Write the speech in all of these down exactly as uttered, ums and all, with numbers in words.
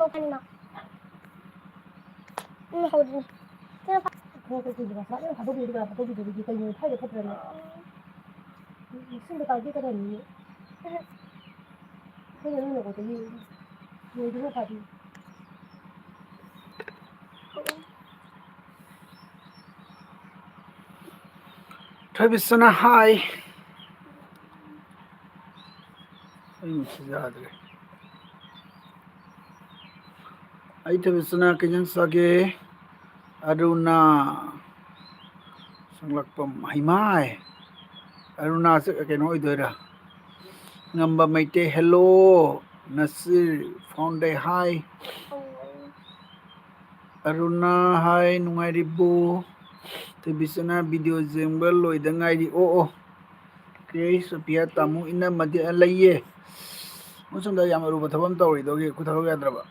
ꯀꯩꯅꯣ? ꯎꯝ, ꯍꯧꯗ꯭ꯔꯤ꯫ ꯈꯔ ꯈꯔ ꯀꯨꯏꯅ ꯁꯨꯃꯥꯏꯅ ꯊꯥꯗꯣꯛꯄꯤꯔꯗꯤ ꯀꯅꯥ ꯊꯥꯗꯣꯛꯄꯤꯗꯣꯏꯅꯣ? ꯀꯩꯅꯣ ꯊꯥꯏꯅ ꯐꯠꯇ꯭ꯔꯅꯦ? ꯁꯤꯡꯗ ꯀꯥꯏꯒꯦ ꯀꯗꯥꯏꯅꯤ? ꯑꯩꯈꯣꯏꯅ ꯅꯣꯏꯅ ꯀꯣꯠꯇꯒꯤ ꯂꯣꯏꯗꯨꯅ ꯐꯥꯕꯤ꯫ ꯊꯣꯏꯕꯤꯁꯅꯥ, ꯍꯥꯏ꯫ ꯑꯩ ꯃꯁꯤ ꯌꯥꯗ꯭ꯔꯦ꯫ ꯑꯩ ꯊꯣꯏꯕꯤꯁꯅꯥ ꯀꯩ ꯏꯟꯖꯥꯡ ꯆꯥꯒꯦ? ꯑꯔꯨꯅꯥ ꯁꯪꯂꯛꯄꯝ, ꯍꯩꯃꯥꯏ! ꯑꯔꯨꯅꯥꯁꯦ ꯀꯩꯅꯣ ꯑꯣꯏꯗꯣꯏꯔꯥ? ꯉꯝꯕ ꯃꯩꯇꯩ, hello꯫ ꯅꯁꯤꯔ ꯐꯥꯎꯟꯗꯩ, ꯍꯥꯏ꯫ ꯑꯔꯨꯅꯥ, ꯍꯥꯏ, ꯅꯨꯡꯉꯥꯏꯔꯤꯕꯣ? ꯊꯣꯏꯕꯤꯁꯅꯥ video ꯌꯦꯡꯕ ꯂꯣꯏꯗ ꯉꯥꯏꯔꯤ꯫ ꯑꯣ, ꯑꯣ꯫ ꯀꯦ ꯁꯣꯐꯤꯌꯥ, ꯇꯥꯃꯣ ꯏꯅꯝꯃꯗꯤ ꯂꯩꯌꯦ꯫ ꯃꯣꯏ ꯁꯣꯝꯗ ꯌꯥꯝ ꯑꯔꯨꯕ ꯊꯕꯛ ꯑꯃ ꯇꯧꯔꯤꯗꯣ, ꯑꯩꯈꯣꯏ ꯊꯕꯛ ꯌꯥꯗ꯭ꯔꯕ꯫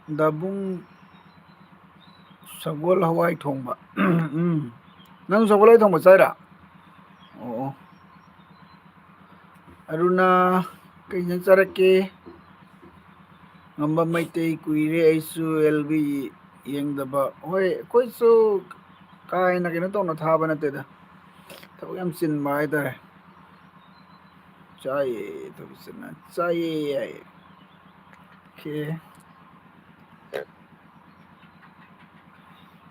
ꯗꯥꯕꯨꯡ ꯁꯒꯣꯜ ꯍꯋꯥꯏ ꯊꯣꯡꯕ꯫ ꯎꯝ꯫ ꯅꯪ ꯁꯒꯣꯜ ꯍꯋꯥꯏ ꯊꯣꯡꯕ ꯆꯥꯏꯔꯥ? ꯑꯣ, ꯑꯣ꯫ ꯑꯔꯨꯅꯥ, ꯀꯩ ꯏꯟꯖꯥꯡ ꯆꯥꯔꯛꯀꯦ? ꯉꯝꯕ ꯃꯩꯇꯩ, ꯀꯨꯏꯔꯦ ꯑꯩꯁꯨ ꯑꯦꯜ ꯕꯤ ꯌꯦꯡꯗꯕ꯫ ꯍꯣꯏ, ꯑꯩꯈꯣꯏꯁꯨ ꯀꯥ ꯍꯦꯟꯅ ꯀꯩꯅꯣ ꯇꯧꯅ ꯊꯥꯕ ꯅꯠꯇꯦꯗ꯫ ꯊꯕꯛ ꯌꯥꯝ ꯆꯤꯟꯕ ꯍꯥꯏꯇꯥꯔꯦ꯫ ꯆꯥꯏꯌꯦ, ꯊꯕꯛ ꯆꯤꯟꯅ ꯆꯥꯏꯌꯦ ꯍꯥꯏꯌꯦ꯫ ꯑꯣꯀꯦ꯫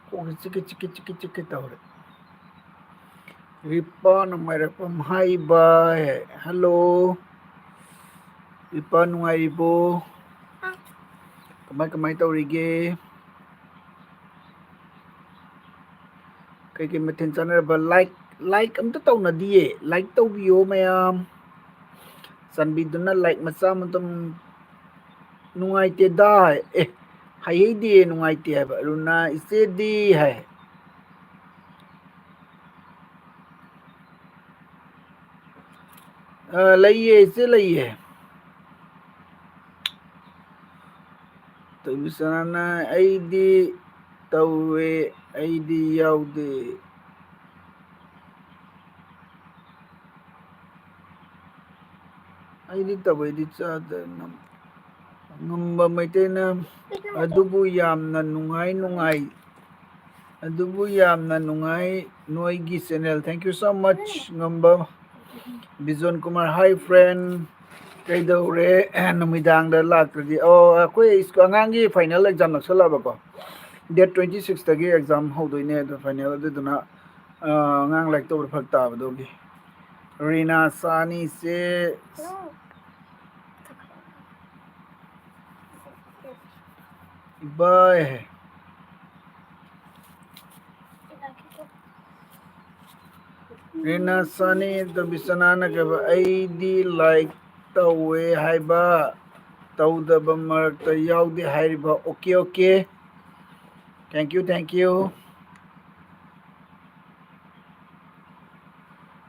ꯀꯣꯛꯁꯦ ꯆꯤꯛꯀꯦ, ꯆꯤꯛꯀꯦ, ꯆꯤꯛꯀꯦ, ꯆꯤꯛꯀꯦ ꯇꯧꯔꯦ꯫ ꯔꯤꯄꯥ ꯅꯣꯡꯃꯥꯏꯔꯛꯄꯝ, ꯍꯥꯏ ꯚꯥꯏ꯫ ꯍꯜꯂꯣ꯫ ꯔꯤꯄꯥ ꯅꯨꯡꯉꯥꯏꯔꯤꯕꯣ? ꯀꯃꯥꯏ, ꯀꯃꯥꯏ ꯇꯧꯔꯤꯒꯦ? ꯀꯩꯀꯩ ꯃꯊꯦꯜ ꯆꯥꯟꯅꯔꯕ? Like, like ꯑꯝꯇ ꯇꯧꯅꯗꯤꯌꯦ꯫ Like ꯇꯧꯕꯤꯌꯣ ꯃꯌꯥꯝ꯫ ꯆꯥꯟꯕꯤꯗꯨꯅ like ꯃꯆꯥ ꯑꯃꯇꯪ꯫ ꯅꯨꯡꯉꯥꯏꯇꯦꯗ꯫ ꯑꯦ, ꯍꯥꯏꯍꯩꯗꯦ ꯅꯨꯡꯉꯥꯏꯇꯦ ꯍꯥꯏꯕ꯫ ꯑꯔꯨꯅꯥ, ꯏꯆꯦꯗꯤ ꯍꯥꯏ꯫ ꯑ, ꯂꯩꯌꯦ, ꯏꯆꯦ ꯂꯩꯌꯦ꯫ ꯇꯣꯝꯕꯤꯆꯅꯅ, "ꯑꯩꯗꯤ ꯇꯧꯋꯦ, ꯑꯩꯗꯤ ꯌꯥꯎꯗꯦ"꯫ ꯑꯩꯗꯤ ꯇꯧꯋꯦꯗꯤ ꯆꯥꯗ ꯉꯝꯕ ꯃꯩꯇꯩꯅ ꯑꯗꯨꯕꯨ ꯌꯥꯝꯅ ꯅꯨꯡꯉꯥꯏ ꯅꯨꯡꯉꯥꯏ ꯑꯗꯨꯕꯨ ꯌꯥꯝꯅ ꯅꯨꯡꯉꯥꯏ ꯅꯣꯏꯒꯤ channel, thank you so much. ꯉꯝꯕ ꯕꯤꯖꯣꯟ ꯀꯨꯃꯥꯔ, hi friend. ꯀꯩꯗꯧꯔꯦ? ꯅꯨꯃꯤꯗꯥꯡꯗ ꯂꯥꯛꯇ꯭ꯔꯗꯤ? ꯑꯣ, ꯑꯩꯈꯣꯏ ꯁ꯭ꯀꯨꯜ ꯑꯉꯥꯡꯒꯤ final exam ꯅꯛꯁꯜꯂꯛꯑꯕꯀꯣ, date twenty sixꯇꯒꯤ exam ꯍꯧꯗꯣꯏꯅꯦ ꯑꯗꯣ, final ꯑꯗꯨꯗꯨꯅ ꯑꯉꯥꯡ ꯂꯥꯏꯔꯤꯛ ꯇꯧꯕꯗ ꯐꯔꯛ ꯇꯥꯕꯗꯨꯒꯤ꯫ ꯔꯤꯅꯥ ꯁꯥꯅꯤꯁꯦ ꯏꯕꯥꯏ꯫ ꯔꯤꯅꯥ ꯁꯥꯅꯤ ꯇꯣꯕꯤꯁꯅꯥꯅ ꯀꯩꯕ, ꯑꯩꯗꯤ like ꯇꯧꯋꯦ ꯍꯥꯏꯕ, ꯇꯧꯗꯕ ꯃꯔꯛꯇ ꯌꯥꯎꯗꯦ ꯍꯥꯏꯔꯤꯕ꯫ Okay, okay. Thank you, thank you.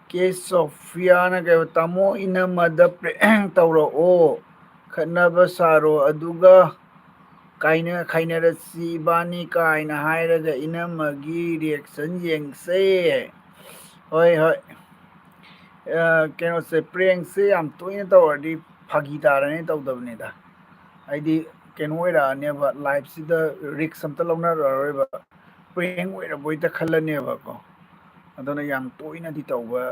ꯀꯦ ꯁꯣꯐꯤꯌꯥꯅ ꯀꯩꯕ, ꯇꯥꯃꯣ ꯏꯅꯝꯃꯗ prank ꯇꯧꯔꯛꯑꯣ, ꯈꯠꯅꯕ ꯁꯥꯔꯣ, ꯑꯗꯨꯒ ꯀꯥꯏꯅ ꯈꯥꯏꯅꯔꯁꯤ ꯏꯕꯥꯅꯤ ꯀꯥꯏꯅ ꯍꯥꯏꯔꯒ ꯏꯅꯝꯃꯒꯤ reaction ꯌꯦꯡꯁꯦ꯫ ꯍꯣꯏ, ꯍꯣꯏ꯫ ꯑ, ꯀꯩꯅꯣꯁꯦ, prankꯁꯦ ꯌꯥꯝ ꯇꯣꯏꯅ ꯇꯧꯔꯗꯤ ꯐꯥꯒꯤ ꯇꯥꯔꯅꯤ, ꯇꯧꯗꯕꯅꯤꯗ꯫ ꯍꯥꯏꯗꯤ ꯀꯩꯅꯣ ꯑꯣꯏꯔꯛꯑꯅꯦꯕ, lifeꯁꯤꯗ risk ꯑꯝꯇ ꯂꯧꯅꯔꯔꯣꯏꯕ, prank ꯑꯣꯏꯔꯕꯣꯏꯗ ꯈꯜꯂꯅꯦꯕꯀꯣ꯫ ꯑꯗꯨꯅ ꯌꯥꯝ ꯇꯣꯏꯅꯗꯤ ꯇꯧꯕ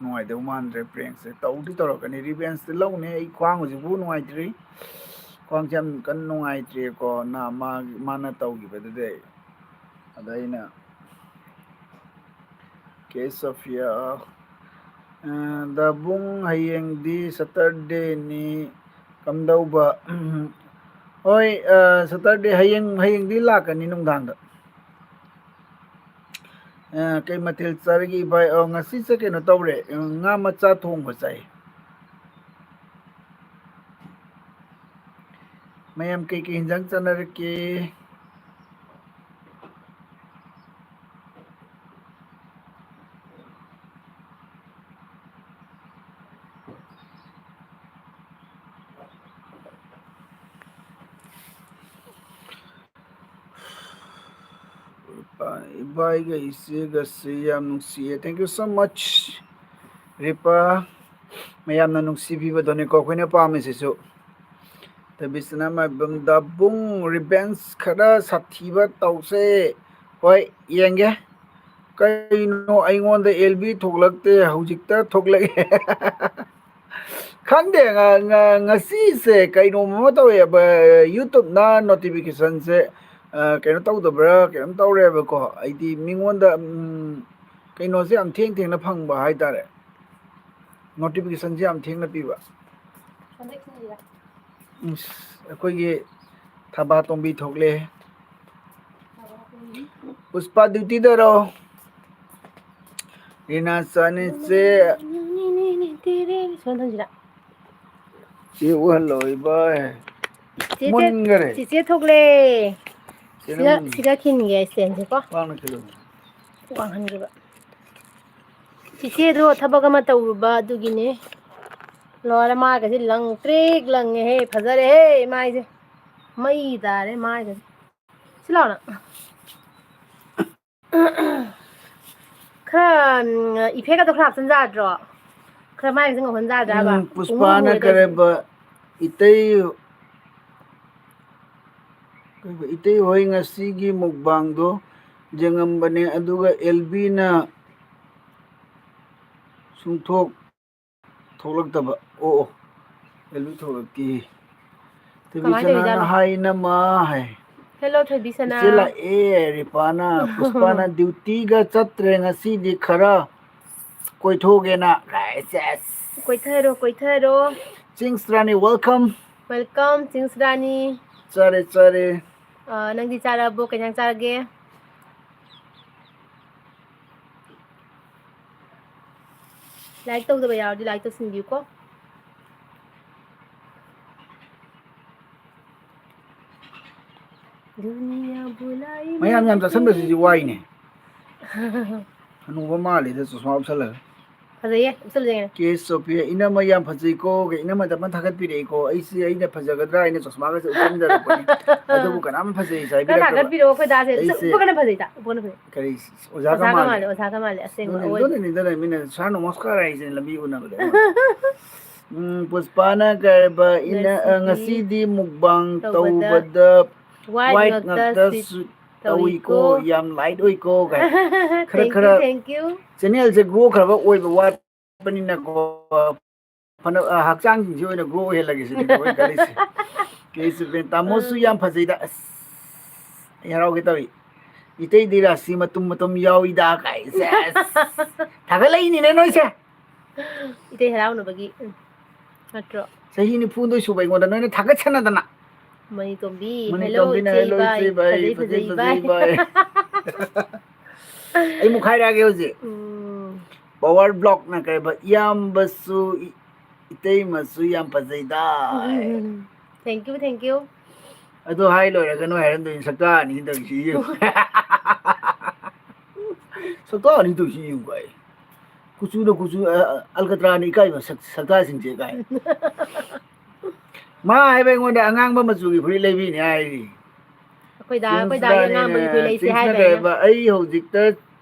ꯅꯨꯡꯉꯥꯏꯗꯧ ꯃꯥꯟꯗ꯭ꯔꯦ prankꯁꯦ꯫ ꯇꯧꯗꯤ ꯇꯧꯔꯛꯀꯅꯤ, revengeꯇꯤ ꯂꯧꯅꯤ꯫ ꯑꯩ ꯈ꯭ꯋꯥꯡ ꯍꯧꯖꯤꯛꯐꯥꯎ ꯅꯨꯡꯉꯥꯏꯇ꯭ꯔꯤ, ꯈ꯭ꯋꯥꯡꯁꯦ ꯌꯥꯝ ꯀꯟꯅ ꯅꯨꯡꯉꯥꯏꯇ꯭ꯔꯤꯀꯣ, ꯅ-, ꯃꯥ-, ꯃꯥꯅ ꯇꯧꯈꯤꯕꯗꯨꯗꯩ꯫ ꯑꯗ ꯑꯩꯅ ꯀꯦ ꯁꯣꯐꯤꯌꯥ, ꯑ, ꯗꯥꯕꯨꯡ, ꯍꯌꯦꯡꯗꯤ Saturdayꯅꯤ, ꯀꯝꯗꯧꯕ? ꯍꯣꯏ, ꯑ, Saturday, ꯍꯌꯦꯡ, ꯍꯌꯦꯡꯗꯤ ꯂꯥꯛꯀꯅꯤ ꯅꯨꯡꯗꯥꯡꯗ꯫ ꯑ, ꯀꯩ ꯃꯊꯦꯜ ꯆꯥꯔꯒꯦ ꯏꯕꯥꯏ? ꯑ, ꯉꯁꯤꯁꯦ ꯀꯩꯅꯣ ꯇꯧꯔꯦ, ꯑ, ꯉꯥ ꯃꯆꯥ ꯊꯣꯡꯕ ꯆꯥꯏ꯫ ꯃꯌꯥꯝ ꯀꯩꯀꯩ ꯍꯤꯟꯖꯥꯡ ꯆꯥꯅꯔꯛꯀꯦ? ꯏꯕꯥꯏꯒ ꯏꯆꯦꯒꯁꯦ ꯌꯥꯝ ꯅꯨꯡꯁꯤꯌꯦ꯫ Thank you so much, ꯔꯤꯄꯥ꯫ ꯃꯌꯥꯝꯅ ꯅꯨꯡꯁꯤꯕꯤꯕꯗꯨꯅꯤꯀꯣ ꯑꯩꯈꯣꯏꯅ ꯄꯥꯝꯃꯤꯁꯤꯁꯨ꯫ ꯊꯣꯏꯕꯤꯁꯅꯥ ꯃꯥꯏꯕꯝ ꯗꯥꯕꯨꯡ, revenge ꯈꯔ ꯁꯥꯊꯤꯕ ꯇꯧꯁꯦ꯫ ꯍꯣꯏ, ꯌꯦꯡꯒꯦ꯫ ꯀꯩꯅꯣ, ꯑꯩꯉꯣꯟꯗ ꯑꯦꯜ ꯕꯤ ꯊꯣꯛꯂꯛꯇꯦ, ꯍꯧꯖꯤꯛꯇ ꯊꯣꯛꯂꯛꯑꯦ꯫ ꯈꯪꯗꯦ, ꯉ-, ꯉ-, ꯉꯁꯤꯁꯦ ꯀꯩꯅꯣꯝ ꯑꯃ ꯇꯧꯋꯦꯕ, YouTube-ꯅ notification-ꯁꯦ, ꯑ, ꯀꯩꯅꯣ ꯇꯧꯗꯕ꯭ꯔꯥ, ꯀꯩꯅꯣꯝ ꯇꯧꯔꯦꯕꯀꯣ꯫ ꯑꯩꯗꯤ ꯃꯤꯉꯣꯟꯗ, ꯎꯝ, ꯀꯩꯅꯣꯁꯦ ꯌꯥꯝ ꯊꯦꯡ ꯊꯦꯡꯅ ꯐꯪꯕ ꯍꯥꯏꯇꯥꯔꯦ, notification-ꯁꯦ ꯌꯥꯝ ꯊꯦꯡꯅ ꯄꯤꯕ꯫ ꯏꯁ, ꯑꯩꯈꯣꯏꯒꯤ ꯊꯕꯥ ꯇꯣꯝꯕꯤ ꯊꯣꯛꯂꯦ꯫ ꯄꯨꯁꯄꯥ duty-ꯗꯔꯣ? ꯔꯤꯅꯥ ꯆꯥꯅꯤꯁꯦ꯫ ꯁꯣꯝꯗ ꯊꯝꯁꯤꯔꯥ? ꯆꯦ ꯎꯍꯜꯂꯣ, ꯏꯕꯥꯏ꯫ ꯆꯦ, ꯆꯦ, ꯃꯨꯟꯈꯔꯦ꯫ ꯆꯦꯆꯦ ꯊꯣꯛꯂꯦ꯫ ꯆꯦ ꯁꯤꯒ, ꯅꯪ ꯁꯤꯒ ꯈꯤꯟꯒꯦ stand-ꯁꯦꯀꯣ꯫ ꯋꯥꯡꯅ ꯈꯤꯜꯂꯨ꯫ ꯋꯥꯡꯍꯟꯈꯤꯕ꯫ ꯆꯤꯆꯦꯗꯣ ꯊꯕꯛ ꯑꯃ ꯇꯧꯔꯨꯕ ꯑꯗꯨꯒꯤꯅꯦ꯫ ꯂꯣꯏꯔꯦ, ꯃꯥꯏꯒꯁꯦ ꯂꯪ ꯇ꯭ꯔꯤꯛ ꯂꯪꯉꯦꯍꯦ, ꯐꯖꯔꯦꯍꯦ ꯃꯥꯏꯁꯦ꯫ ꯃꯩ ꯇꯥꯔꯦ ꯃꯥꯏꯒꯁꯦ꯫ ꯁꯤ ꯂꯥꯎꯅ꯫ ꯈꯔ, ꯎꯝ, effect-ꯀꯗꯣ ꯈꯔ ꯍꯥꯞꯆꯤꯟ ꯌꯥꯗ꯭ꯔꯣ? ꯈꯔ ꯃꯥꯏꯒꯁꯦ ꯉꯧꯍꯟ ꯌꯥꯗ꯭ꯔꯕ? ꯎꯝ, ꯄꯨꯡꯃꯨ ꯄꯨꯁꯄꯥꯅ ꯃꯨꯔꯦ ꯇꯧꯔꯤꯁꯦ꯫ ꯀꯔꯦꯕ ꯏꯇꯩ, ꯀꯩꯕ, ꯏꯇꯩ ꯍꯣꯏ ꯉꯁꯤꯒꯤ mukbang-ꯗꯣ ꯌꯦꯡꯉꯝꯕꯅꯦ, ꯑꯗꯨꯒ ꯑꯦꯜ ꯕꯤꯅ ꯁꯨꯡꯊꯣꯛ ꯊꯣꯛꯂꯛꯇꯕ꯫ ꯑꯣ, ꯑꯣ, ꯑꯦꯜ ꯕꯤ ꯊꯣꯛꯂꯛꯇꯦ꯫ ꯀꯃꯥꯏ ꯊꯣꯏꯕꯤꯁꯅꯥꯅ ꯇꯧꯔꯤꯖꯥꯠꯅꯣ? ꯍꯥꯏ ꯅꯃ ꯍꯥꯏ꯫ Hello, ꯊꯣꯏꯕꯤꯁꯅꯥ꯫ ꯏꯆꯦ ꯂꯥꯛꯑꯦ, ꯔꯤꯄꯥꯅ, ꯄꯨꯁꯄꯥꯅ duty-ꯒ ꯆꯠꯇ꯭ꯔꯦ ꯉꯁꯤꯗꯤ, ꯈꯔ ꯀꯣꯏꯊꯣꯛꯒꯦꯅ꯫ ꯀꯥꯏ, ꯁꯦꯁ꯫ ꯀꯣꯏꯊꯔꯣ, ꯀꯣꯏꯊꯔꯣ꯫ ꯆꯤꯡꯁ ꯔꯥꯅꯤ, welcome꯫ Welcome, ꯆꯤꯡꯁ ꯔꯥꯅꯤ꯫ ꯆꯥꯔꯦ, ꯆꯥꯔꯦ꯫ ꯑ, ꯅꯪꯗꯤ ꯆꯥꯔꯕꯣ? ꯀꯩ ꯏꯟꯖꯥꯡ ꯆꯥꯔꯒꯦ? Like ꯇꯧꯗꯕ ꯌꯥꯎꯔꯗꯤ like ꯇꯧꯁꯤꯟꯕꯤꯌꯨꯀꯣ꯫ ꯗꯨꯅꯤꯌꯥ ꯕꯨꯂꯥꯏ ꯃꯌꯥꯝ ꯌꯥꯝ ꯆꯥꯁꯟꯕꯁꯤꯗꯤ ꯋꯥꯏꯅꯦ꯫ ꯍꯅꯨꯕ ꯃꯥꯜꯂꯤꯗ ꯆꯨꯁꯃꯥ ꯎꯞꯁꯜꯂꯒ꯫ ꯐꯖꯩꯌꯦ, ꯎꯞꯁꯜꯂꯨꯁꯦ꯫ ꯀꯦ ꯁꯣꯐꯤꯌꯥ, "ꯏꯅꯝꯃ ꯌꯥꯝ ꯐꯖꯩꯀꯣ", ꯀꯩ ꯏꯅꯝꯃꯗ ꯑꯃ ꯊꯥꯒꯠꯄꯤꯔꯛꯏꯀꯣ꯫ ꯑꯩꯁꯦ, ꯑꯩꯅ ꯐꯖꯒꯗ꯭ꯔꯥ ꯍꯥꯏꯅ ꯆꯣꯁꯃꯥꯒꯁꯦ ꯎꯞꯁꯟꯖꯔꯛꯄꯅꯤ꯫ ꯑꯗꯨꯕꯨ ꯀꯅꯥꯝ ꯐꯖꯩꯁꯦ ꯈꯔ ꯍꯥꯏꯕꯤꯔꯛꯇꯕ꯫ ꯊꯥꯒꯠꯄꯤꯔꯛꯑꯣ, ꯑꯩꯈꯣꯏ ꯗꯥꯁꯦ ꯑꯩꯁꯦ ꯎꯞꯄꯒꯅ ꯐꯖꯩꯗ, ꯎꯞꯄꯒꯅ ꯐꯖꯩ꯫ ꯀꯔꯤ? ꯑꯣꯖꯥꯒ ꯑꯣꯖꯥꯒ ꯃꯥꯜꯂꯦ꯫ ꯃꯥꯜꯂꯦ, ꯑꯣꯖꯥꯒ ꯃꯥꯜꯂꯦ, ꯑꯁꯦꯡꯕ ꯑꯗꯨꯅꯤ, ꯑꯋꯣꯏꯕ꯫ ꯑꯗꯨꯅꯅꯤ, ꯑꯗꯨꯅꯅꯤ ꯃꯤꯅ "ꯁꯥꯔ ꯅꯃꯁꯀꯥꯔ" ꯍꯥꯏꯁꯦ ꯂꯝꯕꯤ ꯎꯅꯕꯗ ꯑꯩꯉꯣꯟꯗ꯫ ꯎꯝ, ꯄꯨꯁꯄꯥꯅ ꯀꯩ ꯍꯥꯏꯕ, ꯏꯅ-, ꯑ, ꯉꯁꯤꯗꯤ ꯉꯁꯤꯗꯤ ꯃꯨꯛꯕꯥꯡ ꯇꯧꯕꯗ ꯇꯧꯕꯗ white white ꯉꯥꯛꯇ ꯉꯥꯛꯇ ꯁꯨ-, ꯁꯨ-, ꯇꯧꯏꯀꯣ, ꯇꯧꯏꯀꯣ꯫ ꯌꯥꯝ light ꯑꯣꯏꯀꯣ ꯀꯥꯏ꯫ ꯈꯔ, thank you, ꯈꯔ thank you꯫ Channelꯁꯦ grow ꯈꯔ ꯑꯣꯏꯕ ꯋꯥꯠꯄꯅꯤꯅꯀꯣ, ꯐꯅ, ꯑ, ꯍꯛꯆꯥꯡꯁꯤꯡꯁꯤ ꯑꯣꯏꯅ grow ꯑꯣꯏꯍꯜꯂꯒꯦ ꯁꯤꯅꯤ ꯑꯩꯈꯣꯏ ꯈꯜꯂꯤꯁꯦ꯫ ꯀꯦ ꯁꯨꯄꯦꯟ, "ꯇꯥꯃꯣꯁꯨ ꯎꯝ꯫ ꯌꯥꯝ ꯐꯖꯩꯗ", ꯑꯁ, ꯑꯩ ꯍꯔꯥꯎꯒꯦ ꯇꯧꯏ꯫ "ꯏꯇꯩꯗꯤ ꯔꯥꯁꯤ ꯃꯇꯨꯝ ꯃꯇꯨꯝ ꯌꯥꯎꯏꯗ" ꯀꯥꯏ꯫ ꯁꯦꯁ꯫ ꯊꯥꯒꯠꯂꯛꯏꯅꯤꯅꯦ ꯅꯣꯏꯁꯦ꯫ ꯏꯇꯩ ꯍꯔꯥꯎꯅꯕꯒꯤ, ꯎꯝ, ꯅꯠꯇ꯭ꯔꯣ? ꯆꯍꯤ ꯅꯤꯐꯨ ꯍꯨꯝꯗꯣꯏ ꯁꯨꯕ ꯑꯩꯉꯣꯟꯗ ꯅꯣꯏꯅ ꯊꯥꯒꯠꯁꯅꯗꯅ꯫ ꯃꯅꯤꯇꯣꯝꯕꯤ, ꯃꯅꯤꯇꯣꯝꯕꯤꯅ, "Hello, "Hello, ꯏꯆꯦ ꯏꯆꯦ ꯏꯕꯥꯏ, ꯏꯕꯥꯏ, ꯐꯖꯩ, ꯐꯖꯩ, ꯐꯖꯩ ꯐꯖꯩ ꯏꯕꯥꯏ"꯫ ꯏꯕꯥꯏ꯫ ꯑꯩ ꯃꯨꯛꯈꯥꯏꯔꯛꯑꯒꯦ ꯍꯧꯖꯤꯛ꯫ ꯎꯝ꯫ Power Blockꯅ ꯀꯩꯕ, "ꯏꯌꯥꯝꯕꯁꯨ ꯏ-, ꯏꯇꯩꯃꯁꯨ ꯌꯥꯝ ꯐꯖꯩꯗ"꯫ Thank you, thank you꯫ ꯑꯗꯨ ꯍꯥꯏ ꯂꯣꯏꯔꯒ ꯅꯣꯏ ꯍꯥꯏꯔꯝꯗꯣꯏꯅꯤ, "ꯁꯛꯇꯥ ꯑꯅꯤ ꯇꯧꯔꯤꯁꯤ ꯌꯦꯡꯉꯨ"꯫ "ꯁꯛꯇꯥ ꯑꯅꯤ ꯇꯧꯔꯤꯁꯤ ꯌꯦꯡꯉꯨ" ꯀꯥꯏ꯫ "ꯀꯨꯆꯨꯅ ꯀꯨꯆꯨ, ꯑ, ꯑ, ꯑꯜꯀꯇ꯭ꯔꯥꯅ ꯏꯀꯥꯏꯕ ꯁꯛ-, ꯁꯛꯇꯥꯁꯤꯡꯁꯦ" ꯀꯥꯏ꯫ ꯃꯥ ꯍꯥꯏꯕ ꯑꯩꯉꯣꯟꯗ ꯑꯉꯥꯡꯕ ꯃꯆꯨꯒꯤ ꯐꯨꯔꯤꯠ ꯂꯩꯕꯤꯅꯦ ꯍꯥꯏꯔꯤ꯫ ꯑꯩꯈꯣꯏ ꯗꯥ, ꯑꯩꯈꯣꯏ ꯗꯥꯒꯤ ꯆꯤꯡꯁꯅꯥꯅꯦꯅꯦ, ꯑꯉꯥꯡꯕꯒꯤ ꯐꯨꯔꯤꯠ ꯂꯩꯁꯦ ꯆꯤꯡꯁꯅ ꯍꯥꯏꯕ ꯀꯩ ꯑꯩꯅ꯫ ꯍꯥꯏꯕ, "ꯑꯩ ꯍꯧꯖꯤꯛꯇ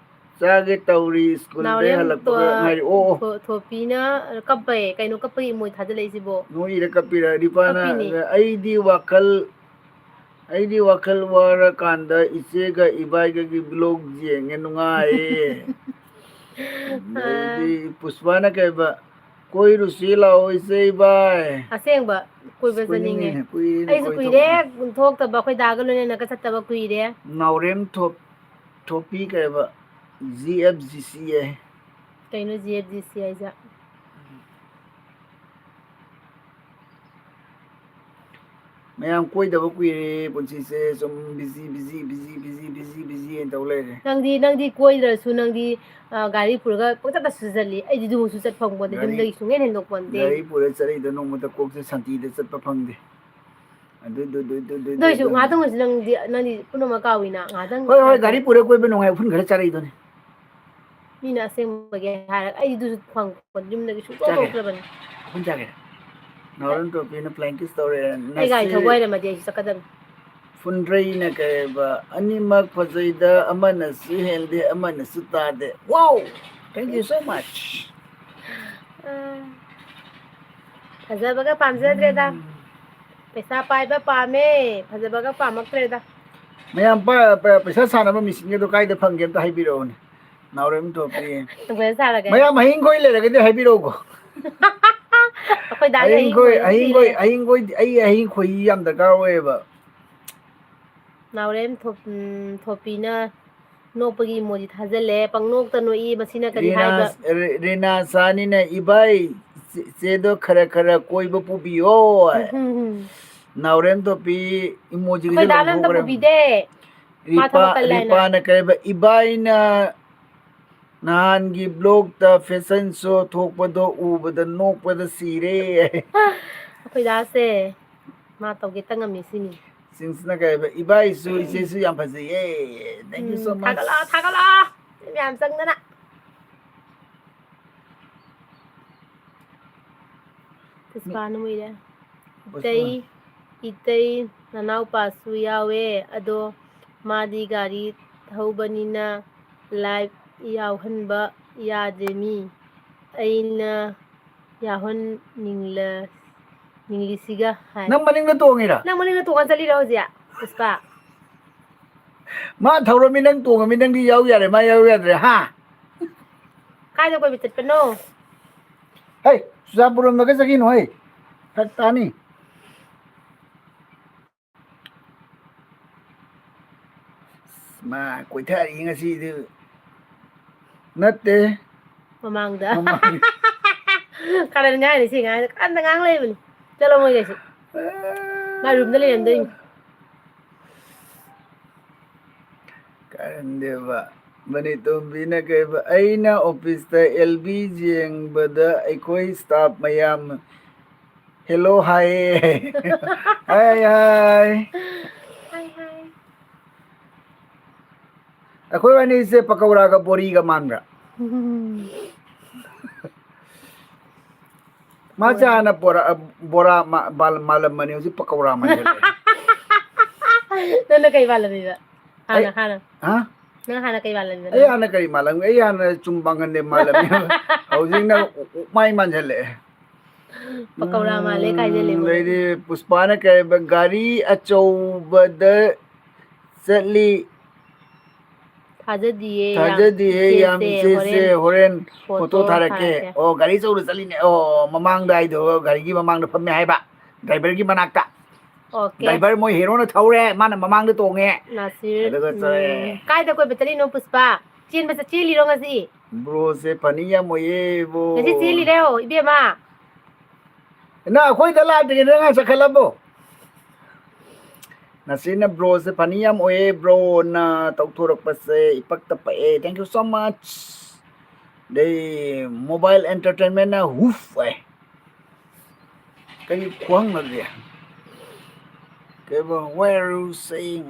ꯆꯥꯒꯦ ꯇꯧꯔꯤ, ꯁ꯭ꯀꯨꯜꯗꯩ ꯅꯥꯎꯔꯦꯝ ꯍꯜꯂꯛꯄꯒ ꯇꯣ-, ꯉꯥꯏꯔꯤ"꯫ ꯑꯣ, ꯑꯣ꯫ ꯊꯣ-, ꯊꯣꯄꯤꯅ ꯀꯞꯄꯦ꯫ ꯀꯩꯅꯣ ꯀꯞꯄꯒꯤ emoji ꯊꯥꯖꯤꯜꯂꯛꯏꯁꯤꯕꯣ? ꯅꯣꯏꯔ ꯀꯞꯄꯤꯔ? ꯔꯤꯄꯥꯅ, ꯀꯞꯄꯤꯅꯦ꯫ "ꯑꯩꯗꯤ ꯋꯥꯈꯜ, ꯑꯩꯗꯤ ꯋꯥꯈꯜ ꯋꯥꯔꯀꯥꯟꯗ ꯏꯆꯦꯒ ꯏꯕꯥꯏꯒꯒꯤ vlog ꯌꯦꯡꯉꯦ, ꯅꯨꯡꯉꯥꯏꯌꯦ"꯫ ꯑꯗꯩꯗꯤ ꯄꯨꯁꯄꯥꯅ ꯀꯩꯕ, "ꯀꯣꯏꯔꯨꯁꯤ ꯂꯥꯛꯑꯣ ꯏꯆꯦ ꯏꯕꯥꯏ"꯫ ꯑꯁꯦꯡꯕ ꯀꯣꯏꯕ ꯆꯠꯅꯤꯡꯉꯦ꯫ ꯀꯣꯏꯅꯤꯡꯉꯤꯅꯦ, ꯀꯨꯏꯔꯦꯅꯦ ꯑꯩꯁꯨ ꯀꯨꯏꯔꯦ ꯀꯣꯏꯊꯣꯛꯇꯕ꯫ ꯊꯣꯛꯇꯕ, ꯑꯩꯈꯣꯏ ꯗꯥꯒ ꯂꯣꯏꯅꯅꯒ ꯆꯠꯇꯕ ꯀꯨꯏꯔꯦ꯫ ꯅꯥꯎꯔꯦꯝ ꯊꯣꯞ-, ꯊꯣꯄꯤ ꯀꯩꯕ, G F G C ꯑꯦ꯫ ꯀꯩꯅꯣ G F G C ꯍꯥꯏꯁꯦ? ꯃꯌꯥꯝ ꯀꯣꯏꯗꯕ ꯀꯨꯏꯔꯦ ꯄꯨꯟꯁꯤꯁꯦ, ꯁꯨꯝ busy, busy, busy, busy, busy, busy ꯍꯥꯏꯅ ꯇꯧ ꯂꯩꯔꯦ꯫ ꯅꯪꯗꯤ, ꯅꯪꯗꯤ ꯀꯣꯏꯗ꯭ꯔꯁꯨ ꯅꯪꯗꯤ, ꯑ, ꯒꯥꯔꯤ ꯄꯨꯔꯒ ꯄꯪꯆꯠꯇ ꯆꯠꯁꯤꯜꯂꯤ꯫ ꯑꯩꯗꯤ ꯑꯗꯨꯃꯁꯨ ꯆꯠ ꯐꯪꯄꯣꯟꯇꯦ, ꯒꯥꯔꯤ, ꯌꯨꯝꯗꯒꯤ ꯁꯨꯡꯍꯦꯟ ꯍꯦꯟꯗꯣꯛ ꯄꯣꯟꯇꯦ꯫ ꯒꯥꯔꯤ ꯄꯨꯔ ꯆꯠꯂꯤꯗꯣ ꯅꯣꯡꯃꯇ ꯀꯣꯛꯁꯦ ꯁꯥꯟꯇꯤꯗ ꯆꯠꯄ ꯐꯪꯗꯦ꯫ ꯑꯗꯨ, ꯑꯗꯨ, ꯑꯗꯨ, ꯑꯗꯨ, ꯑꯗꯨ, ꯑꯗꯨ ꯑꯣꯏꯁꯨ ꯑꯗꯨ꯫ ꯉꯥꯏꯍꯥꯛꯇꯪ ꯑꯣꯏꯁꯨ ꯅꯪꯗꯤ, ꯅꯪꯗꯤ ꯄꯨꯝꯅꯃꯛ ꯀꯥꯎꯏꯅ, ꯉꯥꯏꯍꯥꯛꯇꯪ ꯍꯣꯏ, ꯍꯣꯏ, ꯉꯥꯏꯍꯥꯛꯇꯪ꯫ ꯒꯥꯔꯤ ꯄꯨꯔ ꯀꯣꯏꯕ ꯅꯨꯡꯉꯥꯏ, ꯎꯐꯨꯟ ꯈꯔ ꯆꯥꯔꯛꯏꯗꯨꯅꯤ꯫ ꯃꯤꯅ ꯑꯁꯦꯡꯕꯒꯤ ꯍꯥꯏꯔꯒ ꯑꯩꯗꯨꯁꯨ ꯐꯪ-, ꯌꯨꯝꯗꯒꯤ ꯁꯨꯡꯊꯣꯛ ꯆꯥꯒꯦ꯫ ꯊꯣꯛꯇ꯭ꯔꯕꯅꯤ꯫ ꯑꯩꯈꯣꯏ ꯆꯥꯒꯦ꯫ ꯅꯥꯎꯔꯦꯝ ꯇꯣꯝꯕꯤꯅ flying kiss ꯇꯧꯔꯦ꯫ ꯑꯩ ꯒꯥꯔꯤ ꯅꯁꯤ ꯊꯧꯕ ꯍꯩꯔꯝꯃꯗꯤ ꯑꯩꯁꯨ ꯆꯠꯀꯗꯕꯅꯤ꯫ ꯐꯨꯟꯗ꯭ꯔꯩꯅ ꯀꯩꯕ, "ꯑꯅꯤꯃꯛ ꯐꯖꯩꯗ, ꯑꯃꯅꯁꯨ ꯍꯦꯜꯗꯦ, ꯑꯃꯅꯁꯨ ꯇꯥꯗꯦ." Wow! Thank you so much. ꯑ, ꯐꯖꯕꯒ ꯄꯥꯝꯖꯗ꯭ꯔꯦꯗ꯫ ꯎꯝ꯫ ꯄꯩꯁꯥ ꯄꯥꯏꯕ ꯄꯥꯝꯃꯦ, ꯐꯖꯕꯒ ꯄꯥꯝꯃꯛꯇ꯭ꯔꯦꯗ꯫ ꯃꯌꯥꯝ ꯄ-, ꯄ-, ꯄꯩꯁꯥ ꯁꯥꯟꯅꯕ ꯃꯦꯆꯤꯟꯒꯗꯣ ꯀꯥꯏꯗ ꯐꯪꯒꯦ ꯑꯝꯇ ꯍꯥꯏꯕꯤꯔꯛꯎꯅꯦ, ꯅꯥꯎꯔꯦꯝ ꯊꯣꯛꯄꯤ꯫ ꯄꯩꯁꯥ ꯁꯥꯔꯒꯦ꯫ ꯃꯌꯥꯝ ꯑꯍꯤꯡ ꯈꯣꯏ ꯂꯩꯔꯒꯗꯤ ꯍꯥꯏꯕꯤꯔꯛꯎꯀꯣ꯫ ꯑꯩꯈꯣꯏ ꯗꯥꯗꯤ ꯑꯍꯤꯡ ꯈꯣꯏ, ꯑꯍꯤꯡ ꯈꯣꯏ ꯑꯍꯤꯡ ꯈꯣꯏ, ꯂꯩꯔꯦ꯫ ꯑꯍꯤꯡ ꯈꯣꯏ, ꯑꯩ ꯑꯍꯤꯡ ꯈꯣꯏ ꯌꯥꯝ ꯗꯔꯀꯥꯔ ꯑꯣꯏꯌꯦꯕ꯫ ꯅꯥꯎꯔꯦꯝ ꯊꯣꯞ-, ꯎꯝ, ꯊꯣꯞꯄꯤꯅ ꯅꯣꯛꯄꯒꯤ emoji ꯊꯥꯖꯜꯂꯦ꯫ ꯄꯪꯅꯣꯛꯇ ꯅꯣꯛꯏ, ꯃꯁꯤꯅ ꯀꯔꯤ ꯔꯤꯅꯥ, ꯍꯥꯏꯕ? ꯔꯤ-, ꯔꯤꯅꯥ ꯁꯥꯅꯤꯅ, "ꯏꯕꯥꯏ, ꯆꯦ-, ꯆꯦꯗꯣ ꯈꯔ ꯈꯔ ꯀꯣꯏꯕ ꯄꯨꯕꯤꯌꯣ"꯫ ꯎꯝ, ꯎꯝ, ꯎꯝ꯫ ꯅꯥꯎꯔꯦꯝ ꯊꯣꯛꯄꯤ emoji ꯒꯁꯦ ꯑꯩꯈꯣꯏ ꯗꯥꯅ ꯑꯝꯇ ꯂꯧꯊꯣꯛꯈ꯭ꯔꯦ꯫ ꯄꯨꯕꯤꯗꯦ꯫ ꯃꯥ ꯔꯤꯄꯥ-, ꯊꯕꯛ ꯀꯜꯂꯦ ꯍꯥꯏꯅ꯫ ꯔꯤꯄꯥꯅ ꯀꯩꯕ, "ꯏꯕꯥꯏꯅ ꯅꯍꯥꯟꯒꯤ vlog ꯇ fashion show ꯊꯣꯛꯄꯗꯣ ꯎꯕꯗ ꯅꯣꯛꯄꯗ ꯁꯤꯔꯦ"꯫ ꯑꯩꯈꯣꯏ ꯗꯥꯁꯦ ꯃꯥ ꯇꯧꯒꯦ ꯇ ꯉꯝꯃꯤ ꯁꯤꯅꯤ꯫ ꯁꯤꯡꯁꯤꯅ ꯀꯩ ꯍꯥꯏꯕ? "ꯏꯕꯥꯏꯁꯨ ꯏꯆꯦꯁꯨ ꯌꯥꯝ ꯐꯖꯩꯌꯦ꯫ Thank you so um, much꯫ ꯊꯥꯒꯠꯂꯛꯑꯣ, ꯊꯥꯒꯠꯂꯛꯑꯣ꯫ ꯃꯌꯥꯝ ꯆꯪꯗꯅ꯫ ꯄꯨꯁꯄꯥꯅ ꯃꯨꯏꯔꯦ꯫ ꯄꯨꯁꯄꯥ꯫ ꯏꯇꯩ, ꯏꯇꯩ ꯅꯅꯥꯎꯄꯥꯁꯨ ꯌꯥꯎꯋꯦ, ꯑꯗꯣ ꯃꯥꯗꯤ ꯒꯥꯔꯤ ꯊꯧꯕꯅꯤꯅ live ꯌꯥꯎꯍꯟꯕ ꯌꯥꯗꯦ ꯃꯤ꯫ ꯑꯩꯅ ꯌꯥꯎꯍꯟꯅꯤꯡꯂ-, ꯅꯤꯡꯂꯤꯁꯤꯒ ꯍꯥꯏ꯫ ꯅꯪ ꯃꯅꯤꯡꯗ ꯇꯣꯡꯉꯤꯔꯥ? ꯅꯪ ꯃꯅꯤꯡꯗ ꯇꯣꯡꯉ ꯆꯠꯂꯤꯔꯣ ꯍꯧꯖꯤꯛ, ꯄꯨꯁꯄꯥ? ꯃꯥ ꯊꯧꯔꯝꯃꯤ, ꯅꯪ ꯇꯣꯡꯉꯝꯃꯤ, ꯅꯪꯗꯤ ꯌꯥꯎ ꯌꯥꯔꯦ, ꯃꯥ ꯌꯥꯎ ꯌꯥꯗ꯭ꯔꯦ, ꯍꯥ? ꯀꯥꯏꯗ ꯀꯣꯏꯕ ꯆꯠꯄꯅꯣ? ꯍꯩ, ꯆꯨꯔꯆꯥꯟꯄꯨꯔ ꯂꯣꯝꯗꯒ ꯆꯠꯈꯤꯅꯣ, ꯍꯩ꯫ ꯐꯔꯛ ꯇꯥꯅꯤ꯫ ꯃꯥ ꯀꯣꯏꯊꯔꯤ ꯉꯁꯤꯗꯤ꯫ ꯅꯠꯇꯦ꯫ ꯃꯃꯥꯡꯗ꯫ ꯃꯃꯥꯡꯗ꯫ ꯀꯥꯔꯟ ꯉꯥꯡꯉꯤꯅꯦ ꯁꯤ ꯉꯥꯡꯉꯤꯁꯦ꯫ ꯀꯥꯔꯟꯗ ꯉꯥꯡ ꯂꯩꯕꯅꯤ꯫ ꯆꯠꯂꯣ ꯃꯣꯏ ꯀꯩꯁꯨ꯫ ꯃꯥ room ꯗ ꯂꯩꯔꯝꯗꯣꯏꯅꯤ꯫ ꯀꯥꯔꯟꯗꯦꯕ꯫ ꯃꯅꯤꯇꯣꯝꯕꯤꯅ ꯀꯩꯕ, "ꯑꯩꯅ office ꯇ L B ꯌꯦꯡꯕꯗ ꯑꯩꯈꯣꯏ staff ꯃꯌꯥꯝ hello ꯍꯥꯏꯌꯦ"꯫ ꯍꯥꯏ, ꯍꯥꯏ꯫ ꯍꯥꯏ, ꯍꯥꯏ꯫ ꯑꯩꯈꯣꯏ ꯑꯅꯤꯁꯦ ꯄꯀꯧꯔꯥꯒ ꯕꯣꯔꯤꯒ ꯃꯥꯟꯕ꯭ꯔꯥ? ꯃꯥꯁꯦ ꯍꯥꯟꯅ ꯕꯣꯔꯥ, ꯕꯣꯔꯥ ꯃꯥ-, ꯃꯥꯜ-, ꯃꯥꯜꯂꯝꯕꯅꯤ, ꯍꯧꯖꯤꯛ ꯄꯀꯧꯔꯥ ꯃꯥꯟꯁꯤꯜꯂꯛꯑꯦ꯫ ꯅꯪꯅ ꯀꯩ ꯃꯥꯜꯂꯝꯃꯤꯕ? ꯍꯥꯟꯅ, ꯑꯩ, ꯍꯥꯟꯅ꯫ ꯍꯥ? ꯅꯪ ꯍꯥꯟꯅ ꯀꯩ ꯃꯥꯜꯂꯝꯃꯤꯕ? ꯑꯩ ꯍꯥꯟꯅ ꯀꯔꯤ ꯃꯥꯜꯂꯝꯃꯤ? ꯑꯩ ꯍꯥꯟꯅ ꯆꯨꯝ ꯄꯥꯡꯒꯟꯗꯦ ꯃꯥꯜꯂꯝꯃꯤ꯫ ꯍꯧꯖꯤꯛꯅ ꯑꯣꯛ-, ꯑꯣꯛꯃꯥꯏ ꯃꯥꯟꯁꯤꯜꯂꯛꯑꯦ꯫ ꯄꯀꯧꯔꯥ ꯃꯥꯜꯂꯦ ꯀꯥꯏ ꯆꯠꯂꯦ ꯎꯝ, ꯃꯣꯏ? ꯑꯗꯩꯗꯤ ꯄꯨꯁꯄꯥꯅ ꯀꯩ ꯍꯥꯏꯕ, ꯒꯥꯔꯤ ꯑꯆꯧꯕꯗ ꯆꯠꯂꯤ꯫ ꯊꯥꯖꯗꯤꯌꯦ ꯌꯥꯝ ꯊꯥꯖꯗꯤꯌꯦ ꯌꯥꯝ ꯏꯆꯦꯁꯦ, ꯏꯆꯦꯁꯦ, ꯍꯣꯔꯦꯟ ꯍꯣꯔꯦꯟ ꯐꯣꯇꯣ ꯐꯣꯇꯣ ꯊꯥꯔꯛꯀꯦ꯫ ꯊꯥꯔꯛꯀꯦ꯫ ꯑꯣ, ꯒꯥꯔꯤ ꯑꯆꯧꯕꯗ ꯆꯠꯂꯤꯅꯦ꯫ ꯑꯣ, ꯃꯃꯥꯡꯗ ꯍꯥꯏꯗꯣ, ꯒꯥꯔꯤꯒꯤ ꯃꯃꯥꯡꯗ ꯐꯝꯃꯦ ꯍꯥꯏꯕ, ꯗ꯭ꯔꯥꯏꯚꯔꯒꯤ ꯃꯅꯥꯛꯇ꯫ ꯑꯣꯀꯦ꯫ ꯗ꯭ꯔꯥꯏꯚꯔ ꯃꯣꯏ ꯍꯦꯔꯣꯅ ꯊꯧꯔꯦ, ꯃꯥꯅ ꯃꯃꯥꯡꯗ ꯇꯣꯡꯉꯦ꯫ ꯅꯥꯁꯤꯔ, ꯑꯗꯨꯒ ꯆꯠꯂꯦ꯫ ꯎꯝ, ꯀꯥꯏꯗ ꯀꯣꯏꯕ ꯆꯠꯂꯤꯅꯣ ꯄꯨꯁꯄꯥ? ꯆꯦꯟꯕ ꯆꯠ-, ꯆꯦꯜꯂꯤꯔꯣ ꯉꯁꯤ? ꯕ꯭ꯔꯣꯁꯦ ꯐꯅꯤ ꯌꯥꯝ ꯑꯣꯏꯌꯦ, ꯕ꯭ꯔꯣ꯫ ꯉꯁꯤ ꯆꯦꯜꯂꯤꯔꯣ, ꯏꯕꯦꯝꯃ? ꯅꯪ ꯑꯩꯈꯣꯏꯗ ꯂꯥꯛꯇ꯭ꯔꯤꯉꯩꯗ ꯅꯪ ꯆꯠꯈꯠꯂꯕꯣ? ꯅꯁꯤꯅ ꯕ꯭ꯔꯣꯁꯦ ꯐꯅꯤ ꯌꯥꯝ ꯑꯣꯏꯌꯦ, ꯕ꯭ꯔꯣꯅ ꯇꯧꯊꯣꯔꯛꯄꯁꯦ ꯏꯄꯛꯇ ꯄꯛꯑꯦ꯫ Thank you so much꯫ ꯑꯗꯩ ꯃꯣꯕꯥꯏꯜ ꯑꯦꯟꯇꯔꯇꯦꯟꯃꯦꯟꯅ ꯍꯨꯐ ꯑꯣꯏ꯫ ꯀꯔꯤ ꯈꯨꯍꯪꯅꯣ ꯑꯗꯨꯗꯤ? ꯀꯩꯕ, why are you saying?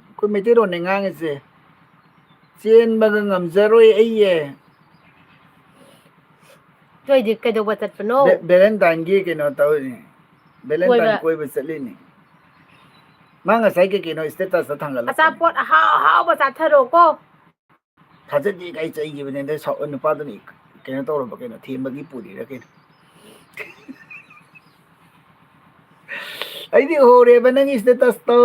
ꯑꯩꯈꯣꯏ ꯃꯩꯇꯩꯂꯣꯟꯅꯦ ꯉꯥꯡꯉꯤꯁꯦ꯫ ꯆꯦꯟꯕꯒ ꯉꯝꯖꯔꯣꯏ ꯑꯩꯌꯦ꯫ ꯅꯣꯏꯗꯤ ꯀꯩꯗꯧꯕ ꯆꯠꯄꯅꯣ? ꯚꯦ-, ꯚꯦꯂꯦꯟꯇꯥꯏꯟꯒꯤ ꯀꯩꯅꯣ ꯇꯧꯔꯤꯅꯤ꯫ ꯚꯦꯂꯦꯟꯇꯥꯏꯟ ꯀꯣꯏꯕ꯫ ꯀꯣꯏꯕ ꯆꯠꯂꯤꯅꯤ꯫ ꯃꯥ ꯉꯁꯥꯏ ꯀꯩ ꯀꯩꯅꯣ ꯁ꯭ꯇꯦꯇꯁꯇ ꯊꯥꯡꯒꯠꯂꯛꯄꯅꯤ꯫ ꯑꯆꯥꯄꯣꯠ ꯑꯍꯥꯎ ꯑꯍꯥꯎꯕ ꯆꯥꯊꯔꯣꯀꯣ꯫ ꯊꯥꯖꯗꯦ ꯀꯥꯏ ꯆꯩꯈꯤꯕꯅꯦ꯫ ꯑꯗꯩ ꯁꯥꯎ-, ꯅꯨꯄꯥꯗꯨꯅ ꯏ-, ꯀꯩꯅꯣ ꯇꯧꯔꯕ ꯀꯩꯅꯣ, ꯊꯦꯝꯕꯒꯤ ꯄꯨꯔꯤꯔ ꯀꯩꯅꯣ꯫ ꯑꯩꯗꯤ ꯎꯍꯧꯔꯦꯕ ꯅꯪꯒꯤ ꯁ꯭ꯇꯦꯇꯁꯇꯣ,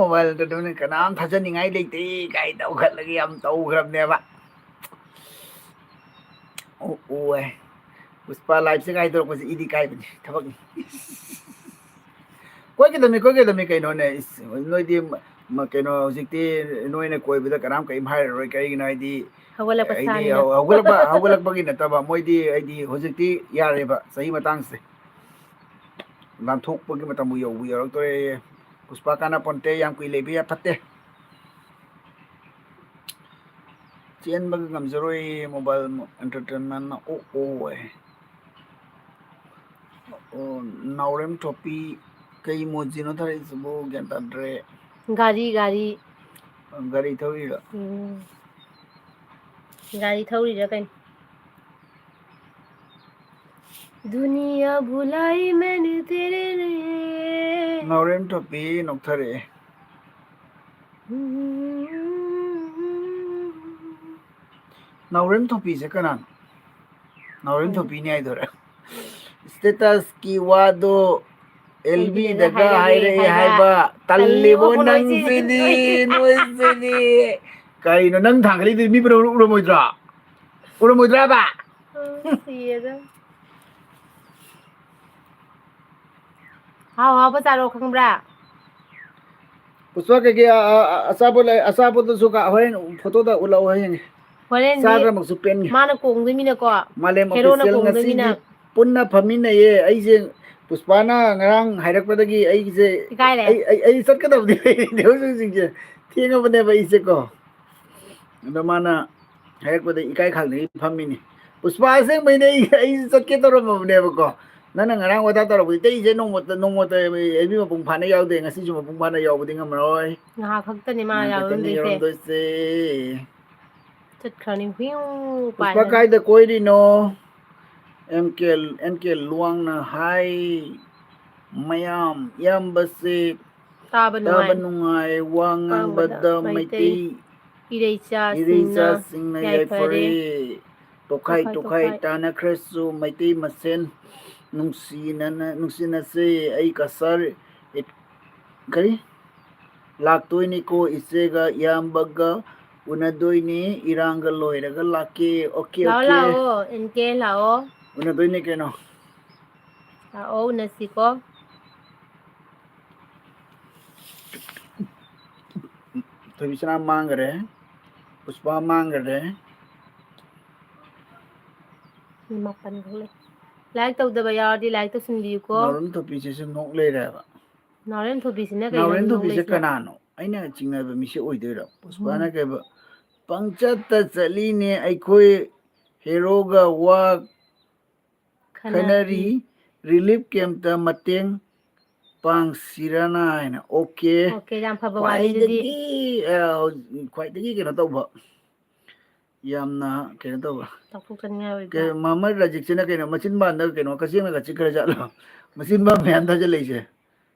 ꯃꯣꯕꯥꯏꯜꯗ ꯑꯗꯨꯝ ꯀꯅꯥꯝ ꯊꯥꯖꯅꯤꯡꯉꯥꯏ ꯂꯩꯇꯦ ꯀꯥꯏ ꯇꯧꯈꯠꯂꯒ ꯌꯥꯝ ꯇꯧꯈ꯭ꯔꯕꯅꯦꯕ꯫ ꯎ-, ꯎꯋꯦ꯫ ꯄꯨꯁꯄꯥ ꯂꯥꯏꯐꯁꯦ ꯀꯥꯏ ꯇꯧꯔꯛꯄꯁꯦ ꯏꯗꯤ ꯀꯥꯏꯕꯅꯤ, ꯊꯕꯛꯅꯤ꯫ ꯀꯣꯏꯒꯗꯕꯅꯤ, ꯀꯣꯏꯒꯗꯕꯅꯤ ꯀꯩꯅꯣꯅꯦ꯫ ꯏꯁ, ꯅꯣꯏꯗꯤ ꯃ-, ꯃ-, ꯀꯩꯅꯣ, ꯍꯧꯖꯤꯛꯇꯤ ꯅꯣꯏꯅ ꯀꯣꯏꯕꯗ ꯀꯅꯥꯝ ꯀꯔꯤꯝ ꯍꯥꯏꯔꯔꯣꯏ꯫ ꯀꯩꯒꯤꯅꯣ ꯍꯥꯏꯗꯤ, ꯍꯧꯒꯠꯂꯛꯄ ꯑꯩꯗꯤ ꯁꯥꯅꯤꯅ꯫ ꯍꯧ-, ꯍꯧꯒꯠꯂꯛꯄ, ꯍꯧꯒꯠꯂꯛꯄꯒꯤ ꯅꯠꯇꯕ, ꯃꯣꯏꯗꯤ ꯑꯩꯗꯤ ꯍꯧꯖꯤꯛꯇꯤ ꯌꯥꯔꯦꯕ, ꯆꯍꯤ ꯃꯇꯥꯡꯁꯦ꯫ ꯂꯥꯟꯊꯣꯛꯄꯒꯤ ꯃꯇꯝꯕꯨ ꯌꯧꯕꯨ ꯌꯧꯔꯛꯇꯣꯔꯦ꯫ ꯄꯨꯁꯄꯥ ꯀꯥꯟꯅꯄꯣꯟꯇꯦ, ꯌꯥꯝ ꯀꯨꯏ ꯂꯩꯕ ꯌꯥ-, ꯐꯠꯇꯦ꯫ ꯆꯦꯟꯕꯒ ꯉꯝꯖꯔꯣꯏ, ꯃꯣꯕꯥꯏꯜ ꯑꯦꯟꯇꯔꯇꯦꯟꯃꯦꯟꯅ ꯑꯣꯛ ꯑꯣꯛ ꯑꯣꯏ꯫ ꯑꯣ, ꯅꯥꯎꯔꯦꯝ ꯊꯣꯛꯄꯤ, ꯀꯩ ꯃꯣꯖꯤꯅꯣ ꯊꯥꯔꯛꯏꯁꯤꯕꯨ? ꯒ꯭ꯌꯥꯟ ꯇꯥꯗ꯭ꯔꯦ꯫ ꯒꯥꯔꯤ, ꯒꯥꯔꯤ꯫ ꯒꯥꯔꯤ ꯊꯧꯔꯤꯔꯣ? ꯎꯝ꯫ ꯒꯥꯔꯤ ꯊꯧꯔꯤꯔ ꯀꯩꯅꯣ? ꯗꯨꯅꯤꯌꯥ ꯚꯨꯂꯥꯏ ꯃꯦꯅꯦ ꯇꯦꯔꯦ ꯂꯤꯌꯦ꯫ ꯅꯥꯎꯔꯦꯝ ꯊꯣꯛꯄꯤ ꯅꯣꯛꯊꯔꯛꯑꯦ꯫ ꯅꯥꯎꯔꯦꯝ ꯊꯣꯛꯄꯤꯁꯦ ꯀꯅꯥꯅꯣ? ꯅꯥꯎꯔꯦꯝ ꯈꯪꯗꯦ꯫ ꯊꯣꯛꯄꯤꯅꯤ ꯍꯥꯏꯗꯣꯏꯔꯥ? ꯁ꯭ꯇꯦꯇꯁꯀꯤ ꯋꯥꯗꯣ ꯑꯦꯜ ꯕꯤꯗꯒ ꯑꯦꯜ ꯕꯤꯗꯒ ꯍꯥꯏꯔꯛꯑꯦ ꯍꯥꯏꯔꯛꯑꯦ ꯍꯥꯏꯕ꯫ ꯍꯥꯏꯕ꯫ ꯇꯜꯂꯦꯕꯣ ꯇꯜꯂꯦꯕꯣ ꯅꯣꯏꯁꯤꯗꯤ, ꯅꯪꯁꯤꯗꯤ, ꯅꯣꯏꯁꯤꯗꯤ꯫ ꯅꯣꯏꯁꯤꯗꯤ꯫ ꯀꯩꯅꯣ ꯅꯪ ꯊꯥꯡꯒꯠꯂꯤꯗꯨꯗꯤ ꯃꯤ ꯄꯨꯝꯅꯃꯛ ꯎꯔꯝꯃꯣꯏꯗ꯭ꯔꯣ? ꯎꯔꯝꯃꯣꯏꯗ꯭ꯔꯥꯕ? ꯎꯝ, ꯁꯤꯔꯦꯗ꯫ ꯍꯥꯎ ꯍꯥꯎꯕ ꯆꯥꯔꯣ ꯈꯪꯕ꯭ꯔꯥ? ꯄꯨꯁꯄꯥ ꯀꯩꯀꯩ, ꯑ, ꯑ, ꯑꯆꯥꯄꯣꯠ ꯂꯩ, ꯑꯆꯥꯄꯣꯠꯇꯨꯁꯨ ꯀ-, ꯍꯣꯔꯦꯟ ꯐꯣꯇꯣꯗ ꯎꯠꯂꯛꯑꯣ ꯍꯌꯦꯡ꯫ ꯍꯣꯔꯦꯟꯗꯤ ꯆꯥꯗ꯭ꯔꯃꯛꯁꯨ ꯄꯦꯟꯒꯦ꯫ ꯃꯥꯅ ꯀꯣꯡꯗꯣꯏꯃꯤꯅꯀꯣ, ꯃꯥꯂꯦꯝ ꯍꯦꯔꯣꯅ official ꯀꯣꯡꯗꯣꯏꯃꯤꯅ꯫ ꯉꯁꯤꯗꯤ ꯄꯨꯟꯅ ꯐꯝꯃꯤꯟꯅꯩꯌꯦ꯫ ꯑꯩꯁꯦ ꯄꯨꯁꯄꯥꯅ ꯉꯔꯥꯡ ꯍꯥꯏꯔꯛꯄꯗꯒꯤ ꯑꯩꯁꯦ ꯏꯀꯥꯏꯔꯦ꯫ ꯑꯩ, ꯑꯩ, ꯑꯩ ꯆꯠꯀꯗꯕꯅꯤ꯫ ꯍꯧꯖꯤꯛ ꯍꯧꯖꯤꯛꯁꯦ ꯊꯦꯡꯉꯕꯅꯦꯕ ꯑꯩꯁꯦꯀꯣ꯫ ꯑꯗꯣ ꯃꯥꯅ ꯍꯥꯏꯔꯛꯄꯗ ꯏꯀꯥꯏ ꯈꯪꯗꯅ ꯐꯝꯃꯤꯅꯤ꯫ ꯄꯨꯁꯄꯥ ꯑꯁꯦꯡꯕꯩꯅꯦ, ꯑꯩ, ꯑꯩꯁꯨ ꯆꯠꯀꯦ ꯇꯧꯔꯝꯃꯕꯅꯦꯕꯀꯣ꯫ ꯅꯪꯅ ꯉꯔꯥꯡ ꯋꯥꯇꯥ ꯇꯧꯔꯛꯄꯗꯨꯗ ꯑꯩꯁꯦ ꯅꯣꯡꯃꯇ, ꯅꯣꯡꯃꯇ ꯑꯦꯜ ꯕꯤ ꯃꯄꯨꯡ ꯐꯥꯅ ꯌꯥꯎꯗꯦ, ꯉꯁꯤꯁꯨ ꯃꯄꯨꯡ ꯐꯥꯅ ꯌꯥꯎꯕꯗꯤ ꯉꯝꯃꯔꯣꯏ꯫ ꯉꯥꯏꯍꯥꯛ ꯈꯛꯇꯅꯦ ꯃꯥ ꯉꯥꯏꯍꯥꯛ ꯈꯛꯇꯅꯤ ꯌꯥꯎꯔꯝꯗꯣꯏꯁꯦ꯫ ꯌꯥꯎꯔꯝꯗꯣꯏꯁꯦ꯫ ꯆꯠꯈ꯭ꯔꯅꯤ꯫ ꯍꯨꯏꯌꯨ ꯄꯨꯁꯄꯥ ꯄꯥꯏꯔꯅꯤ꯫ ꯀꯥꯏꯗ ꯀꯣꯏꯔꯤꯅꯣ? ꯑꯦꯝ ꯀꯦ, ꯑꯦꯝ ꯀꯦ ꯂꯨꯋꯥꯡꯅ ꯍꯥꯏ, ꯃꯌꯥꯝ ꯏꯌꯥꯝꯕꯁꯦ ꯇꯥꯕ ꯇꯥꯕ ꯅꯨꯡꯉꯥꯏ꯫ ꯅꯨꯡꯉꯥꯏ, ꯋꯥ ꯉꯥꯡꯕꯗ ꯉꯥꯡꯕꯗ ꯃꯩꯇꯩ ꯃꯩꯇꯩ ꯏꯔꯩꯆꯥꯁꯤꯡꯅ ꯏꯔꯩꯆꯥꯁꯤꯡꯅ ꯌꯥꯏꯐꯔꯦ꯫ ꯌꯥꯏꯐꯔꯦ꯫ ꯇꯣꯈꯥꯏ ꯇꯣꯈꯥꯏ ꯇꯣꯈꯥꯏ ꯇꯣꯈꯥꯏ꯫ ꯇꯥꯅꯈ꯭ꯔꯁꯨ ꯃꯩꯇꯩ ꯃꯁꯦꯟ ꯅꯨꯡꯁꯤꯅꯅ, ꯅꯨꯡꯁꯤꯅꯁꯦ꯫ ꯑꯩ ꯀꯁꯥꯔ, ꯑꯦ, ꯀꯔꯤ? ꯂꯥꯛꯇꯣꯏꯅꯤꯀꯣ, ꯏꯆꯦꯒ ꯏꯌꯥꯝꯕꯒ ꯎꯅꯗꯣꯏꯅꯤ꯫ ꯏꯔꯥꯡꯒ ꯂꯣꯏꯔꯒ ꯂꯥꯛꯀꯦ꯫ ꯑꯣꯀꯦ, ꯂꯥꯛꯑꯣ, ꯑꯣꯀꯦ꯫ ꯂꯥꯛꯑꯣ, ꯑꯦꯟ ꯀꯦ ꯂꯥꯛꯑꯣ꯫ ꯎꯅꯗꯣꯏꯅꯤ ꯀꯩꯅꯣ꯫ ꯂꯥꯛꯑꯣ, ꯎꯅꯁꯤꯀꯣ꯫ ꯊꯣꯏꯕꯤꯁꯅꯥ ꯃꯥꯡꯈꯔꯦ꯫ ꯄꯨꯁꯄꯥ ꯃꯥꯡꯈꯔꯦ꯫ ꯃꯤ ꯃꯥꯄꯟ ꯈꯛ ꯂꯩ꯫ ꯂꯥꯏꯛ ꯇꯧꯗꯕ ꯌꯥꯎꯔꯗꯤ ꯂꯥꯏꯛ ꯇꯧꯁꯤꯟꯕꯤꯌꯨꯀꯣ꯫ ꯅꯥꯎꯔꯦꯝ ꯊꯣꯛꯄꯤꯁꯤꯁꯨ ꯅꯣꯛ ꯂꯩꯔꯦꯕ꯫ ꯅꯥꯎꯔꯦꯝ ꯊꯣꯛꯄꯤꯁꯤꯅ ꯀꯩꯅꯣ ꯅꯥꯎꯔꯦꯝ ꯊꯣꯛꯄꯤꯁꯦ ꯅꯣꯛꯂꯛꯏꯁꯤꯅ? ꯀꯅꯥꯅꯣ? ꯑꯩꯅ ꯆꯤꯡꯅꯕ ꯃꯤꯁꯦ ꯑꯣꯏꯗꯣꯏꯔꯣ? ꯄꯨꯁꯄꯥꯅ ꯎꯝ꯫ ꯀꯩꯕ? "ꯄꯪꯆꯠꯇ ꯆꯠꯂꯤꯅꯦ ꯑꯩꯈꯣꯏ ꯍꯦꯔꯣꯒ ꯋꯥ ꯈꯟꯅꯔꯤ꯫ ꯈꯟꯅꯔꯤ꯫ ꯔꯤꯂꯤꯐ ꯀꯦꯝꯞꯇ ꯃꯇꯦꯡ ꯄꯥꯡꯁꯤꯔꯅ" ꯍꯥꯏꯅ꯫ ꯑꯣꯀꯦ꯫ ꯑꯣꯀꯦ, ꯌꯥꯝ ꯐꯕ ꯋꯥꯅꯤ ꯑꯗꯨꯗꯤ꯫ ꯈ꯭ꯋꯥꯏꯗꯒꯤ, ꯑ, ꯈ꯭ꯋꯥꯏꯗꯒꯤ ꯀꯩꯅꯣ ꯇꯧꯕ꯫ ꯌꯥꯝꯅ ꯀꯩꯅꯣ ꯇꯧꯕ꯫ ꯆꯥꯎꯊꯣꯛꯆꯅꯤꯡꯉꯥꯏ ꯑꯣꯏꯕ꯫ ꯀꯩ-, ꯃꯃꯩ ꯔꯥꯖꯤꯛꯁꯤꯅ ꯀꯩꯅꯣ, ꯃꯆꯤꯟ ꯕꯥꯟꯗ ꯀꯩꯅꯣ, ꯀꯛꯆꯦꯡꯅ ꯀꯛꯆꯤꯛ ꯈꯔ ꯆꯠꯂꯣ꯫ ꯃꯆꯤꯟ ꯕꯥꯟ ꯃꯌꯥꯝ ꯊꯥꯖꯤꯜꯂꯛꯏꯁꯦ꯫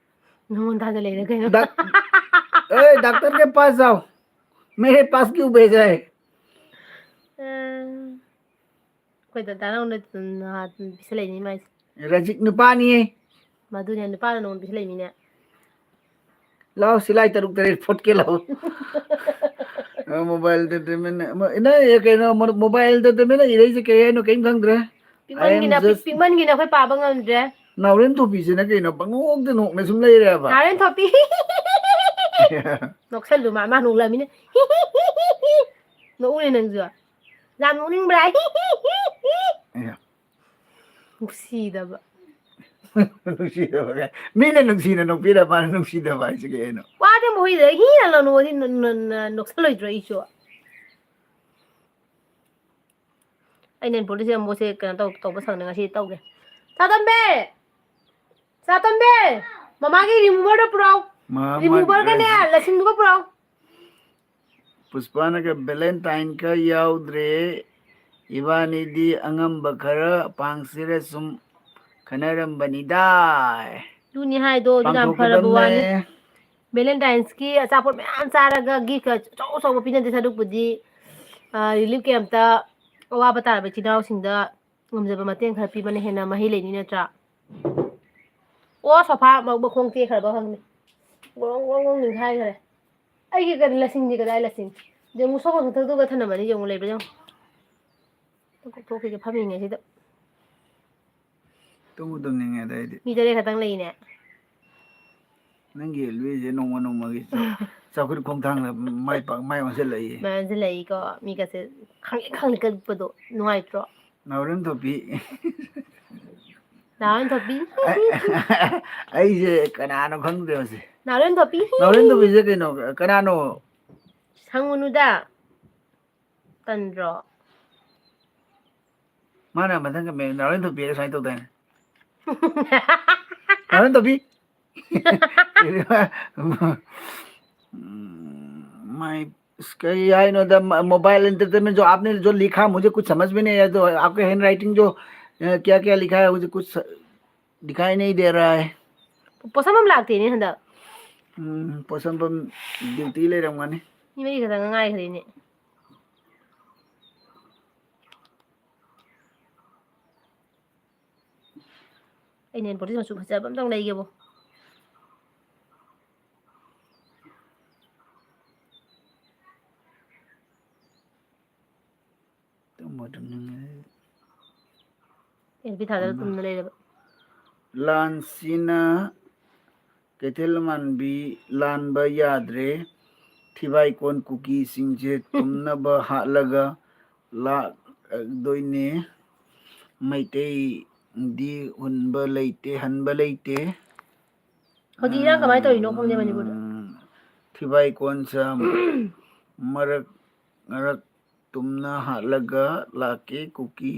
ꯅꯉꯣꯟ ꯊꯥꯖꯜꯂꯛꯏꯔ ꯀꯩꯅꯣ? ꯗꯥꯛ-, ꯑꯦ, ꯗꯥꯛꯇꯔ ꯀꯦ ꯄꯥꯁ ꯖꯥꯎ꯫ ꯃꯦꯔꯦ ꯄꯥꯁ ꯀ꯭ꯌꯨ ꯚꯦꯖꯥ ꯍꯦ? ꯑ, ꯑꯩꯈꯣꯏ ꯗꯗꯥꯅ ꯅꯍꯥꯟ ꯄꯤꯁꯜꯂꯛꯏꯅꯤ ꯃꯥꯏꯁꯦ꯫ ꯔꯥꯖꯤꯛ ꯅꯨꯄꯥꯅꯤꯌꯦ꯫ ꯃꯗꯨꯅꯦ, ꯅꯨꯄꯥꯅ ꯅꯉꯣꯟꯗ ꯄꯤꯁꯜꯂꯛꯏꯃꯤꯅꯦ꯫ ꯂꯥꯎ, ꯁꯤꯂꯥꯏ ꯇꯔꯨꯛ ꯇꯔꯦꯠ ꯐꯣꯠꯀꯦ ꯂꯥꯎ꯫ ꯑ, mobile entertainment, ꯑꯃ, ꯏꯅꯦ, ꯀꯩꯅꯣ, mo-, mobile entertainment ꯏꯔꯛꯏꯁꯦ ꯀꯩ ꯍꯥꯏꯅꯣ ꯀꯩꯝ ꯈꯪꯗ꯭ꯔꯦ꯫ I am ꯄꯤꯛꯃꯟꯒꯤꯅ, ꯄꯤꯛ-, just ꯄꯤꯛꯃꯟꯒꯤꯅ ꯑꯩꯈꯣꯏ ꯄꯥꯕ ꯉꯝꯗ꯭ꯔꯦ꯫ ꯅꯥꯎꯔꯦꯝ ꯊꯣꯛꯄꯤꯁꯤꯅ ꯀꯩꯅꯣ ꯄꯪꯅꯣꯛꯇ ꯅꯣꯛꯅ ꯁꯨꯝ ꯂꯩꯔꯦꯕ꯫ ꯅꯥꯎꯔꯦꯝ ꯊꯣꯛꯄꯤ꯫ ꯅꯣꯛꯁꯜꯂꯨ, ꯃꯥ, ꯃꯥ ꯅꯣꯛꯂꯃꯤꯅ꯫ ꯅꯣꯛꯎꯅꯦ ꯅꯪꯁꯨ꯫ ꯌꯥꯝ ꯅꯣꯛꯅꯤꯡꯕ꯭ꯔꯥ? ꯑꯌꯥ꯫ ꯅꯨꯡꯁꯤꯗꯕ꯫ ꯅꯨꯡꯁꯤꯗꯕ ꯀꯥꯏ-, ꯃꯤꯅ ꯅꯨꯡꯁꯤꯅ ꯅꯣꯛꯄꯤꯔ ꯃꯥꯅ ꯅꯨꯡꯁꯤꯗꯕ ꯍꯥꯏꯁꯦ ꯀꯩꯅꯣ? ꯋꯥꯗꯤ ꯑꯃꯨꯛ ꯍꯨꯏꯗ ꯍꯤꯅ ꯂꯧꯅꯨ, ꯋꯥꯗꯤ ꯅ-, ꯅ-, ꯅ-, ꯅꯣꯛꯁꯜꯂꯣꯏꯗ꯭ꯔꯣ ꯑꯩꯁꯨ? ꯑꯩꯅ ꯄꯣꯂꯤꯁꯦ ꯑꯃꯨꯛꯁꯦ ꯀꯩꯅꯣ ꯇꯧ-, ꯇꯧꯕ ꯁꯪꯅ ꯉꯁꯤ ꯇꯧꯒꯦ꯫ ꯆꯥꯇꯣꯝꯕꯤ! ꯆꯥꯇꯣꯝꯕꯤ! ꯃꯃꯥꯒꯤ removerꯗꯣ ꯄꯨꯔꯛꯑꯣ꯫ ꯃꯥ-, ꯃꯥ-, Removerꯒꯅꯦ, ꯂꯁꯤꯡꯗꯨꯒ ꯄꯨꯔꯛꯑꯣ꯫ ꯄꯨꯁꯄꯥꯅꯒ Valentineꯀ ꯌꯥꯎꯗ꯭ꯔꯦ, ꯏꯕꯥꯅꯤꯗꯤ ꯑꯉꯝꯕ ꯈꯔ ꯄꯥꯡꯁꯤꯔ ꯁꯨꯝ ꯈꯟꯅꯔꯝꯕꯅꯤꯗ꯫ ꯑꯗꯨꯅꯤ ꯍꯥꯏꯗꯣ, ꯑꯗꯨꯅ ꯌꯥꯝ ꯐꯔꯕ ꯋꯥꯅꯤ꯫ Valentineꯀꯤ ꯑꯆꯥꯄꯣꯠ ꯃꯌꯥꯝ ꯆꯥꯔꯒ giftꯀ ꯑꯆꯧ ꯑꯆꯧꯕ ꯄꯤꯅꯗꯦ ꯁꯔꯨꯛꯄꯨꯗꯤ, ꯑ, relief campꯇ ꯑꯋꯥꯕ ꯇꯥꯔꯕ ꯏꯆꯤꯟ ꯏꯅꯥꯎꯁꯤꯡꯗ ꯉꯝꯖꯕ ꯃꯇꯦꯡ ꯈꯔ ꯄꯤꯕꯅ ꯍꯦꯟꯅ ꯃꯍꯩ ꯂꯩꯅꯤ ꯅꯠꯇ꯭ꯔꯥ? ꯑꯣ, ꯁꯣꯐꯥ ꯃ-, ꯃꯈꯣꯡ ꯇꯦꯛꯈ꯭ꯔꯕ ꯈꯪꯗꯦ꯫ ꯒ꯭ꯔꯣꯡ ꯒ꯭ꯔꯣꯡ ꯒ꯭ꯔꯣꯡ ꯅꯤꯡꯈꯥꯏꯈ꯭ꯔꯦ꯫ ꯑꯩꯒꯤ ꯀꯔꯤ ꯂꯁꯤꯡꯗꯤ ꯀꯗꯥꯏ ꯂꯁꯤꯡ? ꯌꯦꯡꯉꯨ, ꯁꯣꯐꯥ ꯃꯊꯛꯇꯨꯒ ꯊꯅꯝꯃꯅꯤ, ꯌꯦꯡꯉꯨ, ꯂꯩꯕ꯭ꯔꯥ ꯌꯦꯡꯉꯨ꯫ ꯀꯣꯛꯊꯣꯛꯈꯤꯒꯦ ꯐꯝꯃꯤꯉꯩꯁꯤꯗ꯫ ꯇꯨꯝꯕꯨ ꯇꯨꯝꯅꯤꯡꯉꯦꯗ ꯑꯩꯗꯤ꯫ ꯃꯤ ꯇꯔꯦꯠ ꯈꯛꯇꯪ ꯂꯩꯅꯦ꯫ ꯅꯪꯒꯤ ꯂꯨꯏꯁꯦ ꯅꯣꯡꯃ ꯅꯣꯡꯃꯒꯤ ꯆꯥꯎ-, ꯆꯥꯎꯈꯠ ꯈꯣꯡꯊꯥꯡꯗ ꯃꯥꯏ ꯄꯥꯛ-, ꯃꯥꯏ ꯑꯣꯟꯁꯤꯜꯂꯛꯏ꯫ ꯃꯥꯏ ꯑꯣꯟꯁꯤꯜꯂꯛꯏꯀꯣ꯫ ꯃꯤꯒꯁꯦ ꯈꯪꯂꯤ ꯈꯪꯂꯤ ꯀꯛꯄꯗꯣ ꯅꯨꯡꯉꯥꯏꯇ꯭ꯔꯣ? ꯅꯥꯎꯔꯦꯝ ꯊꯣꯛꯄꯤ꯫ ꯅꯥꯎꯔꯦꯝ ꯊꯣꯛꯄꯤ꯫ ꯑꯩ-, ꯑꯩꯁꯦ ꯀꯅꯥꯅꯣ ꯈꯪꯗ꯭ꯔꯦ ꯃꯁꯤ꯫ ꯅꯥꯎꯔꯦꯝ ꯊꯣꯛꯄꯤ꯫ ꯅꯥꯎꯔꯦꯝ ꯊꯣꯛꯄꯤꯁꯦ ꯀꯩꯅꯣ? ꯀꯅꯥꯅꯣ? ꯍꯪꯉꯨꯅꯨꯗ꯫ ꯇꯟꯗ꯭ꯔꯣ? ꯃꯥꯅ ꯃꯊꯪꯒ ꯃꯦ-, ꯅꯥꯎꯔꯦꯝ ꯊꯣꯛꯄꯤꯒ ꯁꯨꯃꯥꯏꯅ ꯇꯧꯗꯥꯏꯅꯦ? ꯅꯥꯎꯔꯦꯝ ꯊꯣꯛꯄꯤ! ꯎꯝ, ꯃꯥꯏ इस कही हाइनोदा मोबाइल एंटरटेनमेंट जो आपने जो लिखा, मुझे कुछ समझ में नहीं आया। तो आपके हैंड राइटिंग जो क्या क्या लिखा है, मुझे कुछ दिखाई नहीं दे रहा है। ꯄꯣꯠꯁꯝ ꯑꯃ ꯂꯥꯛꯇꯦꯅꯦ ꯍꯟꯗꯛ꯫ ꯎꯝ, ꯄꯣꯠꯁꯝꯐꯝ ꯗ꯭ꯌꯨꯇꯤ ꯂꯩꯔꯝꯒꯅꯤ꯫ ꯃꯤ ꯃꯔꯤ ꯈꯛꯇꯪ ꯉꯥꯏꯈ꯭ꯔꯦꯅꯦ꯫ ꯑꯩ ꯅꯦꯜ ꯄꯣꯂꯤꯁ ꯃꯆꯨ ꯐꯖꯕ ꯑꯝꯇꯪ ꯂꯩꯒꯦꯕꯣ꯫ ꯑꯦꯜ ꯄꯤ ꯊꯥꯗꯔ ꯇꯨꯝꯅ ꯂꯩꯔꯕ꯫ ꯂꯥꯟꯁꯤꯅ ꯀꯩꯊꯦꯜ ꯃꯥꯟꯕꯤ ꯂꯥꯟꯕ ꯌꯥꯗ꯭ꯔꯦ꯫ ꯊꯤꯕꯥꯏꯀꯣꯟ ꯀꯨꯀꯤꯁꯤꯡꯁꯦ ꯇꯨꯝꯅꯕ ꯍꯥꯠꯂꯒ ꯂꯥꯛꯗꯣꯏꯅꯦ꯫ ꯃꯩꯇꯩꯗꯤ ꯍꯨꯟꯕ ꯂꯩꯇꯦ, ꯍꯟꯕ ꯂꯩꯇꯦ꯫ ꯍꯧꯖꯤꯛ ꯏꯔꯥꯡ ꯀꯃꯥꯏꯅ ꯇꯧꯔꯤꯅꯣ ꯈꯪꯗꯦ ꯃꯅꯤꯄꯨꯔꯗ꯫ ꯎꯝ, ꯊꯤꯕꯥꯏꯀꯣꯟꯁꯦ ꯃꯔꯛ ꯃꯔꯛ ꯇꯨꯝꯅ ꯍꯥꯠꯂꯒ ꯂꯥꯛꯀꯦ꯫ ꯀꯨꯀꯤ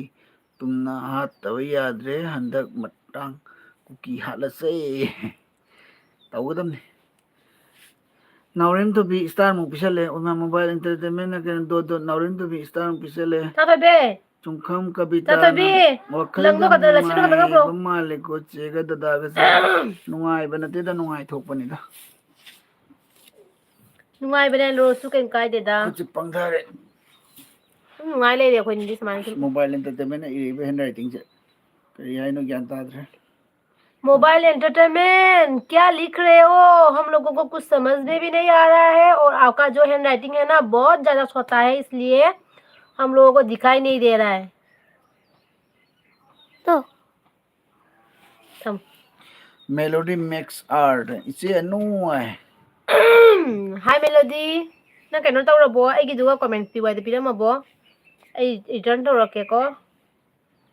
ꯇꯨꯝꯅ ꯍꯥꯠꯇꯕ ꯌꯥꯗ꯭ꯔꯦ꯫ ꯍꯟꯗꯛ ꯃꯇꯥꯡ ꯀꯨꯀꯤ ꯍꯥꯠꯂꯁꯦ꯫ ꯇꯧꯒꯗꯕꯅꯤ꯫ ꯅꯥꯎꯔꯦꯝ ꯊꯣꯏꯕꯤ ꯏꯁꯇꯥꯔꯃꯨꯛ ꯄꯤꯁꯜꯂꯦ꯫ ꯑꯣꯏꯃꯥ ꯃꯣꯕꯥꯏꯜ ꯑꯦꯟꯇꯔꯇꯦꯟꯃꯦꯟꯅ ꯀꯩꯅꯣ ꯗꯣꯠ ꯗꯣꯠ ꯅꯥꯎꯔꯦꯝ ꯊꯣꯏꯕꯤ ꯏꯁꯇꯥꯔꯃꯨꯛ ꯄꯤꯁꯜꯂꯦ꯫ ꯇꯥꯊꯣꯏꯕꯤ! ꯆꯨꯡꯈꯝ ꯀꯕꯤꯇꯥꯅ ꯇꯥꯊꯣꯏꯕꯤ! ꯋꯥꯈꯜ ꯂꯪꯗꯣ ꯌꯥꯝ ꯀꯗꯔ ꯂꯁꯤꯗꯣ ꯀꯗꯔ ꯂꯧꯈ꯭ꯔꯣ꯫ ꯅꯨꯡꯉꯥꯏꯕ ꯃꯥꯜꯂꯦꯀꯣ ꯆꯦꯒ ꯗꯗꯥꯒꯁꯦ꯫ ꯅꯨꯡꯉꯥꯏꯕ ꯅꯠꯇꯦꯗ, ꯅꯨꯡꯉꯥꯏꯊꯣꯛꯄꯅꯤꯗ꯫ ꯅꯨꯡꯉꯥꯏꯕꯅꯦ ꯂꯣꯁꯨ ꯀꯩꯝ ꯀꯥꯏꯗꯦꯗ꯫ ꯈꯨꯠꯁꯦ ꯄꯪꯊꯔꯦ꯫ ꯑꯗꯨꯝ ꯅꯨꯡꯉꯥꯏ ꯂꯩꯔꯦ ꯑꯩꯈꯣꯏꯅꯤꯗꯤ ꯁꯨꯃꯥꯏꯅ ꯁꯨꯝ꯫ ꯃꯣꯕꯥꯏꯜ ꯑꯦꯟꯇꯔꯇꯦꯟꯃꯦꯟꯅ ꯏꯔꯤꯕ ꯍꯦꯟ ꯔꯥꯏꯇꯤꯡꯁꯦ ꯀꯔꯤ ꯍꯥꯏꯅꯣ ꯒ꯭ꯌꯥꯟ ꯇꯥꯗ꯭ꯔꯦ꯫ मोबाइल एंटरटेनमेंट क्या लिख रहे हो? हम लोगों को कुछ समझ में भी नहीं आ रहा है और आपका जो हैंड राइटिंग है ना, बहुत ज्यादा छोटा है, इसलिए हम लोगों को दिखाई नहीं दे रहा है। तो थम। Melody Max Art, ꯏꯆꯦ ꯑꯅꯨ ꯍꯥꯏ꯫ हाय मेलोडी, ꯅꯪ ꯀꯩꯅꯣ ꯇꯧꯔꯕꯣ? ꯑꯩꯒꯤꯗꯨꯒ ꯀꯣꯃꯦꯟ ꯄꯤ ꯋꯥꯏꯗ ꯄꯤꯔꯝꯃꯕꯣ? ꯑꯩ ꯔꯤꯇꯔꯟ ꯇꯧꯔꯛꯀꯦꯀꯣ꯫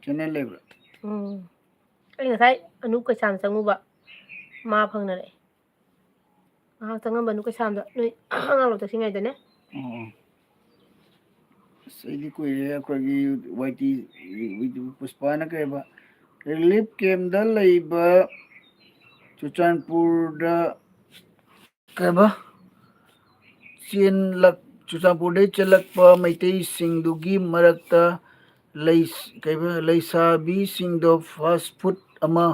ꯆꯦꯅꯦꯜ ꯂꯩꯕ꯭ꯔꯥ? ꯎꯝ꯫ ꯑꯩ ꯉꯁꯥꯏ ꯑꯅꯨ ꯀꯩꯁꯥꯝ ꯆꯪꯉꯨꯕ, ꯃꯥ ꯐꯪꯅꯔꯛꯑꯦ꯫ ꯉꯥꯏꯍꯥꯛ ꯆꯪꯉꯝꯕꯅꯨ ꯀꯩꯁꯥꯝꯗ, ꯅꯣꯏ ꯑꯉꯥꯡ ꯂꯧ ꯆꯠꯈꯤꯉꯩꯗꯅꯦ꯫ ꯑꯣ꯫ ꯑꯁ, ꯑꯩꯗꯤ ꯀꯨꯏꯔꯦ ꯑꯩꯈꯣꯏꯒꯤ ꯋꯥꯏ ꯇꯤ, ꯄꯨꯁꯄꯥꯅ ꯀꯩꯕ, ꯔꯤꯂꯤꯐ ꯀꯦꯝꯗ ꯂꯩꯕ ꯆꯨꯔꯆꯥꯟꯄꯨꯔꯗ ꯀꯩꯕ, ꯆꯦꯟꯂꯛ-, ꯆꯨꯔꯆꯥꯟꯄꯨꯔꯗꯩ ꯆꯠꯂꯛꯄ ꯃꯩꯇꯩꯁꯤꯡꯗꯨꯒꯤ ꯃꯔꯛꯇ ꯂꯩꯁ-, ꯀꯩꯕ, ꯂꯩꯁꯥꯕꯤꯁꯤꯡꯗꯣ fast food ꯑꯃ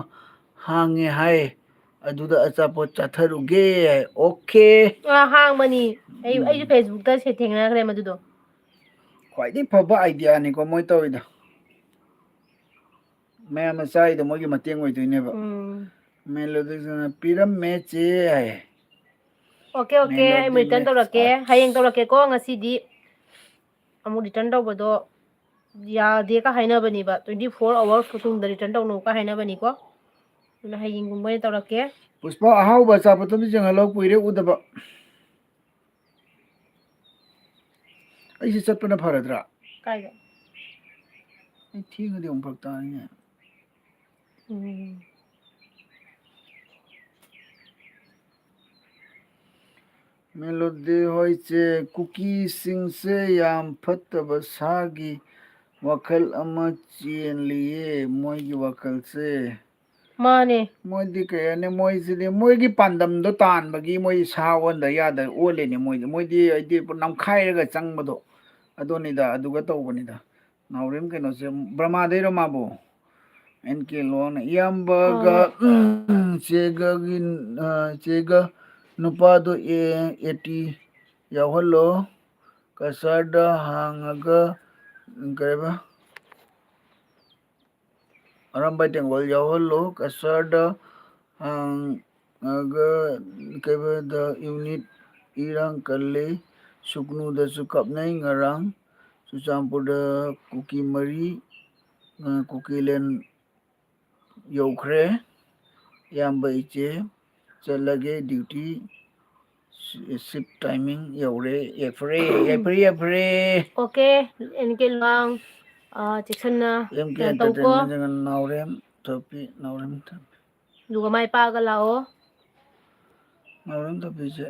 ꯍꯥꯡꯉꯦ ꯍꯥꯏ, ꯑꯗꯨꯗ ꯑꯆꯥꯄꯣꯠ ꯆꯥꯊꯔꯨꯒꯦ ꯍꯥꯏ꯫ ꯑꯣꯀꯦ꯫ ꯑ, ꯍꯥꯡꯕꯅꯤ꯫ ꯑꯩ, ꯎꯝ꯫ ꯑꯩꯁꯨ Facebookꯇ ꯁꯦ ꯊꯦꯡꯅꯈ꯭ꯔꯦ ꯃꯗꯨꯗꯣ꯫ ꯈ꯭ꯋꯥꯏꯗꯒꯤ ꯐꯕ ideaꯅꯤꯀꯣ ꯃꯣꯏ ꯇꯧꯔꯤꯗꯣ꯫ ꯃꯌꯥꯝꯅ ꯆꯥꯔꯤꯗꯣ ꯃꯣꯏꯒꯤ ꯃꯇꯦꯡ ꯑꯣꯏꯗꯣꯏꯅꯦꯕ꯫ ꯎꯝ꯫ ꯃꯦꯂꯣꯗꯤꯁꯅ "ꯄꯤꯔꯝꯃꯦ ꯆꯦ" ꯍꯥꯏ꯫ ꯑꯣꯀꯦ, ꯑꯣꯀꯦ, ꯑꯩ ꯑꯃꯨꯛ return ꯃꯦꯂꯣꯗꯤꯅ ꯇꯧꯔꯛꯀꯦ꯫ ꯍꯌꯦꯡ ꯇꯧꯔꯛꯀꯦꯀꯣ, ꯉꯁꯤꯗꯤ ꯑꯃꯨꯛ return ꯇꯧꯕꯗꯣ ꯌꯥꯗꯦꯒ ꯍꯥꯏꯅꯕꯅꯦꯕ, twenty four hours ꯃꯇꯨꯡꯗ return ꯇꯧꯅꯧꯒ ꯍꯥꯏꯅꯕꯅꯤꯀꯣ꯫ ꯑꯗꯨꯅ ꯍꯌꯦꯡꯒꯨꯝꯕ ꯑꯣꯏꯅ ꯇꯧꯔꯛꯀꯦ꯫ ꯄꯨꯁꯄꯥ, ꯑꯍꯥꯎꯕ ꯑꯆꯥꯄꯣꯠ ꯑꯃ ꯌꯦꯡꯍꯜꯂꯣ, ꯀꯨꯏꯔꯦ ꯎꯗꯕ꯫ ꯑꯩꯁꯦ ꯆꯠꯄꯅ ꯐꯔꯗ꯭ꯔꯥ? ꯀꯥꯏꯗ? ꯑꯩ ꯊꯦꯡꯉꯗꯤ ꯑꯃꯨꯛ ꯐꯔꯛ ꯇꯥꯅꯤꯅꯦ꯫ ꯎꯝ꯫ ꯃꯦꯂꯣꯗꯤ ꯍꯣꯏꯁꯦ, ꯀꯨꯀꯤꯁꯤꯡꯁꯦ ꯌꯥꯝ ꯐꯠꯇꯕ ꯁꯥꯒꯤ ꯋꯥꯈꯜ ꯑꯃ ꯆꯦꯜꯂꯤꯌꯦ, ꯃꯣꯏꯒꯤ ꯋꯥꯈꯜꯁꯦ꯫ ꯃꯥꯅꯦ꯫ ꯃꯣꯏꯗꯤ ꯀꯩ ꯍꯥꯏꯅꯤ, ꯃꯣꯏꯁꯤꯗꯤ ꯃꯣꯏꯒꯤ ꯄꯥꯟꯗꯝꯗꯣ ꯇꯥꯟꯕꯒꯤ ꯃꯣꯏ ꯁꯥ ꯑꯣꯟꯗ ꯌꯥꯗ ꯑꯣꯜꯂꯤꯅꯦ ꯃꯣꯏꯗꯤ꯫ ꯃꯣꯏꯗꯤ ꯍꯥꯏꯗꯤ ꯅꯝꯈꯥꯏꯔꯒ ꯆꯪꯕꯗꯣ ꯑꯗꯨꯅꯤꯗ, ꯑꯗꯨꯒ ꯇꯧꯕꯅꯤꯗ꯫ ꯅꯥꯎꯔꯦꯝ ꯀꯩꯅꯣꯁꯦ ꯕ꯭ꯔꯃꯥꯗꯩꯔꯣ ꯃꯥꯕꯨ? ꯑꯦꯟ ꯀꯦ ꯂꯣꯟꯅ ꯏꯌꯥꯝꯕꯒ, ꯑꯥ꯫ ꯎꯝ, ꯆꯦꯒꯒꯤ, ꯑ, ꯆꯦꯒ ꯅꯨꯄꯥꯗꯣ ꯑꯦ, ꯑꯦ ꯇꯤ ꯌꯥꯎꯍꯜꯂꯣ꯫ ꯀꯁꯥꯔꯗ ꯍꯥꯡꯉꯒ, ꯎꯝ, ꯀꯩꯕ? ꯑꯔꯥꯝꯕꯥꯏ ꯇꯦꯡꯒꯣꯜ ꯌꯥꯎꯍꯜꯂꯣ꯫ ꯀꯁꯥꯔꯗ ꯍꯥꯡꯉꯒ, ꯀꯩꯕ, ꯗ ꯌꯨꯅꯤꯠ ꯏꯔꯥꯡ ꯀꯜꯂꯤ꯫ ꯁꯨꯒꯅꯨꯗꯁꯨ ꯀꯥꯞꯅꯩ ꯉꯔꯥꯡ꯫ ꯆꯨꯔꯆꯥꯟꯄꯨꯔꯗ ꯀꯨꯀꯤ ꯃꯔꯤ, ꯑ, ꯀꯨꯀꯤꯂꯦꯟ ꯌꯧꯈ꯭ꯔꯦ꯫ ꯏꯌꯥꯝꯕ ꯏꯆꯦ ꯆꯠꯂꯒꯦ, duty shift timing ꯌꯧꯔꯦ꯫ ꯌꯥꯏꯐꯔꯦ, ꯌꯥꯏꯐꯔꯦ, ꯌꯥꯏꯐꯔꯦ꯫ ꯑꯣꯀꯦ, ꯑꯦꯟ ꯀꯦ ꯂꯣꯡ, ꯑ, ꯆꯦꯛꯁꯤꯟꯅ ꯑꯦꯝ ꯀꯦ ꯀꯩꯅꯣ ꯇꯧꯀꯣ꯫ Entertainment ꯅ ꯅꯥꯎꯔꯦꯝ ꯊꯣꯛꯄꯤ, ꯅꯥꯎꯔꯦꯝ ꯊꯣꯛꯄꯤ꯫ ꯑꯗꯨꯒ ꯃꯥꯏ ꯄꯥꯛꯑꯒ ꯂꯥꯛꯑꯣ꯫ ꯅꯥꯎꯔꯦꯝ ꯊꯣꯛꯄꯤꯁꯦ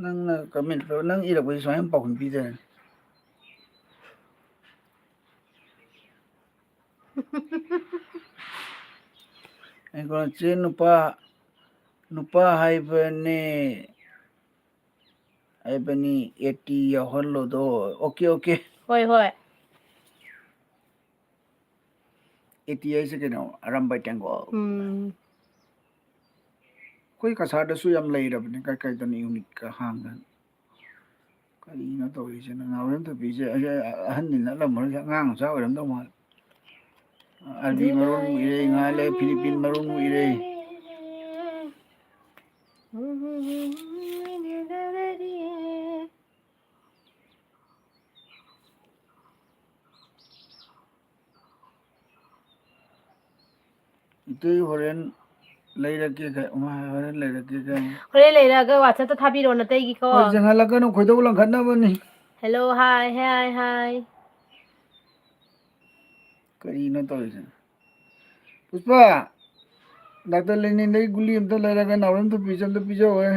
ꯅꯪꯅ comment ꯅꯪ ꯏꯔꯛꯄꯁꯦ ꯁꯨꯃꯥꯏꯅ ꯄꯥꯎꯈꯨꯝ ꯄꯤꯗꯣꯏꯅꯦ꯫ ꯑꯩꯈꯣꯏ ꯆꯦ ꯅꯨꯄꯥ, ꯅꯨꯄꯥ ꯍꯥꯏꯕꯅꯦ꯫ ꯑꯩꯕꯅꯤ ꯑꯦꯇꯤ ꯌꯥꯎꯍꯜꯂꯣꯗꯣ꯫ Okay, okay. ꯍꯣꯏ, ꯍꯣꯏ꯫ ꯑꯦꯇꯤ ꯍꯥꯏꯁꯦ ꯀꯩꯅꯣ? ꯑꯔꯝꯕꯥꯏ ꯇꯦꯡꯒꯣꯜ꯫ ꯎꯝ꯫ ꯑꯩꯈꯣꯏ ꯀꯁꯥꯔꯗꯁꯨ ꯌꯥꯝ ꯂꯩꯔꯕꯅꯤ, ꯀꯥꯏ ꯀꯥꯏꯗꯅꯣ ꯌꯨꯅꯤꯠꯀ ꯍꯥꯡꯗꯅ꯫ ꯀꯔꯤꯅꯣ ꯇꯧꯔꯤꯁꯤꯅ? ꯅꯥꯎꯔꯦꯝ ꯊꯣꯏꯕꯤꯁꯦ ꯑꯩ ꯑꯍꯟꯗꯤ ꯅꯠꯂꯝꯃꯔꯣꯏ, ꯑꯉꯥꯡ ꯃꯆꯥ ꯑꯣꯏꯔꯝꯗꯧ ꯃꯥꯜꯂꯦ꯫ ꯑꯔꯕꯤ ꯃꯔꯣꯟ ꯏꯔꯦ, ꯉꯥꯏꯍꯥꯛ ꯂꯩ ꯐꯤꯂꯤꯄꯤꯟ ꯃꯔꯣꯟ ꯏꯔꯦ꯫ ꯏꯇꯩ, ꯍꯣꯔꯦꯟ ꯂꯩꯔꯛꯀꯦ ꯀ-, ꯍꯣꯔꯦꯟ ꯂꯩꯔꯛꯀꯦ ꯀ-, ꯍꯣꯔꯦꯟ ꯂꯩꯔꯛꯑꯒ WhatsApp-ꯇ ꯊꯥꯕꯤꯔꯛꯑꯣ ꯅꯇꯩꯒꯤꯀꯣ꯫ ꯍꯣꯏ, ꯆꯪꯍꯜꯂꯛꯀꯅꯨ, ꯈꯣꯏꯗꯧ ꯂꯪꯈꯠꯅꯕꯅꯤ꯫ Hello, hi, hi, hi꯫ ꯀꯔꯤꯅꯣ ꯇꯧꯔꯤꯁꯦ? ꯄꯨꯁꯄꯥ, ꯗꯥꯛꯇꯔ ꯂꯦꯅꯤꯟꯗꯒꯤ ꯒꯨꯂꯤ ꯑꯝꯇ ꯂꯩꯔꯒ ꯅꯥꯎꯔꯦꯝ ꯊꯣꯏꯕꯤꯁꯦ ꯑꯝꯇ ꯄꯤꯖꯧꯍꯦ꯫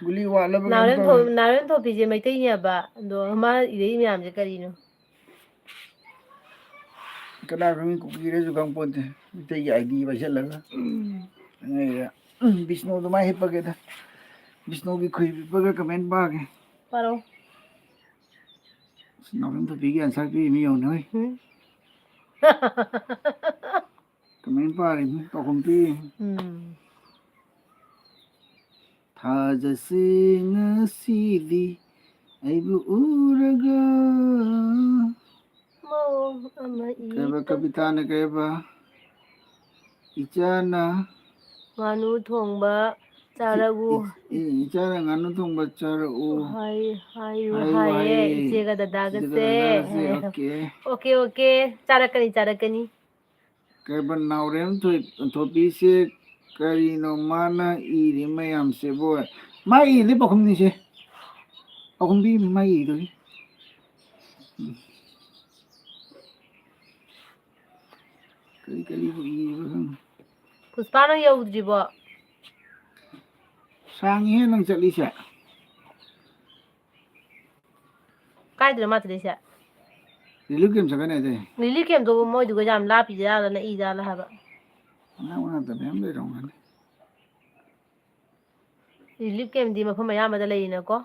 ꯒꯨꯂꯤ ꯋꯥꯠꯂꯕ ꯀꯩꯅꯣꯝ ꯅꯥꯎꯔꯦꯝ ꯇꯧꯔꯦ꯫ ꯊꯣ-, ꯅꯥꯎꯔꯦꯝ ꯊꯣꯏꯕꯤꯁꯦ ꯃꯩꯇꯩꯅꯦꯕ꯫ ꯑꯗꯣ ꯃꯥ ꯏꯔꯛꯏ ꯃꯌꯥꯝꯁꯦ ꯀꯔꯤꯅꯣ? ꯀꯅꯥ ꯈꯪꯅꯤ, ꯀꯨꯀꯤꯔꯁꯨ ꯈꯪꯄꯣꯟꯇꯦ꯫ ꯃꯩꯇꯩꯒꯤ ID ꯄꯥꯏꯁꯤꯜꯂꯒ꯫ ꯎꯝ꯫ ꯑꯩꯅ, ꯎꯝ, ꯕꯤꯁꯅꯨꯗꯨ ꯃꯥꯏ ꯍꯤꯞꯄꯒꯦꯗ꯫ ꯕꯤꯁꯅꯨꯒꯤ ꯈꯨꯏ ꯍꯤꯞꯄꯒ comment ꯄꯥꯒꯦ꯫ ꯄꯥꯔꯣ꯫ ꯑꯁ, ꯅꯥꯎꯔꯦꯝ ꯊꯣꯏꯕꯤꯒꯤ answer ꯄꯤꯔꯤ ꯃꯤ ꯌꯦꯡꯉꯨꯅꯦ, ꯍꯣꯏ꯫ ꯎꯝ꯫ Comment ꯄꯥꯔꯤꯅꯤ, ꯄꯥꯎꯈꯨꯝ ꯄꯤꯔꯤꯅꯤ꯫ ꯎꯝ꯫ ꯊꯥꯖꯁꯦ ꯉꯁꯤꯗꯤ ꯑꯩꯕꯨ ꯎꯔꯒ꯫ ꯃꯑꯣꯡ ꯑꯃ ꯀꯩꯕ, ꯏꯇꯧ ꯀꯕꯤꯇꯥꯅ ꯀꯩꯕ? ꯏꯆꯥꯅ ꯉꯥꯅꯨ ꯊꯣꯡꯕ ꯏꯆꯦ-, ꯆꯥꯔꯛꯎ꯫ ꯏ-, ꯏ-, ꯏꯆꯥꯅ ꯉꯥꯅꯨ ꯊꯣꯡꯕ ꯆꯥꯔꯛꯎ꯫ ꯍꯥꯏ-, ꯍꯥꯏꯌꯨ ꯍꯥꯏꯌꯨ ꯍꯥꯏꯌꯦ, ꯍꯥꯏꯌꯦ꯫ ꯏꯆꯦꯒ ꯗꯗꯥꯒꯁꯦ꯫ ꯏꯆꯦꯒ ꯗꯗꯥꯒꯁꯦ, okay꯫ Okay, okay꯫ ꯆꯥꯔꯛꯀꯅꯤ, ꯆꯥꯔꯛꯀꯅꯤ꯫ ꯀꯩꯕ, ꯅꯥꯎꯔꯦꯝ ꯊꯣꯏ-, ꯊꯣꯏꯕꯤꯁꯦ ꯀꯔꯤꯅꯣ ꯃꯥꯅ ꯏꯔꯤ ꯃꯌꯥꯝꯁꯤꯕꯣ? ꯃꯥ ꯏꯔꯤꯗꯤ ꯄꯥꯎꯈꯨꯝꯅꯤꯁꯦ꯫ ꯄꯥꯎꯈꯨꯝ ꯄꯤꯔꯤꯅꯤ ꯃꯥ ꯏꯔꯤꯗꯨꯒꯤ꯫ ꯎꯝ꯫ ꯀꯔꯤ ꯀꯔꯤꯕꯨ ꯏꯔꯤꯕ ꯈꯪꯗꯦ꯫ ꯄꯨꯁꯄꯥ, ꯅꯪ ꯌꯧꯗ꯭ꯔꯤꯕꯣ? ꯁꯥꯡꯉꯤꯍꯦ ꯅꯪ ꯆꯠꯂꯤꯁꯦ꯫ ꯀꯥꯏꯗꯅꯣ ꯃꯥ ꯆꯠꯂꯤꯁꯦ? Relief camp ꯆꯠꯀꯅꯤ ꯍꯥꯏꯗꯥꯏꯅꯦ? Relief campꯇꯨꯕꯨ ꯃꯣꯏꯗꯨꯒ ꯌꯥꯝ ꯂꯥꯞꯄꯤꯖꯥꯠꯂ, ꯅꯛꯏꯖꯥꯠꯂ ꯍꯥꯏꯕ? ꯑꯅꯛ ꯑꯅꯛꯇ ꯃꯌꯥꯝ ꯂꯩꯔꯝꯒꯅꯤ꯫ Relief campꯗꯤ ꯃꯐꯝ ꯑꯌꯥꯝꯕꯗ ꯂꯩꯔꯤꯅꯀꯣ꯫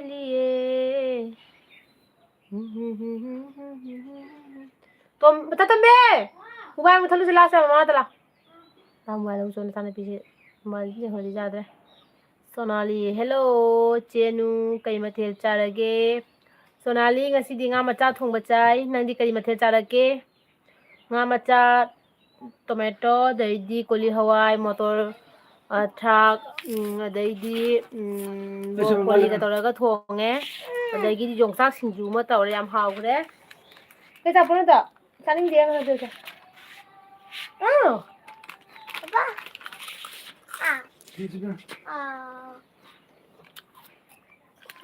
ꯂꯤꯌꯦ꯫ ꯇꯣꯝ-, ꯇꯥꯇꯣꯝꯕꯤ! ꯃꯣꯕꯥꯏꯜ ꯃꯨꯠꯊꯠꯂꯨꯁꯤ ꯂꯥꯎꯁꯦ, ꯃꯃꯥꯗ ꯂꯥꯎ꯫ ꯂꯥꯎ, ꯃꯣꯕꯥꯏꯜ ꯂꯧ ꯆꯣ, ꯅꯆꯥꯅꯨꯄꯤꯁꯤ꯫ ꯃꯣꯕꯥꯏꯜꯁꯤ ꯍꯧꯖꯤꯛ ꯌꯥꯗ꯭ꯔꯦ꯫ ꯁꯣꯅꯥꯂꯤ, hello, ꯆꯦꯅꯨ, ꯀꯩ ꯃꯊꯦꯜ ꯆꯥꯔꯒꯦ? ꯁꯣꯅꯥꯂꯤ, ꯉꯁꯤꯗꯤ ꯉꯥ ꯃꯆꯥ ꯊꯣꯡꯕ ꯆꯥꯏ꯫ ꯅꯪꯗꯤ ꯀꯔꯤ ꯃꯊꯦꯜ ꯆꯥꯔꯛꯀꯦ? ꯉꯥ ꯃꯆꯥ, ꯇꯣꯃꯦꯇꯣ, ꯑꯗꯩꯗꯤ ꯀꯣꯂꯤ ꯍꯋꯥꯏ, ꯃꯣꯇꯣꯔ, ꯑ, ꯊ꯭ꯔꯥꯛ, ꯎꯝ, ꯑꯗꯩꯗꯤ, ꯎꯝ, ꯕ꯭ꯔꯣꯀꯣꯂꯤꯒ ꯇꯧꯔꯒ ꯊꯣꯡꯉꯦ꯫ ꯑꯗꯒꯤꯗꯤ ꯌꯣꯡꯆꯥꯛ ꯁꯤꯡꯖꯨ ꯑꯃ ꯇꯧꯔꯦ, ꯌꯥꯝ ꯍꯥꯎꯈ꯭ꯔꯦ꯫ ꯀꯩ ꯆꯥꯄꯣꯠꯅꯣ ꯑꯗꯣ? ꯆꯥꯅꯤꯡꯗꯦ, ꯀꯩꯅꯣ ꯇꯧꯁꯦ꯫ ꯑꯥ꯫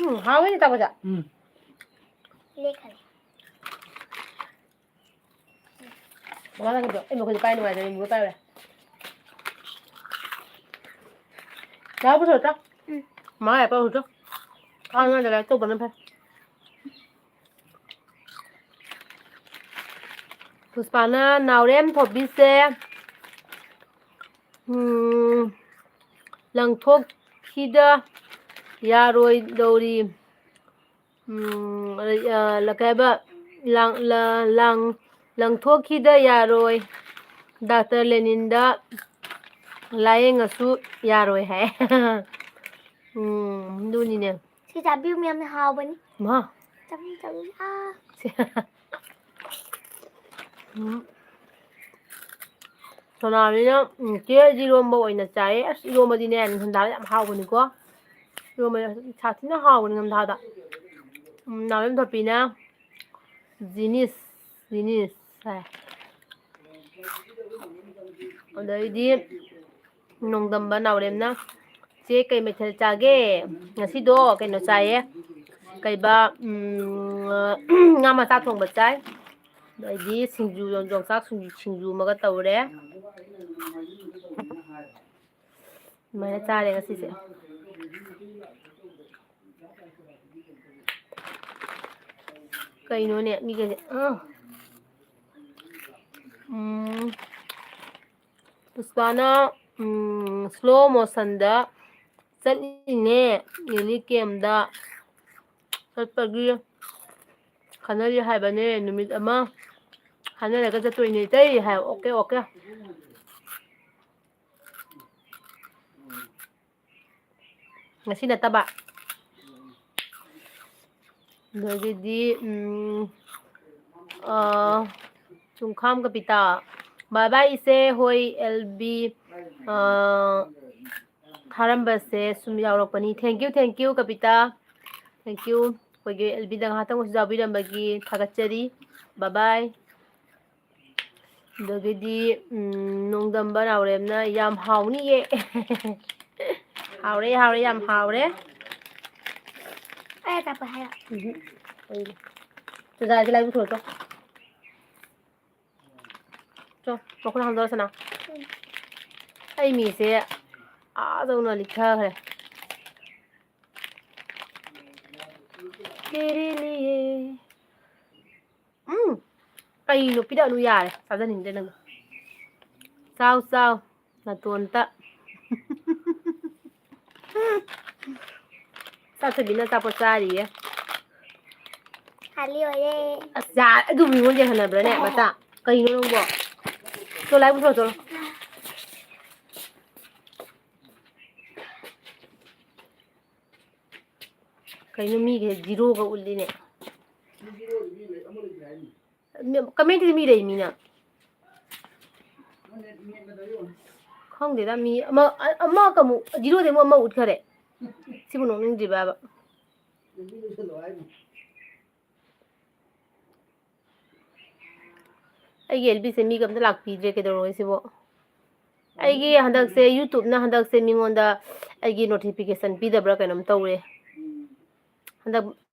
ꯎꯝ, ꯍꯥꯎꯋꯤꯅꯦ ꯇꯥꯃꯣꯆꯥ꯫ ꯎꯝ꯫ ꯂꯦꯛꯈ꯭ꯔꯦ꯫ ꯃꯃꯥ ꯅꯪꯒꯤꯗꯣ ꯑꯩ ꯃꯈꯨꯠꯁꯦ ꯄꯥꯏ ꯅꯨꯡꯉꯥꯏꯇꯕꯩ ꯃꯨꯛ ꯄꯥꯏꯔꯨꯔꯦ꯫ ꯂꯥꯎ ꯄꯨꯊꯣꯛꯑꯣ ꯆꯣ꯫ ꯎꯝ꯫ ꯃꯃꯥ ꯂꯥꯏ ꯄꯥꯎ ꯆꯣ꯫ ꯀꯥꯡꯅꯗ ꯂꯥꯏꯔꯤꯛ ꯇꯧꯕꯅ ꯐꯩ꯫ ꯄꯨꯁꯄꯥꯅ ꯅꯥꯎꯔꯦꯝ ꯊꯣꯛꯄꯤꯁꯦ, ꯎꯝ, ꯂꯪꯊꯣꯛꯈꯤꯗ ꯌꯥꯔꯣꯏꯗꯧꯔꯤ꯫ ꯎꯝ, ꯑ, ꯀꯩ ꯍꯥꯏꯕ, ꯂꯥꯡ-, ꯂ-, ꯂꯥꯡ-, ꯂꯪꯊꯣꯛꯈꯤꯗ ꯌꯥꯔꯣꯏ꯫ ꯗꯥꯛꯇꯔ ꯂꯦꯅꯤꯟꯗ ꯂꯥꯌꯦꯡꯉꯁꯨ ꯌꯥꯔꯣꯏ ꯍꯥꯏ꯫ ꯎꯝ, ꯑꯗꯨꯅꯤꯅꯦ꯫ ꯁꯤ ꯆꯥꯕꯤꯌꯨ, ꯃꯌꯥꯝꯅ ꯍꯥꯎꯕꯅꯤ꯫ ꯃꯥ꯫ ꯆꯥꯕꯤꯌꯨ, ꯆꯥꯕꯤꯌꯨ꯫ ꯑꯥ꯫ ꯁꯤ-, ꯎꯝ꯫ ꯁꯣꯅꯥꯂꯤꯅ, ꯎꯝ, ꯆꯦ, ꯏꯔꯣꯝꯕ ꯑꯣꯏꯅ ꯆꯥꯏꯌꯦ꯫ ꯑꯁ, ꯏꯔꯣꯝꯕꯗꯤꯅꯦ, ꯅꯤꯡꯊꯝꯊꯥꯗ ꯌꯥꯝ ꯍꯥꯎꯕꯅꯤꯀꯣ꯫ ꯏꯔꯣꯝꯕ ꯁꯥꯊꯤꯅ ꯍꯥꯎꯕꯅꯤ ꯅꯤꯡꯊꯝꯊꯥꯗ꯫ ꯎꯝ, ꯅꯥꯎꯔꯦꯝ ꯊꯣꯏꯄꯤꯅ ꯖꯤꯅꯤꯁ, ꯖꯤꯅꯤꯁ ꯍꯥꯏ꯫ ꯑꯗꯩꯗꯤ ꯅꯣꯡꯗꯝꯕ ꯅꯥꯎꯔꯦꯝꯅ, "ꯆꯦ, ꯀꯩ ꯃꯊꯦꯜ ꯆꯥꯒꯦ?" ꯉꯁꯤꯗꯣ ꯀꯩꯅꯣ ꯆꯥꯏꯌꯦ, ꯀꯩꯕ, ꯎꯝ, ꯉꯥ ꯃꯆꯥ ꯊꯣꯡꯕ ꯆꯥꯏ꯫ ꯑꯗꯩꯗꯤ ꯁꯤꯡꯖꯨ, ꯌꯣꯡꯆꯥꯛ ꯁꯤꯡꯖꯨ, ꯁꯤꯡꯖꯨ ꯑꯃꯒ ꯇꯧꯔꯦ꯫ ꯑꯗꯨꯃꯥꯏꯅ ꯆꯥꯔꯦ ꯉꯁꯤꯁꯦ꯫ ꯀꯩꯅꯣꯅꯦ, ꯃꯤꯒꯩꯁꯦ, ꯑ꯫ ꯎꯝ꯫ ꯄꯨꯁꯄꯥꯅ, ꯎꯝ, slow motionꯗ ꯆꯠꯂꯤꯅꯦ, relief campꯗ꯫ ꯆꯠꯄꯒꯤ ꯈꯟꯅꯔꯤ ꯍꯥꯏꯕꯅꯦ, ꯅꯨꯃꯤꯠ ꯑꯃ ꯈꯟꯅꯔꯒ ꯆꯠꯇꯣꯏꯅꯦ ꯏꯇꯩ ꯍꯥꯏ꯫ Okay, okay. ꯉꯁꯤ ꯅꯠꯇꯕ꯫ ꯑꯗꯒꯤꯗꯤ, ꯎꯝ, ꯑ, ꯆꯨꯡꯈꯥꯝ ꯀꯄꯤꯇꯥ꯫ Bye bye ꯏꯆꯦ ꯍꯣꯏ, ꯑꯦꯜ ꯕꯤ, ꯑ, ꯊꯥꯔꯝꯕꯁꯦ ꯁꯨꯝ ꯌꯥꯎꯔꯛꯄꯅꯤ꯫ Thank you, thank you, ꯀꯄꯤꯇꯥ꯫ Thank you꯫ ꯑꯩꯈꯣꯏꯒꯤ ꯑꯦꯜ ꯕꯤꯗ ꯉꯥꯏꯍꯥꯛꯇꯪ ꯑꯣꯏꯁꯨ ꯌꯥꯎꯕꯤꯔꯝꯕꯒꯤ ꯊꯥꯒꯠꯆꯔꯤ꯫ Bye bye꯫ ꯑꯗꯒꯤꯗꯤ, ꯎꯝ, ꯅꯣꯡꯗꯝꯕ ꯅꯥꯎꯔꯦꯝꯅ ꯌꯥꯝ ꯍꯥꯎꯅꯤꯌꯦ꯫ ꯍꯥꯎꯔꯦ, ꯍꯥꯎꯔꯦ, ꯌꯥꯝ ꯍꯥꯎꯔꯦ꯫ ꯑꯩ ꯑꯆꯥꯄꯣꯠ ꯍꯥꯏꯔꯣ? ꯎꯝꯍꯨꯝ꯫ ꯆꯨꯖꯥꯛꯁꯦ ꯂꯥꯏ ꯄꯨꯊꯣꯔꯛꯇꯣ꯫ ꯆꯣ, ꯃꯈꯨꯠ ꯍꯥꯝꯗꯣꯛꯑꯣ ꯁꯅꯥ꯫ ꯎꯝ꯫ ꯑꯩ ꯃꯤꯁꯦ ꯑꯥ ꯌꯧꯅ ꯂꯤꯛꯊꯈ꯭ꯔꯦ꯫ ꯇꯦꯔꯦ ꯂꯤꯌꯦ꯫ ꯎꯝ, ꯀꯩꯅꯣ ꯄꯤꯔꯛꯑꯅꯨ ꯌꯥꯔꯦ, ꯆꯥꯖꯅꯤꯡꯗ꯭ꯔꯦ ꯅꯪ꯫ ꯆꯥꯎ, ꯆꯥꯎ, ꯅꯇꯣꯟꯇ꯫ ꯆꯥꯛꯊꯕꯤꯅ ꯑꯆꯥꯄꯣꯠ ꯆꯥꯔꯤꯌꯦ꯫ ꯈꯥꯂꯤ ꯑꯣꯏꯔꯦ꯫ ꯑꯁ, ꯌꯥ-, ꯑꯗꯨ ꯃꯤꯉꯣꯟꯗ ꯌꯦꯡꯍꯟꯅꯕ꯭ꯔꯅꯦ, ꯃꯆꯥ? ꯀꯩꯅꯣ ꯅꯪꯕꯣ? ꯆꯣ, ꯂꯥꯏ ꯄꯨꯊꯣꯛꯑꯣ, ꯆꯣ꯫ ꯀꯩꯅꯣ ꯃꯤꯒꯤ ꯖꯤꯔꯣꯒ ꯎꯠꯂꯤꯅꯦ꯫ ꯀꯃꯦꯟꯇꯗꯤ ꯃꯤ ꯂꯩ ꯃꯤꯅ꯫ ꯈꯪꯗꯦꯗ, ꯃꯤ ꯑꯃ, ꯑꯃ ꯀꯃꯨꯛ, ꯖꯤꯔꯣꯗꯩ ꯑꯃꯨꯛ ꯑꯃ ꯎꯠꯈꯔꯦ꯫ ꯁꯤꯕꯨ ꯅꯣꯛꯅꯤꯡꯗ꯭ꯔꯤꯕꯕ? ꯑꯩꯒꯤ ꯑꯦꯜ ꯕꯤꯁꯦ ꯃꯤꯒ ꯑꯝꯇ ꯂꯥꯛꯄꯤꯗ꯭ꯔꯦ, ꯀꯩꯗꯧꯔꯒꯦ ꯁꯤꯕꯣ? ꯑꯩꯒꯤ ꯍꯟꯗꯛꯁꯦ YouTube-ꯅ ꯍꯟꯗꯛꯁꯦ ꯃꯤꯉꯣꯟꯗ ꯑꯩꯒꯤ notification ꯄꯤꯗꯕ꯭ꯔꯥ ꯀꯩꯅꯣꯝ ꯇꯧꯔꯦ꯫ ꯍꯟꯗꯛ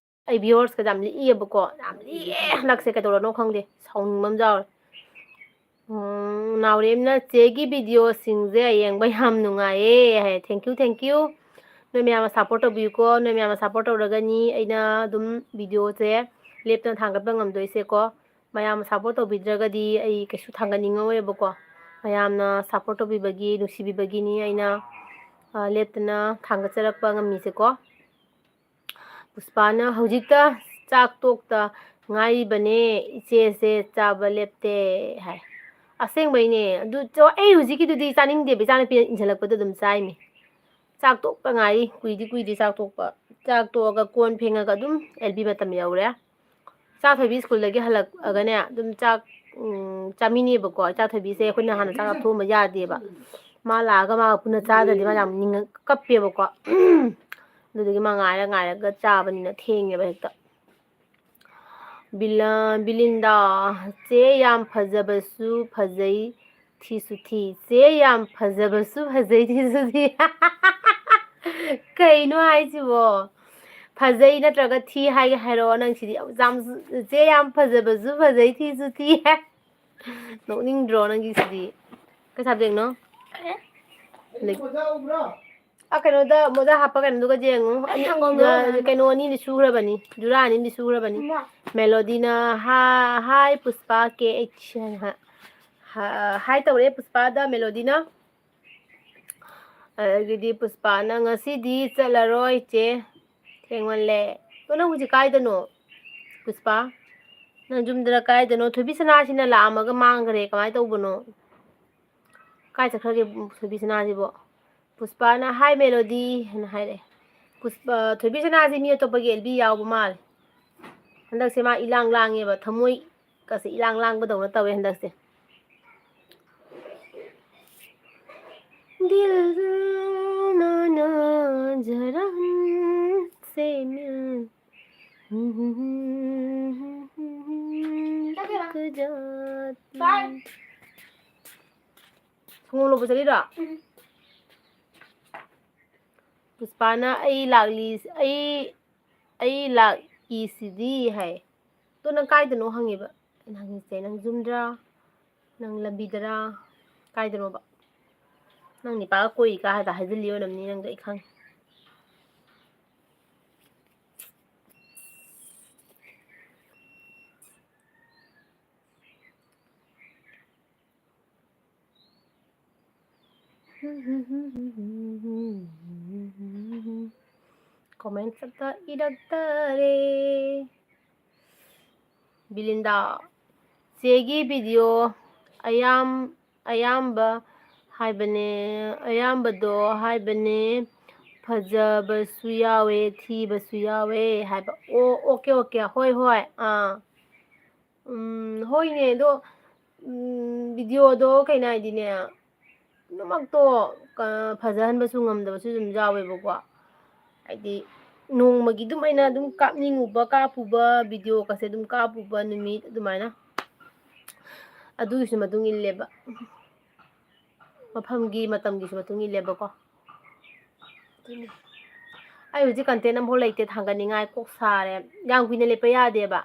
ꯑꯩ viewers-ꯀ ꯌꯥꯝ ꯂꯤꯛꯏꯌꯦꯕꯀꯣ, ꯌꯥꯝ ꯂꯤꯛꯑꯦ ꯍꯟꯗꯛꯁꯦ, ꯀꯩꯗꯧꯔꯅꯣ ꯈꯪꯗꯦ, ꯁꯥꯎꯅꯤꯡꯕ ꯑꯃ ꯌꯥꯎꯔꯦ꯫ ꯎꯝ, ꯅꯥꯎꯔꯦꯝꯅ "ꯆꯦꯒꯤ video-ꯁꯤꯡꯁꯦ ꯌꯦꯡꯕ ꯌꯥꯝ ꯅꯨꯡꯉꯥꯏꯌꯦ" ꯍꯥꯏ꯫ Thank you, thank you꯫ ꯅꯣꯏ ꯃꯌꯥꯝꯅ support ꯇꯧꯕꯤꯌꯨꯀꯣ, ꯅꯣꯏ ꯃꯌꯥꯝꯅ support ꯇꯧꯔꯒꯅꯤ ꯑꯩꯅ ꯑꯗꯨꯝ video-ꯁꯦ ꯂꯦꯞꯇꯅ ꯊꯥꯡꯒꯠꯄ ꯉꯝꯗꯣꯏꯁꯦꯀꯣ꯫ ꯃꯌꯥꯝ support ꯇꯧꯕꯤꯗ꯭ꯔꯒꯗꯤ ꯑꯩ ꯀꯩꯁꯨ ꯊꯥꯡꯒꯠꯅꯤꯡꯉꯛꯑꯣꯏꯕꯀꯣ꯫ ꯃꯌꯥꯝꯅ support ꯇꯧꯕꯤꯕꯒꯤ, ꯅꯨꯡꯁꯤꯕꯤꯕꯒꯤꯅꯤ ꯑꯩꯅ, ꯑ, ꯂꯦꯞꯇꯅ ꯊꯥꯡꯒꯠꯆꯔꯛꯄ ꯉꯝꯃꯤꯁꯦꯀꯣ꯫ ꯄꯨꯁꯄꯥꯅ ꯍꯧꯖꯤꯛꯇ ꯆꯥꯛ ꯇꯣꯛꯇ ꯉꯥꯏꯔꯤꯕꯅꯦ, ꯏꯆꯦꯁꯦ ꯆꯥꯕ ꯂꯦꯞꯇꯦ ꯍꯥꯏ꯫ ꯑꯁꯦꯡꯕꯩꯅꯦ꯫ ꯑꯗꯨ ꯆꯣ-, ꯑꯩ ꯍꯧꯖꯤꯛꯀꯤꯗꯨꯗꯤ ꯆꯥꯅꯤꯡꯗꯦꯕ, ꯏꯆꯥꯅꯨꯄꯤꯅ ꯏꯟꯁꯤꯜꯂꯛꯄꯗ ꯑꯗꯨꯝ ꯆꯥꯏꯅꯤ꯫ ꯆꯥꯛ ꯇꯣꯛꯇ ꯉꯥꯏꯔꯤ, ꯀꯨꯏꯗꯤ ꯀꯨꯏꯗꯦ ꯆꯥꯛ ꯇꯣꯛꯄ꯫ ꯆꯥꯛ ꯇꯣꯛꯑꯒ ꯀꯣꯟ ꯐꯦꯡꯉꯒ ꯑꯗꯨꯝ ꯑꯦꯜ ꯕꯤ ꯃꯇꯝ ꯌꯧꯔꯦ꯫ ꯏꯆꯥꯊꯣꯏꯕꯤ ꯁ꯭ꯀꯨꯜꯗꯒꯤ ꯍꯜꯂꯛꯑꯒꯅꯦ ꯑꯗꯨꯝ ꯆꯥꯛ, ꯎꯝ, ꯆꯥꯃꯤꯟꯅꯩꯕꯀꯣ꯫ ꯏꯆꯥꯊꯣꯏꯕꯤꯁꯦ ꯑꯩꯈꯣꯏꯅ ꯍꯥꯟꯅ ꯆꯥꯛ ꯆꯥꯊꯣꯛꯑꯝꯕ ꯌꯥꯗꯦꯕ꯫ ꯃꯥ ꯂꯥꯛꯑꯒ ꯃꯥꯒ ꯄꯨꯟꯅ ꯆꯥꯗ꯭ꯔꯗꯤ ꯃꯥ ꯌꯥꯝ ꯅꯤꯡꯉ-, ꯀꯞꯄꯦꯕꯀꯣ꯫ ꯑꯗꯨꯗꯨꯒꯤ ꯃꯥ ꯉꯥꯏꯔ ꯉꯥꯏꯔꯒ ꯆꯥꯕꯅꯤꯅ ꯊꯦꯡꯉꯦꯕ ꯍꯦꯛꯇ꯫ ꯕꯤꯂꯥ-, ꯕꯤꯂꯤꯟꯗꯥ, ꯆꯦ ꯌꯥꯝ ꯐꯖꯕꯁꯨ ꯐꯖꯩ, ꯊꯤꯁꯨ ꯊꯤ꯫ ꯆꯦ ꯌꯥꯝ ꯐꯖꯕꯁꯨ ꯐꯖꯩ, ꯊꯤꯁꯨ ꯊꯤ꯫ ꯀꯩꯅꯣ ꯍꯥꯏꯁꯤꯕꯣ? ꯐꯖꯩ ꯅꯠꯇ꯭ꯔꯒ ꯊꯤ ꯍꯥꯏꯒꯦ ꯍꯥꯏꯔꯣ? ꯅꯪ ꯁꯤꯗꯤ ꯌꯥꯝ, ꯌꯥꯝ, ꯆꯦ ꯌꯥꯝ ꯐꯖꯕꯁꯨ ꯐꯖꯩ, ꯊꯤꯁꯨ ꯊꯤ꯫ ꯅꯣꯛꯅꯤꯡꯗ꯭ꯔꯣ ꯅꯪꯒꯤꯁꯤꯗꯤ? ꯀꯩ subjectꯅꯣ? ꯑꯦ? ꯂꯩ-, ꯑꯥ, ꯀꯩꯅꯣꯗ, ꯃꯣꯖꯥ ꯍꯥꯞꯄ ꯀꯩꯅꯣꯗꯨꯒ ꯌꯦꯡꯉꯨ꯫ ꯑꯩ ꯁꯪꯒꯣꯝꯗꯣ ꯑ, ꯀꯩꯅꯣ ꯑꯅꯤꯗꯤ ꯁꯨꯈ꯭ꯔꯕꯅꯤ, ꯖꯨꯔꯥ ꯑꯅꯤꯗꯤ ꯁꯨꯈ꯭ꯔꯕꯅꯤ꯫ ꯏꯃꯥ꯫ ꯃꯦꯂꯣꯗꯤꯅ, "ꯍꯥ-, hi ꯄꯨꯁꯄꯥ ꯀꯦ ꯑꯩꯆ" ꯍꯥꯏꯅ ꯍꯥ-, ꯍꯥ-, hi ꯇꯧꯔꯛꯑꯦ ꯄꯨꯁꯄꯥꯗ ꯃꯦꯂꯣꯗꯤꯅ꯫ ꯑꯗꯒꯤꯗꯤ ꯄꯨꯁꯄꯥꯅ, "ꯉꯁꯤꯗꯤ ꯆꯠꯂꯔꯣꯏ ꯆꯦ, ꯊꯦꯡꯃꯜꯂꯦ"꯫ ꯑꯗꯣ ꯅꯪ ꯍꯧꯖꯤꯛ ꯀꯥꯏꯗꯅꯣ, ꯄꯨꯁꯄꯥ? ꯅꯪ ꯌꯨꯝꯗꯔ ꯀꯥꯏꯗꯅꯣ? ꯊꯣꯏꯕꯤ ꯁꯅꯥꯁꯤꯅ ꯂꯥꯛꯑꯝꯃꯒ ꯃꯥꯡꯈ꯭ꯔꯦ, ꯀꯃꯥꯏꯅ ꯇꯧꯕꯅꯣ? ꯀꯥꯏ ꯆꯠꯈ꯭ꯔꯒꯦ ꯊꯣꯏꯕꯤ ꯁꯅꯥꯁꯤꯕꯣ? ꯄꯨꯁꯄꯥꯅ, "Hi ꯃꯦꯂꯣꯗꯤ" ꯍꯥꯏꯅ ꯍꯥꯏꯔꯛꯑꯦ꯫ ꯄꯨꯁꯄꯥ, ꯊꯣꯏꯕꯤ ꯁꯅꯥꯁꯤ ꯃꯤ ꯑꯇꯣꯞꯄꯒꯤ ꯑꯦꯜ ꯕꯤ ꯌꯥꯎꯕ ꯃꯥꯜꯂꯦ꯫ ꯍꯟꯗꯛꯁꯦ ꯃꯥ ꯏꯂꯥꯡ ꯂꯥꯡꯉꯦꯕ, ꯊꯃꯣꯏꯒꯁꯦ ꯏꯂꯥꯡ ꯂꯥꯡꯕꯗꯧꯅ ꯇꯧꯋꯦ ꯍꯟꯗꯛꯁꯦ꯫ ꯗꯤꯜ ꯃꯥꯅ ꯖꯔꯥ ꯁꯦ ꯃꯤꯜ ꯔꯨꯛ ꯖꯥꯇꯤ꯫ ꯁꯪꯒꯣꯝ ꯂꯧꯕ ꯆꯠꯂꯤꯔꯣ? ꯎꯝ꯫ ꯄꯨꯁꯄꯥꯅ, "ꯑꯩ ꯂꯥꯛꯂꯤ, ꯑꯩ, ꯑꯩ ꯂꯥꯛꯏꯁꯤꯗꯤ" ꯍꯥꯏ꯫ ꯑꯗꯣ ꯅꯪ ꯀꯥꯏꯗꯅꯣ ꯍꯪꯉꯦꯕ꯫ ꯑꯩꯅ ꯍꯪꯉꯤꯁꯦ, "ꯅꯪ ꯌꯨꯝꯗ꯭ꯔꯥ? ꯅꯪ ꯂꯝꯕꯤꯗꯔꯥ? ꯀꯥꯏꯗꯅꯣꯕ?" ꯅꯪ ꯅꯤꯄꯥꯒ ꯀꯣꯏꯔꯤꯀꯥ ꯍꯥꯏꯗ ꯍꯥꯏꯖꯤꯜꯂꯤ ꯑꯣꯏꯔꯝꯅꯤ ꯅꯪꯗꯣ, ꯑꯩ ꯈꯪꯉꯦ꯫ ꯀꯣꯃꯦꯟꯁ ꯑꯝꯇ ꯏꯔꯛꯇꯔꯦ꯫ ꯕꯤꯂꯤꯟꯗꯥ, ꯆꯦꯒꯤ ꯚꯤꯗꯤꯑꯣ ꯑꯌꯥꯝ-, ꯑꯌꯥꯝꯕ ꯍꯥꯏꯕꯅꯦ, ꯑꯌꯥꯝꯕꯗꯣ ꯍꯥꯏꯕꯅꯦ, ꯐꯖꯕꯁꯨ ꯌꯥꯎꯋꯦ, ꯊꯤꯕꯁꯨ ꯌꯥꯎꯋꯦ ꯍꯥꯏꯕ꯫ ꯑꯣ, ꯑꯣꯀꯦ, ꯑꯣꯀꯦ, ꯍꯣꯏ, ꯍꯣꯏ, ꯑꯥ꯫ ꯎꯝ, ꯍꯣꯏꯅꯦ, ꯑꯗꯣ, ꯎꯝ, ꯚꯤꯗꯤꯑꯣꯗꯣ ꯀꯩꯅꯣ ꯍꯥꯏꯗꯤꯅꯦ, ꯄꯨꯝꯅꯃꯛꯇꯣ ꯀ-, ꯐꯖꯍꯟꯕꯁꯨ ꯉꯝꯗꯕꯁꯨ ꯑꯗꯨꯝ ꯌꯥꯎꯋꯦꯕꯀꯣ꯫ ꯍꯥꯏꯗꯤ, ꯅꯣꯡꯃꯒꯤ ꯑꯗꯨꯝ ꯑꯩꯅ ꯑꯗꯨꯝ ꯀꯥꯞꯅꯤꯡꯉꯨꯕ, ꯀꯥꯞꯄꯨꯕ, ꯚꯤꯗꯤꯑꯣꯒꯁꯦ ꯑꯗꯨꯝ ꯀꯥꯞꯄꯨꯕ ꯅꯨꯃꯤꯠ ꯑꯗꯨꯃꯥꯏꯅ꯫ ꯑꯗꯨꯒꯤꯁꯨ ꯃꯇꯨꯡ ꯏꯜꯂꯦꯕ꯫ ꯃꯐꯝꯒꯤ, ꯃꯇꯝꯒꯤꯁꯨ ꯃꯇꯨꯡ ꯏꯜꯂꯦꯕꯀꯣ꯫ ꯑꯗꯨꯅꯤ꯫ ꯑꯩ ꯍꯧꯖꯤꯛ ꯀꯟꯇꯦꯟ ꯑꯃꯐꯥꯎ ꯂꯩꯇꯦ ꯊꯥꯡꯒꯠꯅꯤꯡꯉꯥꯏ, ꯀꯣꯛ ꯁꯥꯔꯦ꯫ ꯌꯥꯝ ꯀꯨꯏꯅ ꯂꯦꯞꯄ ꯌꯥꯗꯦꯕ꯫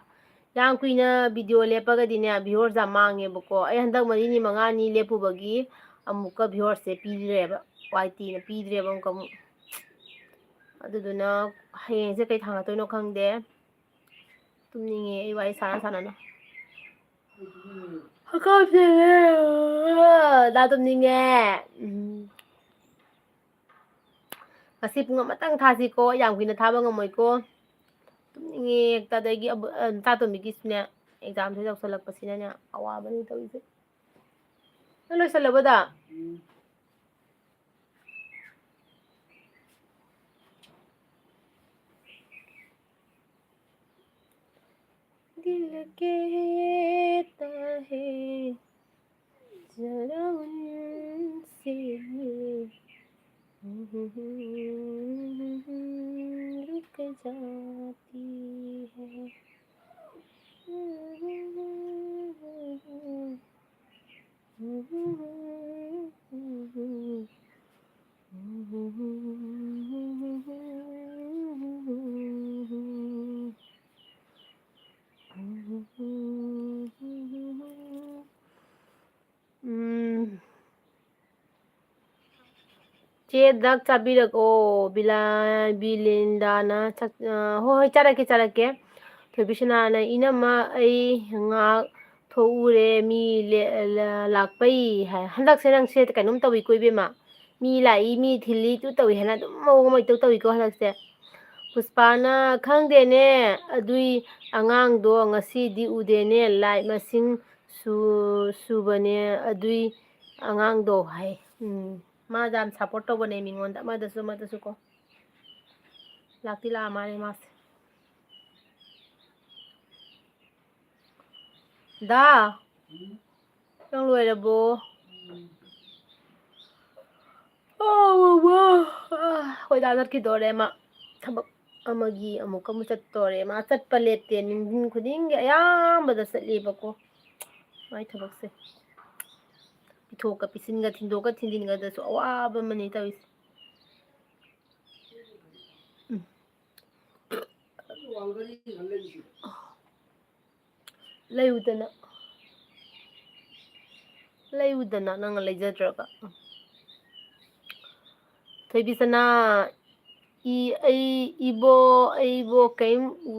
ꯌꯥꯝ ꯀꯨꯏꯅ ꯚꯤꯗꯤꯑꯣ ꯂꯦꯞꯄꯒꯗꯤꯅꯦ, ꯚ꯭ꯌꯨꯋꯔꯁ ꯌꯥꯝ ꯃꯥꯡꯉꯦꯕꯀꯣ꯫ ꯑꯩ ꯍꯟꯗꯛ ꯃꯔꯤꯅꯤ, ꯃꯉꯥꯅꯤ ꯂꯦꯞꯄꯨꯕꯒꯤ ꯑꯃꯨꯛꯀ ꯚ꯭ꯌꯨꯋꯔꯁꯁꯦ ꯄꯤꯗ꯭ꯔꯦꯕ, ꯋꯥꯏ ꯇꯤꯅ ꯄꯤꯗ꯭ꯔꯦꯕ ꯑꯃꯨꯛꯀ ꯑꯃꯨꯛ꯫ ꯑꯗꯨꯗꯨꯅ ꯍꯌꯦꯡꯁꯦ ꯀꯩ ꯊꯥꯡꯒꯠꯇꯣꯏꯅꯣ ꯈꯪꯗꯦ꯫ ꯇꯨꯝꯅꯤꯡꯉꯦ ꯑꯩ ꯋꯥꯔꯤ ꯁꯥꯟꯅ ꯁꯥꯟꯅꯅ꯫ ꯍꯀꯥꯝ ꯆꯜꯂꯦ꯫ ꯗꯥ ꯇꯨꯝꯅꯤꯡꯉꯦ꯫ ꯎꯝ꯫ ꯉꯁꯤ ꯄꯨꯡ ꯑꯃꯇꯪ ꯊꯥꯁꯤꯀꯣ, ꯌꯥꯝ ꯀꯨꯏꯅ ꯊꯥꯕ ꯉꯝꯃꯣꯏꯀꯣ꯫ ꯇꯨꯝꯅꯤꯡꯉꯦ ꯍꯦꯛꯇ꯫ ꯑꯗꯒꯤ ꯑꯕꯨ-, ꯑ, ꯇꯥꯇꯣꯝꯕꯤꯒꯤꯁꯨꯅꯦ, ꯑꯦꯛꯖꯥꯝꯁꯦ ꯌꯧꯁꯜꯂꯛꯄꯁꯤꯅꯅꯦ, ꯑꯋꯥꯕꯅꯤ ꯇꯧꯔꯤꯁꯦ꯫ ꯅꯪ ꯂꯣꯏꯁꯜꯂꯕꯣ, ꯗꯥ? दिल कहता है जरा उनसे मिल, रुक जाती है। ꯎꯝ꯫ ꯆꯦ ꯗꯛ ꯆꯥꯕꯤꯔꯛꯑꯣ, ꯕꯤꯂꯥ-, ꯕꯤꯂꯤꯟꯗꯥꯅ ꯆꯥꯛ-, ꯑ, ꯍꯣꯏ, ꯍꯣꯏ, ꯆꯥꯔꯛꯀꯦ, ꯆꯥꯔꯛꯀꯦ꯫ ꯊꯣꯏꯕꯤꯁꯅꯥꯅ, "ꯏꯅꯝꯃ, ꯑꯩ ꯉꯥꯏꯍꯥꯛ ꯊꯣꯛꯎꯔꯦ, ꯃꯤ ꯂꯦ-, ꯂ-, ꯂꯥꯛꯄꯩ" ꯍꯥꯏ꯫ ꯍꯟꯗꯛꯁꯦ ꯅꯪꯁꯦ ꯀꯩꯅꯣꯝ ꯇꯧꯏꯀꯣ, ꯏꯕꯦꯝꯃ꯫ ꯃꯤ ꯂꯥꯛꯏ, ꯃꯤ ꯊꯤꯜꯂꯤ, ꯇꯨ ꯇꯧꯏ ꯍꯥꯏꯅ ꯑꯗꯨꯝ ꯃꯑꯣꯡ ꯑꯃ ꯏꯇꯧ ꯇꯧꯏꯀꯣ ꯍꯟꯗꯛꯁꯦ꯫ ꯄꯨꯁꯄꯥꯅ, "ꯈꯪꯗꯦꯅꯦ, ꯑꯗꯨꯏ ꯑꯉꯥꯡꯗꯣ ꯉꯁꯤꯗꯤ ꯎꯗꯦꯅꯦ, ꯂꯥꯏꯛ ꯃꯁꯤꯡ ꯁꯨ-, ꯁꯨꯕꯅꯦ ꯑꯗꯨꯏ ꯑꯉꯥꯡꯗꯣ" ꯍꯥꯏ꯫ ꯎꯝ, ꯃꯥꯗ ꯌꯥꯝ ꯁꯞꯄꯣꯔꯠ ꯇꯧꯕꯅꯦ ꯃꯤꯉꯣꯟꯗ, ꯑꯃꯗꯁꯨ ꯑꯃꯗꯁꯨ ꯀꯣ꯫ ꯂꯥꯛꯇꯤ ꯂꯥꯛꯑ ꯃꯥꯜꯂꯦ ꯃꯥꯁꯦ꯫ ꯗꯥ, ꯅꯪ ꯂꯣꯏꯔꯕꯣ? ꯑꯣ, ꯋꯥ꯫ ꯑꯩꯈꯣꯏ ꯗꯥ ꯆꯠꯈꯤꯗꯣꯔꯦ ꯃꯥ꯫ ꯊꯕꯛ ꯑꯃꯒꯤ ꯑꯃꯨꯛꯀ ꯑꯃꯨꯛ ꯆꯠꯇꯣꯔꯦ꯫ ꯃꯥ ꯆꯠꯄ ꯂꯦꯞꯇꯦ꯫ ꯅꯨꯡꯊꯤꯟ ꯈꯨꯗꯤꯡꯒꯤ ꯑꯌꯥꯝꯕꯗ ꯆꯠꯂꯦꯕꯀꯣ꯫ ꯃꯥꯏ ꯊꯕꯛꯁꯦ꯫ ꯄꯤꯊꯣꯛꯀ ꯄꯤꯁꯤꯟꯒ, ꯊꯤꯟꯗꯣꯛꯀ ꯊꯤꯟꯖꯤꯟꯒꯗꯁꯨ ꯑꯋꯥꯕ ꯑꯃꯅꯤ ꯇꯧꯔꯤꯁꯦ꯫ ꯎꯝ꯫ ꯂꯩꯌꯨꯗꯅ꯫ ꯂꯩꯌꯨꯗꯅ, ꯅꯪꯅ ꯂꯩꯖꯗ꯭ꯔꯒ꯫ ꯊꯣꯏꯕꯤꯁꯅꯥ, ꯏ-, ꯑꯩ, ꯏꯕꯣ, ꯑꯩꯕꯣ ꯀꯩꯝ, ꯎ,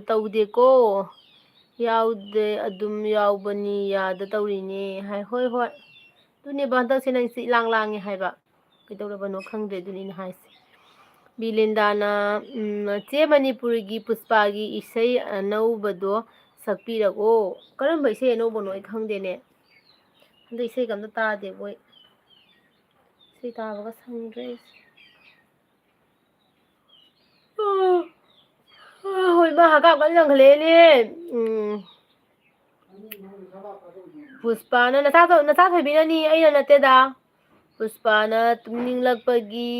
ꯇꯧꯗꯦꯀꯣ꯫ ꯌꯥꯎꯗꯦ, ꯑꯗꯨꯝ ꯌꯥꯎꯕꯅꯤ, ꯌꯥꯗ ꯇꯧꯔꯤꯅꯦ ꯍꯥꯏ꯫ ꯍꯣꯏ, ꯍꯣꯏ꯫ ꯑꯗꯨꯅꯦꯕ, ꯍꯟꯗꯛꯁꯦ ꯅꯪꯁꯦ ꯏꯂꯥꯡ ꯂꯥꯡꯉꯦ ꯍꯥꯏꯕ꯫ ꯀꯩꯗꯧꯔꯕꯅꯣ ꯈꯪꯗ꯭ꯔꯦ, ꯑꯗꯨꯅꯤ ꯑꯩꯅ ꯍꯥꯏꯁꯦ꯫ ꯕꯤꯂꯤꯟꯗꯥꯅ, ꯎꯝ, "ꯆꯦ, ꯃꯅꯤꯄꯨꯔꯒꯤ ꯄꯨꯁꯄꯥꯒꯤ ꯏꯁꯩ ꯑꯅꯧꯕꯗꯣ ꯁꯛꯄꯤꯔꯛꯑꯣ"꯫ ꯀꯔꯝꯕ ꯏꯁꯩ ꯑꯅꯧꯕꯅꯣ ꯑꯩ ꯈꯪꯗꯦꯅꯦ꯫ ꯍꯟꯗꯛ ꯏꯁꯩꯒ ꯑꯝꯇ ꯇꯥꯗꯦꯕꯣꯏ꯫ ꯏꯁꯩ ꯇꯥꯕꯒ ꯁꯪꯗ꯭ꯔꯦ ꯑꯩꯁꯦ꯫ ꯍꯣꯏ, ꯃꯥ ꯍꯀꯥꯝ ꯀꯟꯅ ꯆꯟꯈꯠꯂꯛꯑꯦꯅꯦ꯫ ꯎꯝ꯫ ꯄꯨꯁꯄꯥꯅ, "ꯅꯆꯥ ꯊꯣ-, ꯅꯆꯥ ꯊꯣꯏꯕꯤꯅꯅꯤ, ꯑꯩꯅ ꯅꯠꯇꯦꯗ"꯫ ꯄꯨꯁꯄꯥꯅ, "ꯇꯨꯝꯅꯤꯡꯂꯛꯄꯒꯤ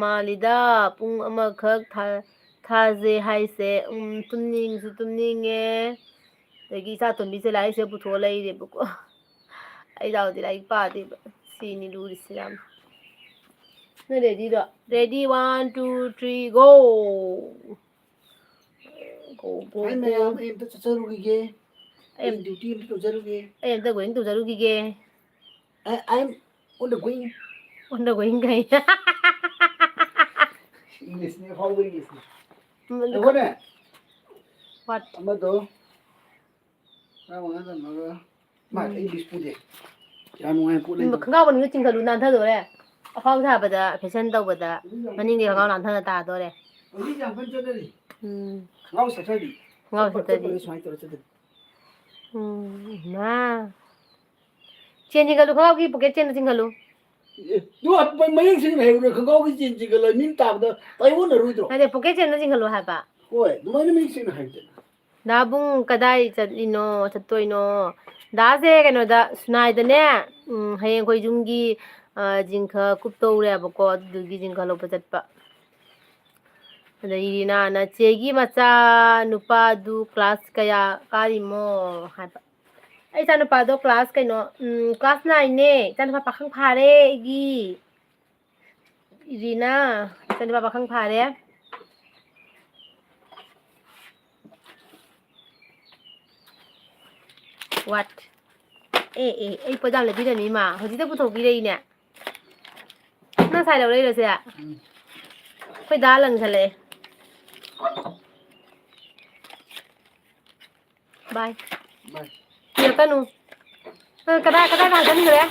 ꯃꯥꯜꯂꯤꯗ, ꯄꯨꯡ ꯑꯃꯈꯛ ꯊꯥ-, ꯊꯥꯖꯦ ꯍꯥꯏꯁꯦ꯫ ꯎꯝ, ꯇꯨꯝꯅꯤꯡꯁꯨ ꯇꯨꯝꯅꯤꯡꯉꯦ꯫ ꯑꯗꯒꯤ ꯏꯆꯥ ꯇꯣꯝꯕꯤꯁꯦ ꯂꯥꯏꯔꯤꯛꯁꯦ ꯄꯨꯊꯣꯛꯑ ꯂꯩꯔꯦꯕꯀꯣ꯫ ꯑꯩ ꯗꯥꯎꯗꯤ ꯂꯥꯏꯔꯤꯛ ꯄꯥꯗꯦꯕ꯫ ꯁꯤꯅꯤ ꯂꯨꯔꯤꯁꯦ ꯌꯥꯝ"꯫ ꯅꯣꯏ ꯔꯦꯗꯤꯗꯣ? Ready, one, two, three, go! Go, go, ꯍꯥꯏ go꯫ ꯃꯌꯥꯝ, ꯑꯩ ꯑꯝꯇ ꯆꯠꯆꯔꯨꯈꯤꯒꯦ꯫ ꯑꯩ ꯑꯩ ꯑꯝ-, ꯗ꯭ꯌꯨꯇꯤ ꯑꯝꯇ ꯇꯧꯖꯔꯨꯒꯦ꯫ ꯑꯩ ꯑꯝꯇ going ꯇꯧꯖꯔꯨꯈꯤꯒꯦ꯫ I, I'm on the going꯫ On the going ꯀꯥꯏ꯫ ꯏꯪꯂꯤꯁꯅꯦ, ꯑꯐꯥꯎꯕ ꯏꯪꯂꯤꯁꯅꯦ꯫ ꯎꯝ, ꯑꯗꯨ ꯑꯩꯈꯣꯏꯅꯦ, what? ꯑꯃꯗꯣ ꯇꯔꯥꯃꯉꯥ ꯊꯝꯃꯒ ꯃꯥ ꯎꯝ꯫ ꯏꯪꯂꯤꯁ ꯄꯨꯗꯦ꯫ ꯌꯥꯝ ꯅꯨꯡꯉꯥꯏꯕ ꯄꯣꯠ ꯎꯝ, ꯂꯩꯗꯣ꯫ ꯈꯣꯡꯒ꯭ꯔꯥꯎ ꯃꯅꯨꯡꯗ ꯆꯤꯡꯈꯠꯂꯨ, ꯅꯥꯟꯊꯗꯣꯔꯦ꯫ ꯑꯐꯥꯎ ꯁꯥꯕꯗ ꯐꯦꯁꯟ ꯇꯧꯕꯗ ꯃꯅꯤꯡꯒꯤ ꯈꯣꯡꯒ꯭ꯔꯥꯎ ꯅꯥꯟꯊꯅ ꯇꯥꯗꯣꯔꯦ꯫ ꯍꯧꯖꯤꯛ ꯌꯥꯝ ꯀꯟꯅ ꯆꯠꯅꯔꯤ꯫ ꯎꯝ꯫ ꯈꯣꯡꯒ꯭ꯔꯥꯎ ꯁꯦꯠꯊꯕꯤ꯫ ꯈꯣꯡꯒ꯭ꯔꯥꯎ ꯆꯠꯄ ꯁꯦꯠꯊꯕꯤ꯫ ꯆꯠꯄꯗ ꯁꯨꯃꯥꯏꯅ ꯇꯧꯔ ꯆꯠꯇꯣꯏꯅꯤ꯫ ꯎꯝ, ꯏꯃꯥ꯫ ꯆꯦꯟ ꯆꯤꯡꯈꯠꯂꯨ, ꯈꯣꯡꯒ꯭ꯔꯥꯎꯒꯤ ꯄꯣꯀꯦꯠ ꯆꯦꯟꯗ ꯆꯤꯡꯈꯠꯂꯨ꯫ ꯑꯦ, ꯑꯗꯨ ꯃꯌꯦꯛ ꯁꯦꯡꯅ ꯍꯥꯏꯌꯨꯅꯦ, ꯈꯣꯡꯒ꯭ꯔꯥꯎꯒꯤ ꯆꯦꯟ ꯆꯤꯡꯈꯠꯂ ꯃꯤ ꯇꯥꯕꯗ ꯇꯥꯏꯑꯣꯟꯅꯔꯣꯏꯗ꯭ꯔꯣ? ꯅꯠꯇꯦ, ꯄꯣꯀꯦꯠ ꯆꯦꯟꯗ ꯆꯤꯡꯈꯠꯂꯨ ꯍꯥꯏꯕ꯫ ꯍꯣꯏ, ꯑꯗꯨꯃꯥꯏꯅ ꯃꯌꯦꯛ ꯁꯦꯡꯅ ꯍꯥꯏꯌꯨꯗꯅ꯫ ꯗꯥꯕꯨꯡ ꯀꯗꯥꯏ ꯆꯠꯂꯤꯅꯣ, ꯆꯠꯇꯣꯏꯅꯣ? ꯗꯥꯁꯦ ꯀꯩꯅꯣꯗ, ꯁꯨꯅꯥꯏꯗꯅꯦ, ꯎꯝ, ꯍꯌꯦꯡ ꯑꯩꯈꯣꯏ ꯌꯨꯝꯒꯤ, ꯑ, ꯖꯤꯡꯒ ꯀꯨꯞꯇꯧꯔꯦꯕꯀꯣ, ꯑꯗꯨꯗꯨꯒꯤ ꯖꯤꯡꯒ ꯂꯧꯕ ꯆꯠꯄ꯫ ꯑꯗꯩ ꯔꯤꯅꯥꯅ, "ꯆꯦꯒꯤ ꯃꯆꯥ ꯅꯨꯄꯥꯗꯨ class ꯀꯌꯥ ꯀꯥꯔꯤꯃꯣ?" ꯍꯥꯏꯕ꯫ ꯑꯩ ꯏꯆꯥꯅꯨꯄꯥꯗꯣ class ꯀꯩꯅꯣ, ꯎꯝ, class nine ꯅꯦ꯫ ꯏꯆꯥꯅꯨꯄꯥ ꯄꯥꯈꯪ ꯐꯥꯔꯦ ꯑꯩꯒꯤ꯫ ꯔꯤꯅꯥ, ꯏꯆꯥꯅꯨꯄꯥ ꯄꯥꯈꯪ ꯐꯥꯔꯦ꯫ What? ꯑꯦ, ꯑꯦ, ꯑꯩ ꯄꯣꯠ ꯌꯥꯝ ꯂꯩꯕꯤꯔꯝꯃꯤ ꯏꯃꯥ꯫ ꯍꯧꯖꯤꯛꯇ ꯄꯨꯊꯣꯛꯄꯤꯔꯛꯏꯅꯦ꯫ ꯅꯪ ꯉꯁꯥꯏ ꯂꯧꯔꯛꯏꯔꯣ ꯁꯦ? ꯎꯝ꯫ ꯑꯩꯈꯣꯏ ꯗꯥ ꯂꯪꯈꯠꯂꯛꯑꯦ꯫ Bye꯫ Bye꯫ ꯊꯤꯔꯛꯀꯅꯨ꯫ ꯑ, ꯀꯗꯥꯏ, ꯀꯗꯥꯏꯗ ꯍꯥꯞꯆꯤꯟꯈ꯭ꯔꯦ?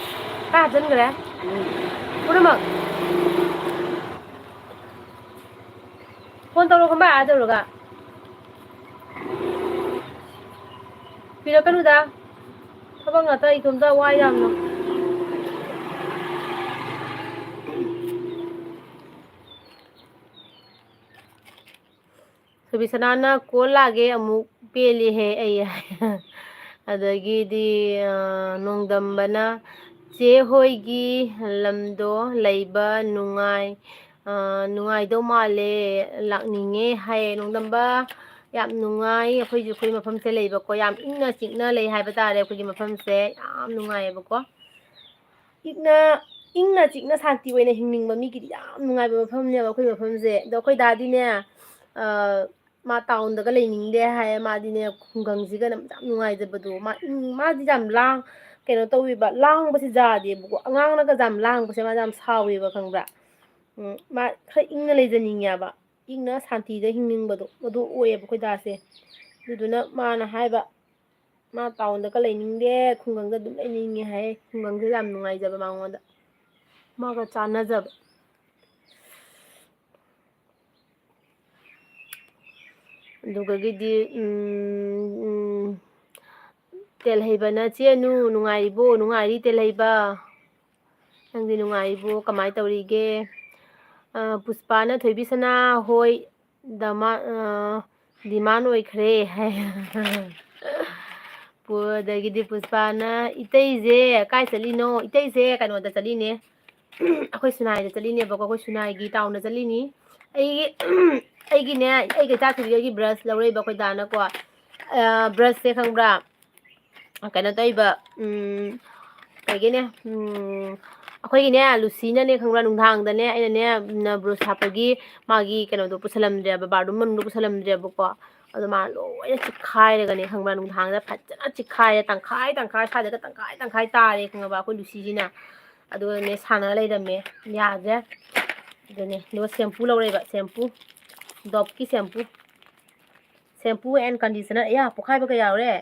ꯀꯗꯥꯏ ꯍꯥꯞꯆꯤꯟꯈ꯭ꯔꯦ? ꯎꯝ꯫ ꯄꯨꯝꯅꯃꯛ꯫ Phone ꯇꯧꯔꯣ, ꯈꯝꯕꯥ ꯑꯥ ꯇꯧꯔꯒ꯫ ꯄꯤꯔꯛꯀꯅꯨꯗ꯫ ꯊꯕꯛ ꯉꯥꯛꯇ, ꯏꯇꯣꯝꯇ ꯋꯥꯏ ꯌꯥꯝꯅ꯫ ꯁꯨꯕꯤꯁꯅꯥꯅ, "Call ꯂꯥꯛꯑꯦ, ꯑꯃꯨꯛ ꯄꯦꯜꯂꯤꯍꯦ ꯑꯩ"꯫ ꯑꯗꯒꯤꯗꯤ, ꯑ, ꯅꯣꯡꯗꯝꯕꯅ, "ꯆꯦ ꯍꯣꯏꯒꯤ ꯂꯝꯗꯣ ꯂꯩꯕ ꯅꯨꯡꯉꯥꯏ, ꯑ, ꯅꯨꯡꯉꯥꯏꯗꯧ ꯃꯥꯜꯂꯦ, ꯂꯥꯛꯅꯤꯡꯉꯦ" ꯍꯥꯏꯌꯦ꯫ ꯅꯣꯡꯗꯝꯕ, ꯌꯥꯝ ꯅꯨꯡꯉꯥꯏ꯫ ꯑꯩꯈꯣꯏꯁꯨ, ꯑꯩꯈꯣꯏ ꯃꯐꯝꯁꯦ ꯂꯩꯕꯀꯣ, ꯌꯥꯝ ꯏꯪꯅ ꯆꯤꯛꯅ ꯂꯩ ꯍꯥꯏꯕ ꯇꯥꯔꯦ꯫ ꯑꯩꯈꯣꯏꯒꯤ ꯃꯐꯝꯁꯦ ꯌꯥꯝ ꯅꯨꯡꯉꯥꯏꯌꯦꯕꯀꯣ꯫ ꯏꯪꯅ, ꯏꯪꯅ ꯆꯤꯛꯅ ꯁꯥꯟꯇꯤ ꯑꯣꯏꯅ ꯍꯤꯡꯅꯤꯡꯕ ꯃꯤꯒꯤꯗꯤ ꯌꯥꯝ ꯅꯨꯡꯉꯥꯏꯕ ꯃꯐꯝꯅꯦꯕ ꯑꯩꯈꯣꯏ ꯃꯐꯝꯁꯦ꯫ ꯑꯗꯣ ꯑꯩꯈꯣꯏ ꯗꯥꯗꯤꯅꯦ, ꯑ, ꯃꯥ town ꯗꯒ ꯂꯩꯅꯤꯡꯗꯦ ꯍꯥꯏꯌꯦ꯫ ꯃꯥꯗꯤꯅꯦ, ꯈꯨꯡꯒꯪꯁꯤꯒꯅ ꯌꯥꯝ ꯅꯨꯡꯉꯥꯏꯖꯕꯗꯣ꯫ ꯃꯥ ꯏꯪ-, ꯃꯥꯗꯤ ꯌꯥꯝ ꯂꯥꯡ-, ꯀꯩꯅꯣ ꯇꯧꯋꯦꯕ, ꯂꯥꯡꯕꯁꯤ ꯌꯥꯗꯦꯕꯀꯣ꯫ ꯑꯉꯥꯡꯅꯒ ꯌꯥꯝ ꯂꯥꯡꯕꯁꯦ ꯃꯥꯗꯤ ꯌꯥꯝ ꯁꯥꯎꯋꯦꯕ, ꯈꯪꯕ꯭ꯔꯥ? ꯎꯝ, ꯃꯥ ꯈꯔ ꯏꯪꯅ ꯂꯩꯖꯅꯤꯡꯉꯦꯕ, ꯏꯪꯅ ꯁꯥꯟꯇꯤꯗ ꯍꯤꯡꯅꯤꯡꯕꯗꯣ, ꯑꯗꯨ ꯑꯣꯏꯌꯦꯕ ꯑꯩꯈꯣꯏ ꯗꯥꯁꯦ꯫ ꯑꯗꯨꯗꯨꯅ ꯃꯥꯅ ꯍꯥꯏꯕ, ꯃꯥ town ꯗꯒ ꯂꯩꯅꯤꯡꯗꯦ, ꯈꯨꯡꯒꯪꯗ ꯑꯗꯨꯝ ꯂꯩꯅꯤꯡꯉꯦ ꯍꯥꯏꯌꯦ꯫ ꯈꯨꯡꯒꯪꯁꯦ ꯌꯥꯝ ꯅꯨꯡꯉꯥꯏꯖꯕ ꯃꯉꯣꯟꯗ, ꯃꯥꯒ ꯆꯥꯟꯅꯖꯕ꯫ ꯑꯗꯨꯒꯒꯤꯗꯤ ꯎꯝ, ꯎꯝ, ꯇꯦꯜꯍꯩꯕꯅ, "ꯆꯦ ꯑꯅꯨ ꯅꯨꯡꯉꯥꯏꯔꯤꯕꯣ?" "ꯅꯨꯡꯉꯥꯏꯔꯤ ꯇꯦꯜꯍꯩꯕ꯫ ꯅꯪꯗꯤ ꯅꯨꯡꯉꯥꯏꯔꯤꯕꯣ? ꯀꯃꯥꯏ ꯇꯧꯔꯤꯒꯦ?" ꯑ, ꯄꯨꯁꯄꯥꯅ, "ꯊꯣꯏꯕꯤꯁꯅꯥ ꯍꯣꯏ ꯗꯃꯥ-, ꯑ, demand ꯑꯣꯏꯈ꯭ꯔꯦ" ꯍꯥꯏ꯫ ꯄꯨ-, ꯑꯗꯒꯤꯗꯤ ꯄꯨꯁꯄꯥꯅ, "ꯏꯇꯩꯁꯦ ꯀꯥꯏ ꯆꯠꯂꯤꯅꯣ?" "ꯏꯇꯩꯁꯦ ꯀꯩꯅꯣꯗ ꯆꯠꯂꯤꯅꯦ, ꯑꯩꯈꯣꯏ ꯁꯨꯅꯥꯏꯗ ꯆꯠꯂꯤꯅꯦꯕꯀꯣ, ꯑꯩꯈꯣꯏ ꯁꯨꯅꯥꯏꯒꯤ ꯇꯥꯎꯟꯗ ꯆꯠꯂꯤꯅꯤ꯫ ꯑꯩꯒꯤ, ꯑꯩꯒꯤꯅꯦ, ꯑꯩꯒ ꯏꯆꯥꯊꯣꯏꯕꯤꯒꯒꯤ ꯕ꯭ꯔꯁ ꯂꯧꯔꯛꯏꯕ ꯑꯩꯈꯣꯏ ꯗꯥꯅꯀꯣ꯫ ꯑ, ꯕ꯭ꯔꯁꯁꯦ ꯈꯪꯕ꯭ꯔꯥ? ꯀꯩꯅꯣ ꯇꯧꯔꯤꯕ, ꯎꯝ, ꯀꯩꯒꯤꯅꯦ, ꯎꯝ, ꯑꯩꯈꯣꯏꯒꯤꯅꯦ, ꯂꯨꯁꯤꯅꯅꯦ ꯈꯪꯕ꯭ꯔꯥ, ꯅꯨꯡꯗꯥꯡꯗꯅꯦ ꯑꯩꯅꯅꯦ, ꯎꯝ, ꯕ꯭ꯔꯨꯁ ꯍꯥꯞꯄꯒꯤ ꯃꯥꯒꯤ ꯀꯩꯅꯣꯗꯣ ꯄꯨꯁꯜꯂꯝꯗ꯭ꯔꯦꯕ, ꯕꯥꯠꯔꯨꯝ ꯃꯅꯨꯡꯗ ꯄꯨꯁꯜꯂꯝꯗ꯭ꯔꯦꯕꯀꯣ꯫ ꯑꯗꯣ ꯃꯥ ꯂꯣꯏꯅ ꯆꯤꯛꯈꯥꯏꯔꯒꯅꯦ ꯈꯪꯕ꯭ꯔꯥ, ꯅꯨꯡꯗꯥꯡꯗ ꯐꯖꯅ ꯆꯤꯛꯈꯥꯏꯔꯦ, ꯇꯪꯈꯥꯏ ꯇꯪꯈꯥꯏ, ꯁ꯭ꯋꯥꯏꯗꯒ ꯇꯪꯈꯥꯏ ꯇꯪꯈꯥꯏ ꯇꯥꯔꯦ ꯈꯪꯉꯕ, ꯑꯩꯈꯣꯏ ꯂꯨꯁꯤꯁꯤꯅ꯫ ꯑꯗꯨꯒꯅꯦ ꯁꯥꯟꯅ ꯂꯩꯔꯝꯃꯦ, ꯌꯥꯗ꯭ꯔꯦ꯫ ꯑꯗꯨꯅꯦ, ꯑꯗꯨꯒ ꯁꯦꯝꯄꯨ ꯂꯧꯔꯛꯑꯦꯕ, ꯁꯦꯝꯄꯨ, ꯗꯣꯞꯀꯤ ꯁꯦꯝꯄꯨ꯫ ꯁꯦꯝꯄꯨ and conditioner, ꯑꯌꯥ, ꯄꯣꯛꯈꯥꯏꯕ ꯀꯌꯥ ꯌꯥꯎꯔꯦ꯫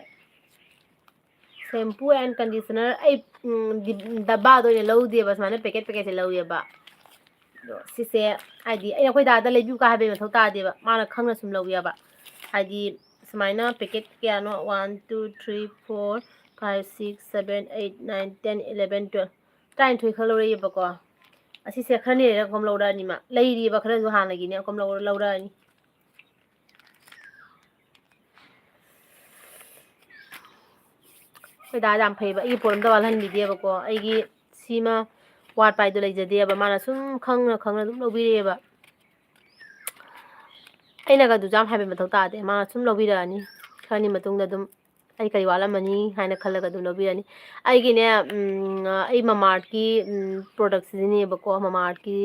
ꯁꯦꯝꯄꯨ and conditioner ꯑꯩ, ꯎꯝ, ꯗꯤ-, ꯗꯕꯥꯗ ꯑꯣꯏꯅ ꯂꯧꯗꯦꯕ, ꯁꯨꯃꯥꯏꯅ ꯄꯦꯀꯦꯠ ꯄꯦꯀꯦꯠꯁꯦ ꯂꯧꯋꯦꯕ꯫ ꯑꯗꯣ ꯁꯤꯁꯦ, ꯍꯥꯏꯗꯤ, ꯑꯩꯅ ꯑꯩꯈꯣꯏ ꯗꯥꯗ ꯂꯩꯕꯤꯌꯨ ꯀꯥ ꯍꯥꯏꯕꯒꯤ ꯃꯊꯧ ꯇꯥꯗꯦꯕ, ꯃꯥꯅ ꯈꯪꯅ ꯁꯨꯝ ꯂꯧꯋꯦꯕ꯫ ꯍꯥꯏꯗꯤ, ꯁꯨꯃꯥꯏꯅ ꯄꯦꯀꯦꯠ ꯀꯌꯥꯅꯣ, one, two, three, four, five, six, seven, eight, nine, ten, eleven, twelve, ꯇꯔꯥꯅꯤꯊꯣꯏ ꯈꯛ ꯂꯧꯔꯛꯑꯦꯕꯀꯣ꯫ ꯑꯁꯤꯁꯦ ꯈꯔ ꯂꯩꯔꯒ ꯑꯃꯨꯛ ꯂꯧꯔꯛꯑꯅꯤ ꯃꯥ꯫ ꯂꯩꯔꯤꯕ ꯈꯔꯁꯨ ꯍꯥꯟꯅꯒꯤꯅꯦ, ꯑꯃꯨꯛ ꯂꯧꯔ-, ꯂꯧꯔꯛꯑꯅꯤ꯫ ꯑꯩꯈꯣꯏ ꯗꯥ ꯌꯥꯝ ꯐꯩꯕ, ꯑꯩꯒꯤ ꯄꯣꯠ ꯑꯝꯇ ꯋꯥꯠꯍꯟꯕꯤꯗꯦꯕꯀꯣ꯫ ꯑꯩꯒꯤ ꯁꯤꯃ ꯋꯥꯠꯄ ꯍꯥꯏꯗꯣ ꯂꯩꯖꯗꯦꯕ, ꯃꯥꯅ ꯁꯨꯝ ꯈꯪꯅ ꯈꯪꯅ ꯑꯗꯨꯝ ꯂꯧꯕꯤꯔꯛꯑꯦꯕ꯫ ꯑꯩꯅꯒ ꯑꯗꯨꯁꯨ ꯌꯥꯝ ꯍꯥꯏꯕ ꯃꯊꯧ ꯇꯥꯗꯦ, ꯃꯥꯅ ꯁꯨꯝ ꯂꯧꯕꯤꯔꯛꯑꯅꯤ꯫ ꯈꯔꯅꯤ ꯃꯇꯨꯡꯗ ꯑꯗꯨꯝ ꯑꯩ ꯀꯔꯤ ꯋꯥꯠꯂꯝꯃꯅꯤ ꯍꯥꯏꯅ ꯈꯜꯂꯒ ꯑꯗꯨꯝ ꯂꯧꯕꯤꯔꯛꯑꯅꯤ꯫ ꯑꯩꯒꯤꯅꯦ, ꯎꯝ, ꯑꯩ ꯃꯃꯥꯑꯥꯔꯠꯀꯤ, ꯎꯝ, product ꯁꯤꯖꯤꯟꯅꯩꯌꯦꯕꯀꯣ, ꯃꯃꯥꯑꯥꯔꯠꯀꯤ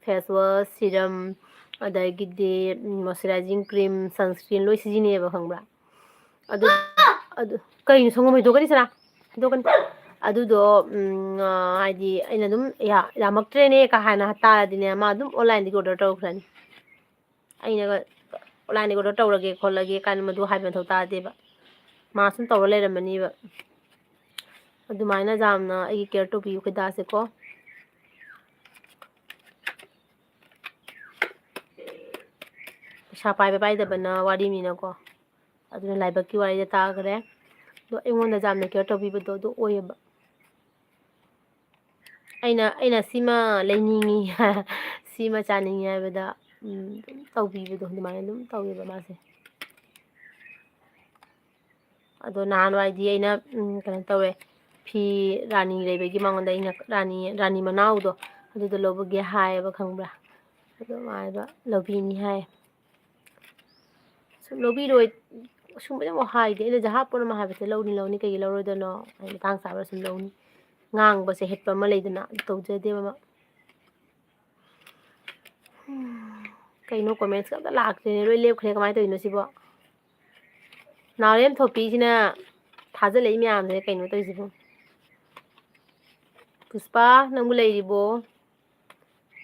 face wash, serum, ꯑꯗꯒꯤꯗꯤ, ꯎꯝ, moisturizing cream, sunscreen ꯂꯣꯏ ꯁꯤꯖꯤꯟꯅꯩꯌꯦꯕ, ꯈꯪꯕ꯭ꯔꯥ? ꯑꯗꯨ, ꯑꯗꯨ, ꯀꯩꯅꯣ, ꯁꯪꯒꯣꯝ ꯍꯩꯗꯣꯛꯀꯅꯤ ꯁꯅꯥ? ꯍꯩꯗꯣꯛꯀꯅꯤ꯫ ꯑꯗꯨꯗꯣ, ꯎꯝ, ꯑ, ꯍꯥꯏꯗꯤ, ꯑꯩꯅ ꯑꯗꯨꯝ, "ꯌꯥ-, ꯌꯥꯝꯃꯛꯇ꯭ꯔꯦꯅꯦ" ꯀ ꯍꯥꯏꯅ ꯇꯥꯔꯗꯤꯅꯦ, ꯃꯥ ꯑꯗꯨꯝ online ꯗꯒꯤ order ꯇꯧꯈ꯭ꯔꯅꯤ꯫ ꯑꯩꯅꯒ online ꯗꯒꯤ order ꯇꯧꯔꯒꯦ ꯈꯣꯠꯂꯒꯦ ꯀꯥꯏꯅ ꯃꯗꯨ ꯍꯥꯏꯕ ꯃꯊꯧ ꯇꯥꯗꯦꯕ꯫ ꯃꯥ ꯁꯨꯝ ꯇꯧꯔ ꯂꯩꯔꯝꯃꯅꯤꯕ꯫ ꯑꯗꯨꯃꯥꯏꯅ ꯌꯥꯝꯅ ꯑꯩꯒꯤ care ꯇꯧꯕꯤꯌꯨ ꯑꯩꯈꯣꯏ ꯗꯥꯁꯦꯀꯣ꯫ ꯄꯩꯁꯥ ꯄꯥꯏꯕ ꯄꯥꯏꯗꯕꯅ ꯋꯥꯔꯤꯅꯤꯅꯀꯣ꯫ ꯑꯗꯨꯅ ꯂꯥꯏꯕꯛꯀꯤ ꯋꯥꯔꯤꯗ ꯇꯥꯈ꯭ꯔꯦ꯫ ꯑꯗꯣ ꯑꯩꯉꯣꯟꯗ ꯌꯥꯝꯅ care ꯇꯧꯕꯤꯕꯗꯣ ꯑꯗꯨ ꯑꯣꯏꯌꯦꯕ꯫ ꯑꯩꯅ, ꯑꯩꯅ ꯁꯤꯃ ꯂꯩꯅꯤꯡꯉꯤ, ꯁꯤꯃ ꯆꯥꯅꯤꯡꯉꯤ ꯍꯥꯏꯕꯗ, ꯎꯝ, ꯑꯗꯨꯝ ꯇꯧꯕꯤꯕꯗꯣ ꯑꯗꯨꯃꯥꯏꯅ ꯑꯗꯨꯝ ꯇꯧꯋꯦꯕ ꯃꯥꯁꯦ꯫ ꯑꯗꯣ ꯅꯍꯥꯟꯋꯥꯏꯗꯤ ꯑꯩꯅ, ꯎꯝ, ꯀꯩꯅꯣ ꯇꯧꯋꯦ, ꯐꯤ ꯔꯥꯅꯤ ꯂꯩꯕꯒꯤ ꯃꯉꯣꯟꯗ ꯑꯩꯅ ꯔꯥꯅꯤ, ꯔꯥꯅꯤ ꯃꯅꯥꯎꯗꯣ ꯑꯗꯨꯗꯣ ꯂꯧꯕꯒꯤ ꯍꯥꯏꯌꯦꯕ, ꯈꯪꯕ꯭ꯔꯥ? ꯑꯗꯣ ꯃꯥ ꯍꯥꯏꯕ ꯂꯧꯕꯤꯅꯤ ꯍꯥꯏ꯫ ꯁꯨꯝ ꯂꯧꯕꯤꯔꯣꯏ, ꯁꯨꯝꯕꯗꯤ ꯑꯃꯨꯛ ꯍꯥꯏꯗꯦ꯫ ꯑꯩꯅ ꯖꯍꯥ ꯄꯣꯠ ꯑꯃ ꯍꯥꯏꯕꯁꯦ ꯂꯧꯅꯤ, ꯂꯧꯅꯤ, ꯀꯩꯒꯤ ꯂꯧꯔꯣꯏꯗꯣꯏꯅꯣ? ꯑꯩ ꯃꯇꯥꯡ ꯆꯥꯕꯗ ꯁꯨꯝ ꯂꯧꯅꯤ꯫ ꯉꯥꯡꯕꯁꯦ ꯍꯦꯠꯄ ꯑꯃ ꯂꯩꯗꯅ, ꯑꯗꯨ ꯇꯧꯖꯗꯦꯕ ꯃꯥ꯫ ꯀꯩꯅꯣ, comments ꯀ ꯑꯝꯇ ꯂꯥꯛꯇ꯭ꯔꯦꯅꯦ, ꯂꯣꯏ ꯂꯦꯞꯈ꯭ꯔꯦ, ꯀꯃꯥꯏꯅ ꯇꯧꯔꯤꯅꯣ ꯁꯤꯕꯣ? ꯅꯥꯎꯔꯦꯝ ꯊꯣꯛꯄꯤꯁꯤꯅ ꯊꯥꯖꯤꯜꯂꯛꯏ ꯃꯌꯥꯝꯁꯦ ꯀꯩꯅꯣ ꯇꯧꯔꯤꯁꯤꯕꯣ? ꯄꯨꯁꯄꯥ, ꯅꯪꯕꯨ ꯂꯩꯔꯤꯕꯣ?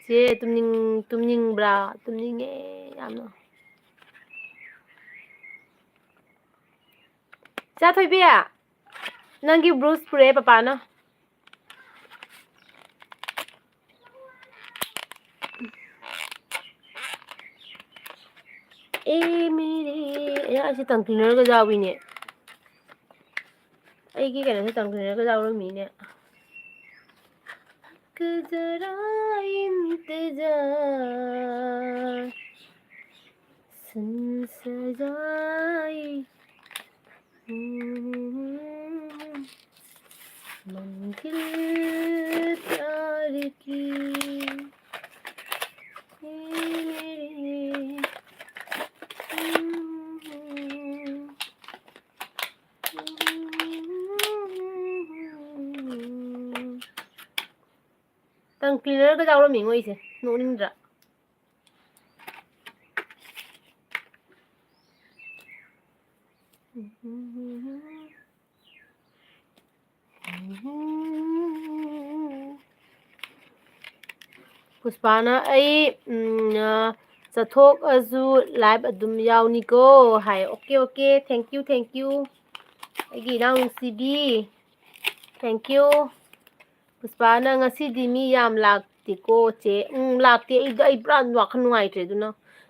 ꯆꯦ, ꯇꯨꯝꯅꯤꯡ-, ꯇꯨꯝꯅꯤꯡꯕ꯭ꯔꯥ? ꯇꯨꯝꯅꯤꯡꯉꯦ ꯌꯥꯝꯅ꯫ ꯏꯆꯥ ꯊꯣꯏꯕꯤ, ꯅꯪꯒꯤ brush ꯄꯨꯔꯛꯑꯦ ꯄꯄꯥꯅ꯫ ꯑꯦ ꯃꯦꯔꯤ, ꯑꯌꯥ, ꯑꯩꯁꯦ tongue cleaner ꯒ ꯌꯥꯎꯏꯅꯦ꯫ ꯑꯩꯒꯤ ꯀꯩꯅꯣꯁꯦ tongue cleaner ꯒ ꯌꯥꯎꯔꯝꯃꯤꯅꯦ꯫ ꯀꯖꯔꯥ ꯏꯟꯇꯖꯥꯔ ꯁꯨꯟ ꯁꯖꯥꯏ, ꯃꯟꯖꯤꯜ ꯄ꯭ꯌꯥꯔ ꯀꯤ꯫ Tongue cleaner ꯒ ꯌꯥꯎꯔꯝꯃꯤꯉꯣ ꯑꯩꯁꯦ, ꯅꯣꯛꯅꯤꯡꯗ꯭ꯔꯥ? ꯄꯨꯁꯄꯥꯅ ꯑꯩ, ꯎꯝ, ꯑ, ꯆꯠꯊꯣꯛꯑꯁꯨ live ꯑꯗꯨꯝ ꯌꯥꯎꯅꯤꯀꯣ ꯍꯥꯏ꯫ Okay, okay, thank you, thank you꯫ ꯑꯩꯒꯤ ꯏꯅꯥꯎ ꯅꯨꯡꯁꯤꯕꯤ, thank you꯫ ꯄꯨꯁꯄꯥꯅ ꯉꯁꯤꯗꯤ ꯃꯤ ꯌꯥꯝ ꯂꯥꯛꯇꯦꯀꯣ ꯆꯦ꯫ ꯎꯝ, ꯂꯥꯛꯇꯦ꯫ ꯑꯩꯗꯣ, ꯑꯩ ꯄꯨꯔꯥ ꯋꯥꯈꯜ ꯅꯨꯡꯉꯥꯏꯇ꯭ꯔꯦ, ꯑꯗꯨꯅ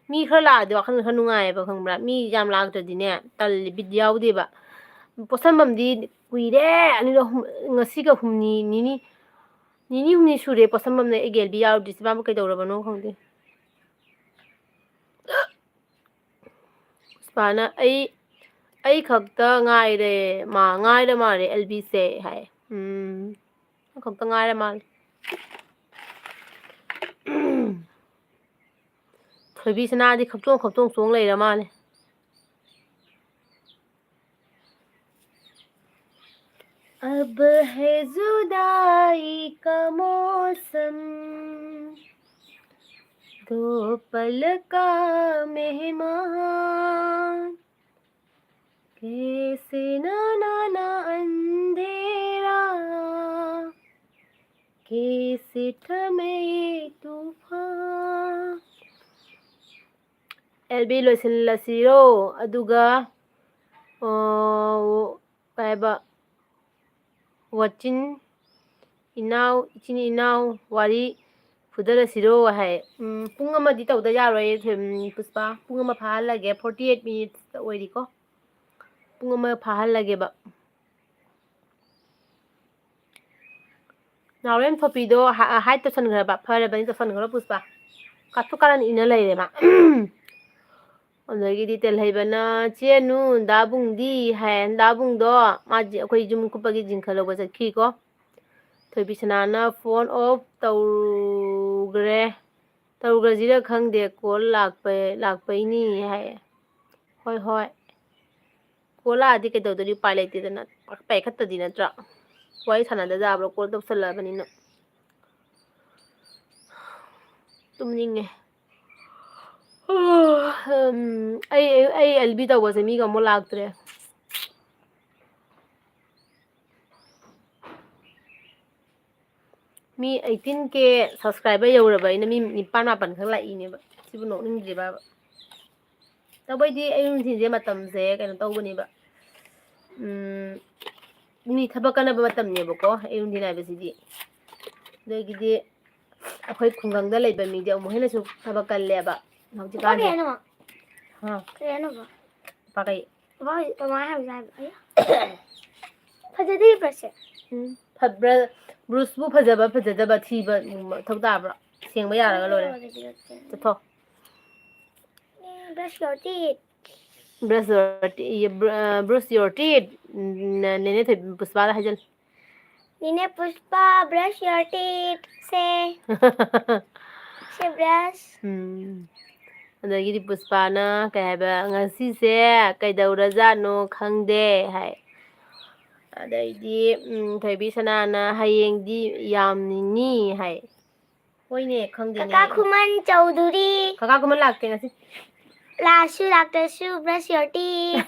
ꯃꯤ ꯈꯔ ꯂꯥꯛꯑꯗꯤ ꯋꯥꯈꯜ ꯈꯔ ꯅꯨꯡꯉꯥꯏꯌꯦꯕ, ꯈꯪꯕ꯭ꯔꯥ? ꯃꯤ ꯌꯥꯝ ꯂꯥꯛꯇ꯭ꯔꯗꯤꯅꯦ, ꯇꯜꯂꯤ, ꯕꯤꯠ ꯌꯥꯎꯗꯦꯕ꯫ ꯄꯣꯠꯁꯝꯕꯝꯗꯤ ꯀꯨꯏꯔꯦ, ꯑꯅꯤꯔꯛ ꯑꯍꯨꯝ, ꯉꯁꯤꯒ ꯍꯨꯝꯅꯤ, ꯅꯤꯅꯤ, ꯅꯤꯅꯤ ꯍꯨꯝꯅꯤ ꯁꯨꯔꯦ ꯄꯣꯠꯁꯝꯕꯝꯅ ꯑꯩꯒꯤ ꯑꯦꯜ ꯕꯤ ꯌꯥꯎꯗ꯭ꯔꯤꯁꯦ꯫ ꯃꯥꯕꯨ ꯀꯩꯗꯧꯔꯕꯅꯣ ꯈꯪꯗꯦ꯫ ꯄꯨꯁꯄꯥꯅ, "ꯑꯩ, ꯑꯩ ꯈꯛꯇ ꯉꯥꯏꯔꯦ, ꯃꯥ ꯉꯥꯏꯔ ꯃꯥꯜꯂꯦ ꯑꯦꯜ ꯕꯤꯁꯦ" ꯍꯥꯏ꯫ ꯎꯝ, ꯅꯪ ꯈꯛꯇ ꯉꯥꯏꯔ ꯃꯥꯜꯂꯦ꯫ ꯊꯣꯏꯕꯤ ꯁꯅꯥꯗꯤ ꯈꯞꯇꯣꯡ ꯈꯞꯇꯣꯡ ꯆꯣꯡ ꯂꯩꯔ ꯃꯥꯜꯂꯦ꯫ अब है जुदाई का मौसम, दो पल का मेहमान, कैसे ना ना ना अंधेरा, कैसे थमे ये तूफान। ꯑꯦꯜ ꯕꯤ ꯂꯣꯏꯁꯤꯜꯂꯁꯤꯔꯣ? ꯑꯗꯨꯒ, ꯑ, ꯀꯩ ꯍꯥꯏꯕ, ꯋꯥꯆꯤꯟ ꯏꯅꯥꯎ, ꯏꯆꯤꯟ ꯏꯅꯥꯎ ꯋꯥꯔꯤ ꯐꯨꯗꯔꯁꯤꯔꯣ ꯍꯥꯏ꯫ ꯎꯝ, ꯄꯨꯡ ꯑꯃꯗꯤ ꯇꯧꯗ ꯌꯥꯔꯣꯏ, ꯎꯝ, ꯄꯨꯁꯄꯥ꯫ ꯄꯨꯡ ꯑꯃ ꯐꯥꯍꯜꯂꯒꯦ, forty eight minutes ꯑꯣꯏꯔꯤꯀꯣ꯫ ꯄꯨꯡ ꯑꯃ ꯐꯥꯍꯜꯂꯒꯦꯕ꯫ ꯅꯥꯎꯔꯦꯝ ꯊꯣꯄꯤꯗꯣ ꯍꯥ-, hide ꯇꯧꯁꯟꯈ꯭ꯔꯕ? ꯐꯔꯕꯅꯤ, ꯇꯧꯁꯟꯈ꯭ꯔꯣ ꯄꯨꯁꯄꯥ꯫ ꯀꯥꯇꯨ ꯀꯥꯔꯟ ꯏꯟꯅ ꯂꯩꯔꯦ ꯃꯥ꯫ ꯑꯗꯒꯤꯗꯤ ꯇꯦꯜꯍꯩꯕꯅ, "ꯆꯦ ꯑꯅꯨ, ꯗꯥꯕꯨꯡꯗꯤ?" ꯍꯥꯏ꯫ ꯗꯥꯕꯨꯡꯗꯣ ꯃꯥ ꯖꯤ-, ꯑꯩꯈꯣꯏ ꯌꯨꯝ ꯀꯨꯞꯄꯒꯤ ꯖꯤꯡꯀ ꯂꯧꯕ ꯆꯠꯈꯤꯀꯣ꯫ ꯊꯣꯏꯕꯤꯁꯅꯥꯅ phone off ꯇꯧꯈ꯭ꯔꯦ, ꯇꯧꯈ꯭ꯔꯁꯤꯔ ꯈꯪꯗꯦ, call ꯂꯥꯛꯄ-, ꯂꯥꯛꯄꯩꯅꯤ ꯍꯥꯏ꯫ ꯍꯣꯏ, ꯍꯣꯏ꯫ Call ꯂꯥꯛꯑꯗꯤ ꯀꯩꯗꯧꯗꯣꯔꯤ? ꯎꯄꯥꯏ ꯂꯩꯇꯦꯗꯅ꯫ ꯄꯥꯏꯈꯠꯇꯗꯤ ꯅꯠꯇ꯭ꯔꯥ? ꯋꯥꯔꯤ ꯁꯥꯟꯅꯗ ꯌꯥꯕ꯭ꯔꯣ? Call ꯇꯧꯁꯜꯂꯛꯑꯕꯅꯤꯅ꯫ ꯇꯨꯝꯅꯤꯡꯉꯦ꯫ ꯎꯝ, ꯑꯩ, ꯑꯩ, ꯑꯩ ꯑꯦꯜ ꯕꯤ ꯇꯧꯕꯁꯦ ꯃꯤꯒ ꯑꯃꯨꯛ ꯂꯥꯛꯇ꯭ꯔꯦ꯫ ꯃꯤ eighteen K subscriber ꯌꯧꯔꯕ ꯑꯩꯅ ꯃꯤ ꯅꯤꯄꯥꯟ ꯃꯥꯄꯟ ꯈꯛ ꯂꯥꯛꯏꯅꯦꯕ꯫ ꯁꯤꯕꯨ ꯅꯣꯛꯅꯤꯡꯗ꯭ꯔꯤꯕꯕ? ꯇꯧꯕꯩꯗꯤ ꯑꯌꯨꯛ ꯅꯨꯡꯊꯤꯟꯁꯦ ꯃꯇꯝꯁꯦ ꯀꯩꯅꯣ ꯇꯧꯕꯅꯦꯕ꯫ ꯎꯝ, ꯃꯤ ꯊꯕꯛ ꯀꯟꯅꯕ ꯃꯇꯝꯅꯦꯕꯀꯣ, ꯑꯌꯨꯛ ꯅꯨꯡꯊꯤꯟ ꯍꯥꯏꯕꯁꯤꯗꯤ꯫ ꯑꯗꯒꯤꯗꯤ ꯑꯩꯈꯣꯏ ꯈꯨꯡꯒꯪꯗ ꯂꯩꯕ ꯃꯤꯗꯤ ꯑꯃꯨꯛ ꯍꯦꯟꯅꯁꯨ ꯊꯕꯛ ꯀꯜꯂꯦꯕ꯫ ꯍꯧꯖꯤꯛꯀꯥꯟꯁꯦ꯫ ꯀꯩꯅꯣ? ꯍꯥ? ꯀꯩꯅꯣꯕ? ꯂꯨꯄꯥ ꯀꯩ? ꯕꯕꯥ ꯍꯧꯖꯤꯛ ꯀꯃꯥꯏꯅ ꯍꯥꯏꯕꯅꯣ ꯍꯥꯏꯕ? ꯑꯌꯥ꯫ ꯐꯖꯗꯦ ꯕ꯭ꯔꯁꯁꯦ꯫ ꯎꯝ꯫ ꯐꯠ-, ꯕ꯭ꯔ-, ꯕ꯭ꯔꯨꯁꯄꯨ ꯐꯖꯕ ꯐꯖꯗꯕ ꯊꯤꯕ ꯃꯊꯧ ꯇꯥꯕ꯭ꯔꯣ? ꯁꯦꯡꯕ ꯌꯥꯔꯒ ꯂꯣꯏꯔꯦ꯫ ꯆꯠꯊꯣꯛ꯫ ꯑꯦ, brush your teeth꯫ Brush your te-, br-, brush your teeth꯫ ꯎꯝ, ꯅꯦꯅꯦ ꯊꯣꯏ-, ꯄꯨꯁꯄꯥꯗ ꯍꯥꯏꯖꯜꯂꯨ꯫ ꯅꯦꯅꯦ ꯄꯨꯁꯄꯥ, brush your teeth say. Say brush꯫ ꯎꯝ꯫ ꯑꯗꯒꯤꯗꯤ ꯄꯨꯁꯄꯥꯅ ꯀꯩ ꯍꯥꯏꯕ, "ꯉꯁꯤꯁꯦ ꯀꯩꯗꯧꯔꯖꯥꯠꯅꯣ ꯈꯪꯗꯦ" ꯍꯥꯏ꯫ ꯑꯗꯩꯗꯤ, ꯎꯝ, ꯊꯣꯏꯕꯤ ꯁꯅꯥꯅ, "ꯍꯌꯦꯡꯗꯤ ꯌꯥꯝ ꯅꯤꯅꯤ" ꯍꯥꯏ꯫ ꯍꯣꯏꯅꯦ, ꯈꯪꯗꯦꯅꯦ꯫ ꯀꯀꯥ ꯈꯨꯃꯟ ꯆꯧꯙꯨꯔꯤ꯫ ꯀꯀꯥ ꯈꯨꯃꯟ ꯂꯥꯛꯇꯦ ꯉꯁꯤ꯫ ꯂꯥꯛꯑꯁꯨ ꯂꯥꯛꯇ꯭ꯔꯁꯨ brush your teeth꯫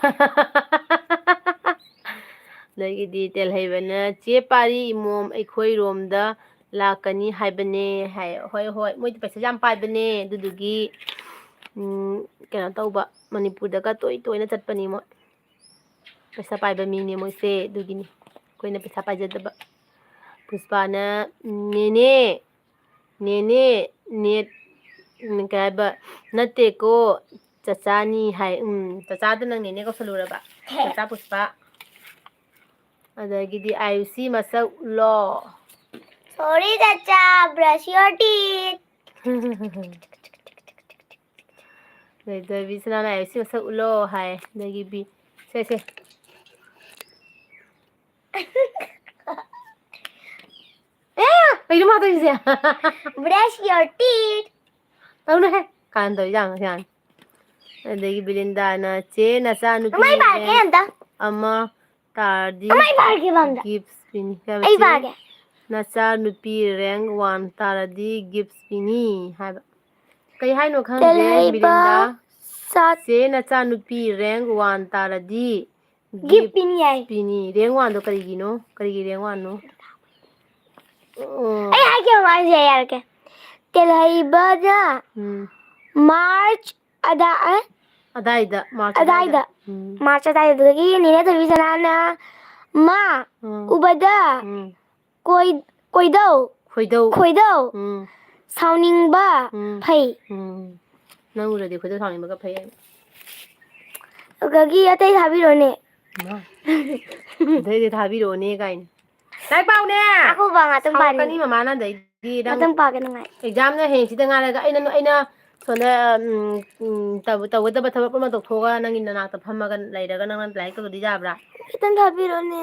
ꯑꯗꯒꯤꯗꯤ ꯇꯦꯜꯍꯩꯕꯅ, "ꯆꯦ ꯄꯥꯔꯤ, ꯏꯃꯣꯝ ꯑꯩꯈꯣꯏꯔꯣꯝꯗ ꯂꯥꯛꯀꯅꯤ ꯍꯥꯏꯕꯅꯦ" ꯍꯥꯏ꯫ ꯍꯣꯏ, ꯍꯣꯏ, ꯃꯣꯏꯗꯤ ꯄꯩꯁꯥ ꯌꯥꯝ ꯄꯥꯏꯕꯅꯦ, ꯑꯗꯨꯗꯨꯒꯤ, ꯎꯝ, ꯀꯩꯅꯣ ꯇꯧꯕ, ꯃꯅꯤꯄꯨꯔꯗꯒ ꯇꯣꯏ ꯇꯣꯏꯅ ꯆꯠꯄꯅꯤ ꯃꯣꯏ꯫ ꯄꯩꯁꯥ ꯄꯥꯏꯕ ꯃꯤꯅꯦ ꯃꯣꯏꯁꯦ, ꯑꯗꯨꯒꯤꯅꯤ ꯑꯩꯈꯣꯏꯅ ꯄꯩꯁꯥ ꯄꯥꯏꯖꯗꯕ꯫ ꯄꯨꯁꯄꯥꯅ, "ꯅꯦꯅꯦ, ꯅꯦꯅꯦ, ꯅꯦꯠ, ꯎꯝ, ꯀꯩ ꯍꯥꯏꯕ, ꯅꯠꯇꯦꯀꯣ, ꯆꯆꯥꯅꯤ" ꯍꯥꯏ꯫ ꯎꯝ, ꯆꯆꯥꯗꯨ ꯅꯪ ꯅꯦꯅꯦ ꯀꯧꯁꯜꯂꯨꯔꯕ? ꯆꯆꯥ ꯄꯨꯁꯄꯥ꯫ ꯑꯗꯒꯤꯗꯤ ꯑꯥꯌꯨꯁꯤ ꯃꯁꯛ ꯎꯠꯂꯣ꯫ Sorry, ꯆꯆꯥ, brush your teeth꯫ ꯑꯗꯩ ꯊꯣꯏꯕꯤ ꯁꯅꯥꯅ ꯑꯥꯌꯨꯁꯤ ꯃꯁꯛ ꯎꯠꯂꯣ ꯍꯥꯏ꯫ ꯑꯗꯒꯤ ꯕꯤ-, ꯁꯦ, ꯁꯦ꯫ ꯑꯦ, ꯀꯩꯅꯣ ꯃꯥ ꯇꯧꯔꯤꯁꯦ? Brush your teeth꯫ ꯇꯧꯅꯨꯍꯦ꯫ ꯀꯥꯟ ꯇꯧꯔꯤ ꯌꯥꯝ ꯌꯥꯝ꯫ ꯑꯗꯒꯤ ꯕꯤꯂꯤꯟꯗꯥꯅ, "ꯆꯦ, ꯅꯆꯥꯅꯨꯄꯤ ꯃꯩ ꯄꯥꯏꯔꯛꯀꯦ ꯑꯝꯇ꯫ ꯑꯃ ꯇꯥꯔꯗꯤ ꯃꯩ ꯄꯥꯏꯔꯛꯀꯦꯕ ꯑꯝꯇ꯫ Gifts ꯄꯤꯅꯤ" ꯍꯥꯏꯕ꯫ ꯑꯩ ꯆꯦ, ꯄꯥꯏꯔꯛꯀꯦ꯫ "ꯅꯆꯥꯅꯨꯄꯤ rank one ꯇꯥꯔꯗꯤ gifts ꯄꯤꯅꯤ" ꯍꯥꯏꯕ꯫ ꯀꯩ ꯍꯥꯏꯅꯣ ꯈꯪꯗꯦ, ꯇꯦꯜꯍꯩꯕ ꯕꯤꯂꯤꯟꯗꯥ꯫ ꯁꯥꯠ- "ꯆꯦ, ꯅꯆꯥꯅꯨꯄꯤ rank one ꯇꯥꯔꯗꯤ gift gift ꯄꯤꯅꯤ ꯍꯥꯏ꯫ ꯄꯤꯅꯤ"꯫ Rank one ꯗꯣ ꯀꯔꯤꯒꯤꯅꯣ? ꯀꯔꯤꯒꯤ rank one ꯅꯣ? ꯑꯣ꯫ ꯑꯩ ꯍꯥꯏꯒꯦ, ꯑꯃꯨꯛ ꯍꯥꯏꯁꯦ, ꯌꯥꯔꯛꯀꯦ꯫ ꯇꯦꯜꯍꯩꯕꯗ ꯎꯝ꯫ March ꯑꯗꯥ-, ꯑ? ꯑꯗꯥꯏꯗ, March ꯑꯗꯥꯏꯗ꯫ ꯑꯗꯥꯏꯗ꯫ ꯎꯝ꯫ March ꯑꯗꯥꯏꯗ꯫ ꯑꯗꯨꯗꯒꯤ ꯅꯦꯅꯦ ꯊꯣꯏꯕꯤꯁꯅꯥꯅ ꯃꯥ ꯎꯝ꯫ ꯎꯕꯗ ꯎꯝ꯫ ꯀꯣꯏ-, ꯀꯣꯏꯗꯧ꯫ ꯈꯣꯏꯗꯧ꯫ ꯈꯣꯏꯗꯧ꯫ ꯎꯝ꯫ ꯁꯥꯎꯅꯤꯡꯕ ꯎꯝ꯫ ꯐꯩ꯫ ꯎꯝ꯫ ꯅꯪ ꯎꯔꯗꯤ ꯈꯣꯏꯗꯧ ꯁꯥꯎꯅꯤꯡꯕꯒ ꯐꯩ ꯍꯥꯏꯕ꯫ ꯑꯗꯒꯤ ꯑꯇꯩ ꯊꯥꯕꯤꯔꯣꯅꯦ꯫ ꯃꯥ꯫ ꯑꯗꯩꯗꯤ ꯊꯥꯕꯤꯔꯛꯑꯣꯅꯦ ꯀꯥꯏꯅ꯫ ꯂꯥꯏꯔꯤꯛ ꯄꯥꯎꯅꯦ! ꯉꯥꯏꯈꯣꯕ, ꯉꯥꯛꯇꯪ ꯄꯥꯅꯤ꯫ ꯁꯥꯎꯔꯛꯀꯅꯤ ꯃꯃꯥꯅ ꯑꯗꯩꯗꯤ ꯅꯪ꯫ ꯉꯥꯛꯇꯪ ꯄꯥꯒꯦ ꯅꯨꯡꯉꯥꯏ꯫ ꯑꯦꯛꯖꯥꯝꯅ ꯍꯌꯦꯡꯁꯤꯗ ꯉꯥꯏꯔꯒ ꯑꯩꯅ, ꯑꯩꯅ ꯁꯣꯝꯗ, ꯎꯝ, ꯎꯝ, ꯇꯧ-, ꯇꯧꯒꯗꯕ ꯊꯕꯛ ꯑꯃ ꯇꯧꯊꯣꯛꯑꯒ ꯅꯪꯒꯤ ꯅꯅꯥꯛꯇ ꯐꯝꯃꯒ ꯂꯩꯔꯒ ꯅꯪꯅ ꯂꯥꯏꯔꯤꯛ ꯇꯧꯗꯗꯤ ꯌꯥꯕ꯭ꯔꯥ? ꯈꯤꯇꯪ ꯊꯥꯕꯤꯔꯣꯅꯦ꯫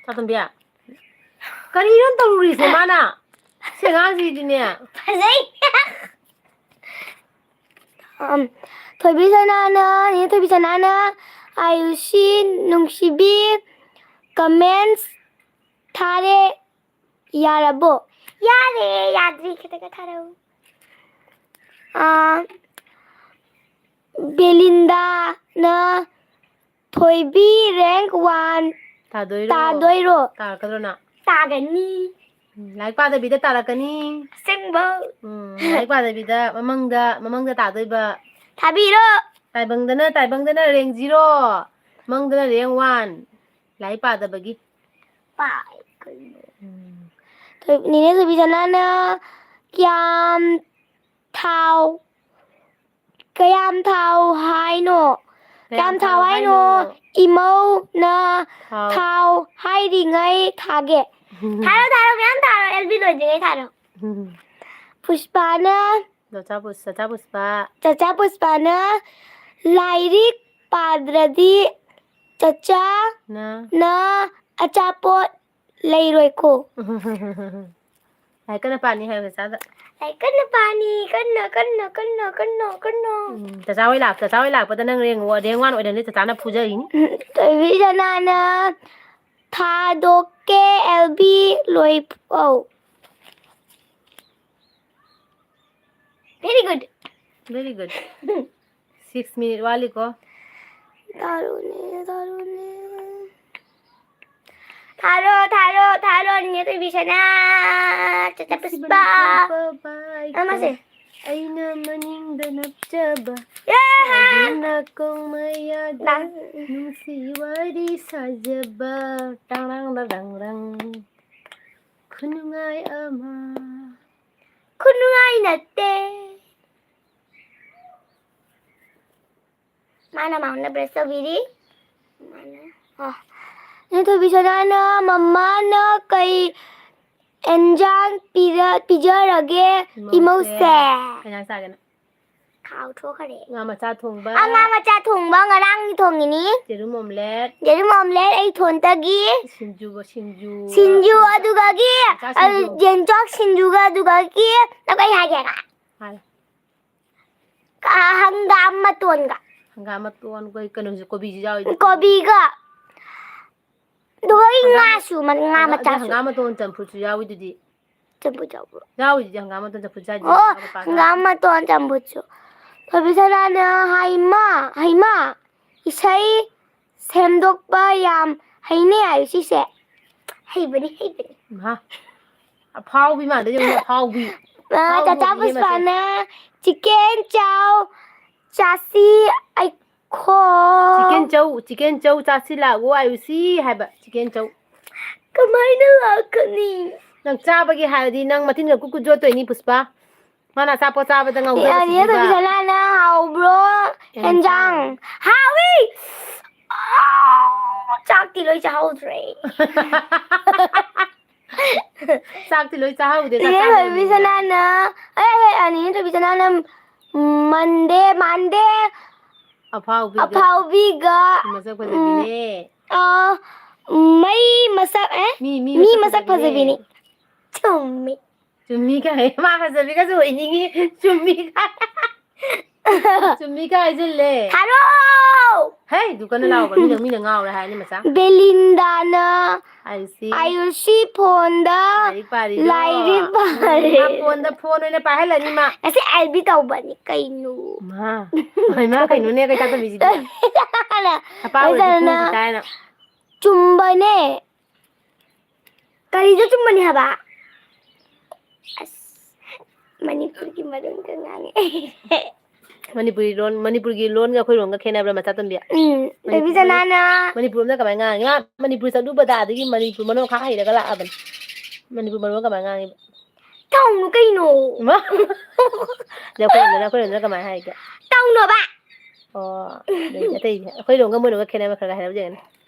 ꯆꯥꯇꯣꯝꯕꯤ, ꯀꯔꯤꯅꯣ ꯇꯧꯔꯤꯁꯦ ꯃꯥꯅ? ꯁꯤ ꯑꯉꯥꯡꯁꯤꯗꯤꯅꯦ꯫ ꯐꯖꯩ꯫ ꯑꯝ, ꯊꯣꯏꯕꯤ ꯁꯅꯥꯅ, ꯅꯦ ꯊꯣꯏꯕꯤ ꯁꯅꯥꯅ, ꯑꯥꯌꯨꯁꯤ ꯅꯨꯡꯁꯤꯕꯤ, comments ꯊꯥꯔꯦ, ꯌꯥꯔꯕꯣ? ꯌꯥꯔꯦ, ꯌꯥꯗ꯭ꯔꯤ, ꯈꯤꯇꯪꯒ ꯊꯥꯔꯛꯎ꯫ ꯑꯥ, ꯕꯦꯂꯤꯟꯗꯥꯅ, ꯊꯣꯏꯕꯤ rank one ꯇꯥꯗꯣꯏꯔꯣ? ꯇꯥꯗꯣꯏꯔꯣ? ꯇꯥꯔꯛꯀꯗ꯭ꯔꯣ ꯅꯪ? ꯇꯥꯒꯅꯤ꯫ ꯎꯝ, ꯂꯥꯏꯔꯤꯛ ꯄꯥꯗꯕꯤꯗ ꯇꯥꯔꯛꯀꯅꯤ꯫ ꯑꯁꯦꯡꯕ? ꯎꯝ, ꯂꯥꯏꯔꯤꯛ ꯄꯥꯗꯕꯤꯗ ꯃꯃꯪꯗ, ꯃꯃꯪꯗ ꯇꯥꯗꯣꯏꯕ꯫ ꯊꯥꯕꯤꯔꯣ꯫ ꯇꯥꯏꯕꯪꯗꯅ, ꯇꯥꯏꯕꯪꯗꯅ rank zero, ꯃꯪꯗꯅ rank one꯫ ꯂꯥꯏꯔꯤꯛ ꯄꯥꯗꯕꯒꯤ꯫ ꯄꯥꯏ ꯀꯩꯅꯣ꯫ ꯎꯝ꯫ ꯊꯣꯏ-, ꯅꯦꯅꯦ ꯊꯣꯏꯕꯤꯁꯅꯥꯅ ꯀꯌꯥꯝ ꯊꯥꯎ, ꯀꯌꯥꯝ ꯊꯥꯎ ꯍꯥꯏꯅꯣ? ꯀꯌꯥꯝ ꯀꯌꯥꯝ ꯊꯥꯎ ꯊꯥꯎ ꯍꯥꯏꯅꯣ? ꯍꯥꯏꯅꯣ? ꯏꯃꯧꯅ ꯊꯥꯎ꯫ ꯊꯥꯎ ꯍꯥꯏꯔꯤꯉꯩ ꯊꯥꯒꯦ꯫ ꯊꯥꯔꯣ, ꯊꯥꯔꯣ, ꯃꯌꯥꯝ ꯊꯥꯔꯣ, ꯑꯦꯜ ꯕꯤ ꯂꯣꯏꯗ꯭ꯔꯤꯉꯩ ꯊꯥꯔꯣ꯫ ꯎꯝ꯫ ꯄꯨꯁꯄꯥꯅ ꯆꯆꯥ ꯄꯨꯁ-, ꯆꯆꯥ ꯄꯨꯁꯄꯥ꯫ ꯆꯆꯥ ꯄꯨꯁꯄꯥꯅ ꯂꯥꯏꯔꯤꯛ ꯄꯥꯗ꯭ꯔꯗꯤ ꯆꯆꯥ ꯅ꯫ ꯅ ꯑꯆꯥꯄꯣꯠ ꯂꯩꯔꯣꯏꯀꯣ꯫ ꯂꯥꯏꯔꯤꯛ ꯀꯟꯅ ꯄꯥꯅꯤ ꯍꯥꯏꯌꯣ ꯆꯆꯥꯗ꯫ ꯂꯥꯏꯔꯤꯛ ꯀꯟꯅ ꯄꯥꯅꯤ, ꯀꯟꯅ, ꯀꯟꯅ, ꯀꯟꯅ, ꯀꯟꯅ, ꯀꯟꯅ꯫ ꯎꯝ, ꯆꯆꯥ ꯍꯣꯏ ꯂꯥꯛ-, ꯆꯆꯥ ꯍꯣꯏ ꯂꯥꯛꯄꯗ ꯅꯪ ꯔꯦꯡ ꯋꯥ-, ꯔꯦꯡ ꯋꯥꯟ ꯑꯣꯏꯔꯅꯤ, ꯆꯆꯥꯅ ꯐꯨꯖꯔꯤꯅꯤ꯫ ꯎꯝ, ꯊꯣꯏꯕꯤ ꯁꯅꯥꯅ ꯊꯥꯗꯣꯛꯀꯦ ꯑꯦꯜ ꯕꯤ ꯂꯣꯏ-, ꯑꯧ꯫ Very good. Very good. Six minute ꯋꯥꯠꯂꯤꯀꯣ꯫ ꯊꯥꯔꯣꯅꯦ, ꯊꯥꯔꯣꯅꯦ꯫ ꯊꯥꯔꯣ, ꯊꯥꯔꯣ, ꯊꯥꯔꯣ, ꯅꯦ ꯊꯣꯏꯕꯤꯁꯅꯥ꯫ ꯆꯆꯥ ꯄꯨꯁꯄꯥ꯫ ꯅꯃꯁꯦ꯫ ꯑꯩꯅ ꯃꯅꯤꯡꯗ ꯅꯞꯆꯕ꯫ ꯌꯦ! ꯑꯩꯒꯤ ꯅꯥꯀꯣꯡ ꯃꯌꯥꯗ ꯂꯥꯡ-, ꯅꯨꯡꯁꯤ ꯋꯥꯔꯤ ꯁꯥꯖꯕ꯫ ꯇꯥꯡ, ꯇꯥꯡ, ꯇꯥꯡ, ꯇꯥꯡ, ꯇꯥꯡ꯫ ꯈꯨꯅꯨꯡꯉꯥꯏ ꯑꯃ꯫ ꯈꯨꯅꯨꯡꯉꯥꯏ ꯅꯠꯇꯦ꯫ ꯃꯥꯅ ꯃꯥꯉꯣꯟꯗ brush ꯇꯧꯕꯤꯔꯤ꯫ ꯃꯥꯅ, ꯑꯣ꯫ ꯅꯤꯡꯊꯣꯏꯕꯤ ꯁꯅꯥꯅ ꯃꯃꯥꯅ ꯀꯩ ꯑꯦꯟꯖꯥꯡ ꯄꯤꯔ-, ꯄꯤꯖꯔꯒꯦ ꯏꯃꯧꯁꯦ? ꯏꯃꯧꯁꯦ꯫ ꯀꯩ ꯏꯟꯖꯥꯡ ꯆꯥꯒꯦ ꯅꯪ? ꯀꯥꯎꯊꯣꯛꯈ꯭ꯔꯦ꯫ ꯉꯥ ꯃꯆꯥ ꯊꯣꯡꯕ꯫ ꯑ, ꯉꯥ ꯃꯆꯥ ꯊꯣꯡꯕ ꯉꯔꯥꯡꯒꯤ ꯊꯣꯡꯉꯤꯅꯤ꯫ ꯌꯦꯔꯨꯝ omelette꯫ ꯌꯦꯔꯨꯝ omelette ꯑꯩ ꯏꯊꯣꯟꯇꯒꯤ꯫ ꯁꯤꯡꯖꯨ, ꯁꯤꯡꯖꯨ꯫ ꯁꯤꯡꯖꯨ ꯑꯗꯨꯒꯒꯤ, ꯌꯣꯡꯆꯥꯛ ꯑ, ꯁꯤꯡꯖꯨ꯫ ꯌꯦꯟꯆꯣꯛ ꯁꯤꯡꯖꯨꯒ ꯑꯗꯨꯒꯒꯤ ꯅꯈꯣꯏ ꯍꯥꯏꯒꯦꯔꯥ? ꯍꯥꯏ꯫ ꯀ-, ꯍꯪꯒꯥꯝ ꯃꯇꯣꯟꯒ꯫ ꯍꯪꯒꯥꯝ ꯃꯇꯣꯟ, ꯑꯩꯈꯣꯏ ꯀꯩꯅꯣꯁꯨ, ꯀꯣꯕꯤꯁꯨ ꯌꯥꯎꯋꯤꯗ꯫ ꯀꯣꯕꯤꯒ꯫ ꯑꯗꯨꯒ ꯑꯩ ꯍꯪꯒꯥꯝ-, ꯉꯥꯁꯨ, ꯃ-, ꯉꯥ ꯍꯪꯒꯥꯝ-, ꯑꯗꯩ ꯃꯆꯥꯁꯨ꯫ ꯍꯪꯒꯥꯝ ꯃꯇꯣꯟ ꯆꯝꯐꯨꯠꯁꯨ ꯌꯥꯎꯋꯤꯗꯨꯗꯤ꯫ ꯆꯝꯐꯨꯠ ꯌꯥꯎꯕ꯭ꯔꯣ? ꯌꯥꯎꯋꯤꯗꯨꯗꯤ ꯍꯪꯒꯥꯝ ꯃꯇꯣꯟ ꯆꯝꯐꯨꯠ ꯆꯥꯏꯗꯨꯗꯤ, ꯑꯣ, ꯉꯥ ꯃꯄꯥꯟ ꯍꯪꯒꯥꯝ ꯉꯥ꯫ ꯃꯇꯣꯟ ꯆꯝꯐꯨꯠꯁꯨ꯫ ꯊꯣꯏꯕꯤ ꯁꯅꯥꯅ ꯍꯥꯏꯃ, ꯍꯩꯃ, ꯏꯁꯩ ꯁꯦꯝꯗꯣꯛꯄ ꯌꯥꯝ ꯍꯩꯅꯦ ꯍꯥꯏꯌꯨ ꯁꯤꯁꯦ꯫ ꯍꯩꯕꯅꯤ, ꯍꯩꯕꯅꯤ꯫ ꯏꯃꯥ, ꯑꯐꯥꯎꯕꯤ ꯃꯥꯟꯗ ꯌꯦꯡꯉꯨꯅꯦ, ꯑꯐꯥꯎꯕꯤ꯫ ꯑ, ꯑꯐꯥꯎꯕꯤ ꯆꯥꯆꯥ ꯏꯅꯦ ꯃꯁꯦ꯫ ꯄꯨꯁꯄꯥꯅ chicken chow ꯆꯥꯁꯤ ꯑꯩꯈꯣ꯫ Chicken chow, chicken chow ꯆꯥꯁꯤ ꯂꯥꯛꯑꯣ ꯍꯥꯏꯌꯨ ꯁꯤ ꯍꯥꯏꯕ, chicken chow꯫ ꯀꯃꯥꯏꯅ ꯂꯥꯛꯀꯅꯤ? ꯅꯪ ꯆꯥꯕꯒꯤ ꯍꯥꯏꯔꯗꯤ ꯅꯪ ꯃꯇꯤꯟꯒ ꯀꯨꯠ ꯀꯨꯠ ꯌꯣꯠꯇꯣꯏꯅꯤ, ꯄꯨꯁꯄꯥ꯫ ꯃꯥꯅ ꯑꯆꯥꯄꯣꯠ ꯆꯥꯕꯗ ꯉꯥꯎꯖꯕꯁꯤꯗꯤꯕ꯫ ꯑꯅꯤꯔꯛ ꯊꯣꯏꯕꯤ ꯁꯅꯥꯅ ꯍꯥꯎꯕ꯭ꯔꯣ? ꯍꯦꯟꯖꯥꯡ꯫ ꯍꯦꯟꯖꯥꯡ꯫ ꯍꯥꯎꯏ! ꯑꯥꯎ! ꯆꯥꯛꯇꯤ ꯂꯣꯏ ꯆꯥꯍꯧꯗ꯭ꯔꯦ꯫ ꯆꯥꯛꯇꯤ ꯂꯣꯏ ꯆꯥꯍꯧꯗꯦ, ꯆꯥꯛ ꯏꯅꯦ ꯊꯣꯏꯕꯤ ꯆꯥꯗꯕꯅꯤꯅ꯫ ꯁꯅꯥꯅ, ꯑꯦ, ꯑꯦ, ꯑꯅꯤꯔꯛ ꯊꯣꯏꯕꯤ ꯁꯅꯥꯅ ꯃꯟꯗꯦ, ꯃꯥꯟꯗꯦ꯫ ꯑꯐꯥꯎꯕꯤꯒ꯫ ꯑꯐꯥꯎꯕꯤꯒ, ꯃꯁꯛ ꯐꯖꯕꯤꯅꯦ꯫ ꯎꯝ, ꯑ, ꯃꯩ ꯃꯁꯛ, ꯑꯦ? ꯃꯤ, ꯃꯤ ꯃꯤ ꯃꯁꯛ ꯃꯁꯛ ꯐꯖꯕꯤꯅꯦ꯫ ꯐꯖꯕꯤꯅꯦ꯫ ꯆꯨꯝꯃꯤ꯫ ꯆꯨꯝꯃꯤ ꯀꯥꯏ, ꯃꯥ ꯐꯖꯕꯤꯒꯁꯨ ꯑꯣꯏꯅꯤꯡꯉꯤ꯫ ꯆꯨꯝꯃꯤ ꯀꯥꯏ꯫ ꯆꯨꯝꯃꯤ ꯀꯥꯏ ꯍꯥꯏꯖꯤꯜꯂꯦ꯫ ꯊꯥꯔꯣ! ꯍꯦ, ꯑꯗꯨ ꯀꯟꯅ ꯂꯥꯎꯕ, ꯃꯤꯅ, ꯃꯤꯅ ꯉꯥꯎꯔꯦ ꯍꯥꯏꯔꯅꯤ ꯃꯆꯥ꯫ ꯕꯦꯂꯤꯟꯗꯥꯅ ꯑꯥꯏꯌꯨꯁꯤ꯫ ꯑꯥꯏꯌꯨꯁꯤ ꯐꯣꯟꯗ ꯂꯥꯏꯔꯤꯛ ꯄꯥꯔꯤꯔꯣ? ꯂꯥꯏꯔꯤꯛ ꯄꯥꯔꯦ꯫ ꯃꯥ ꯐꯣꯟꯗ, ꯐꯣꯟ ꯑꯣꯏꯅ ꯄꯥꯏꯍꯜꯂꯅꯤ ꯃꯥ꯫ ꯉꯁꯤ ꯑꯦꯜꯕꯤ ꯇꯧꯕꯅꯤ ꯀꯩꯅꯣ꯫ ꯃꯥ, ꯍꯣꯏ, ꯃꯥ ꯀꯩꯅꯣꯅꯦ, ꯀꯩ ꯇꯥꯗꯕꯤꯁꯤꯗꯤ꯫ ꯃꯄꯥ ꯑꯣꯏꯔꯗꯤ ꯐꯖꯅ ꯐꯨꯁꯤ ꯇꯥꯏꯅ꯫ ꯆꯨꯝꯕꯅꯦ꯫ ꯀꯔꯤꯗ ꯆꯨꯝꯕꯅꯤ ꯍꯥꯏꯕ? ꯑꯁ, ꯃꯅꯤꯄꯨꯔꯒꯤ ꯃꯔꯣꯟꯒ ꯉꯥꯡꯉꯦ꯫ ꯃꯅꯤꯄꯨꯔꯤ ꯂꯣꯟ, ꯃꯅꯤꯄꯨꯔꯒꯤ ꯂꯣꯟꯒ ꯑꯩꯈꯣꯏ ꯂꯣꯟꯒ ꯈꯦꯠꯅꯕ꯭ꯔꯥ, ꯃꯆꯥꯇꯣꯝꯕꯤ? ꯎꯝ, ꯃꯅꯤꯄꯨꯔ ꯕꯦꯕꯤ ꯁꯅꯥꯅ꯫ ꯃꯅꯤꯄꯨꯔ ꯂꯣꯟꯗ ꯀꯃꯥꯏꯅ ꯉꯥꯡꯉꯤ? ꯃꯥ ꯃꯅꯤꯄꯨꯔ ꯆꯠꯂꯨꯕꯗ ꯑꯗꯒꯤ ꯃꯅꯤꯄꯨꯔ ꯃꯔꯣꯟ ꯈꯥ ꯍꯩꯔꯒ ꯂꯥꯛꯑꯕꯅꯤ꯫ ꯃꯅꯤꯄꯨꯔ ꯃꯔꯣꯟ ꯀꯃꯥꯏꯅ ꯉꯥꯡꯉꯤꯕ? ꯇꯧꯅꯨ ꯀꯩꯅꯣ꯫ ꯏꯃꯥ! ꯑꯗꯣ ꯑꯩꯈꯣꯏꯔꯣꯝꯗꯅ, ꯑꯩꯈꯣꯏꯔꯣꯝꯗꯅ ꯀꯃꯥꯏꯅ ꯍꯥꯏꯒꯦ? ꯇꯧꯅꯣꯕ꯫ ꯑꯣ, ꯑꯗꯩꯗꯤ ꯑꯇꯩꯗꯤ ꯑꯩꯈꯣꯏꯔꯣꯝꯒ ꯃꯣꯏꯔꯣꯝꯒ ꯈꯦꯠꯅꯕ ꯈꯔ ꯈꯔ ꯍꯥꯏꯔꯞ ꯌꯦꯡꯉꯅꯤ꯫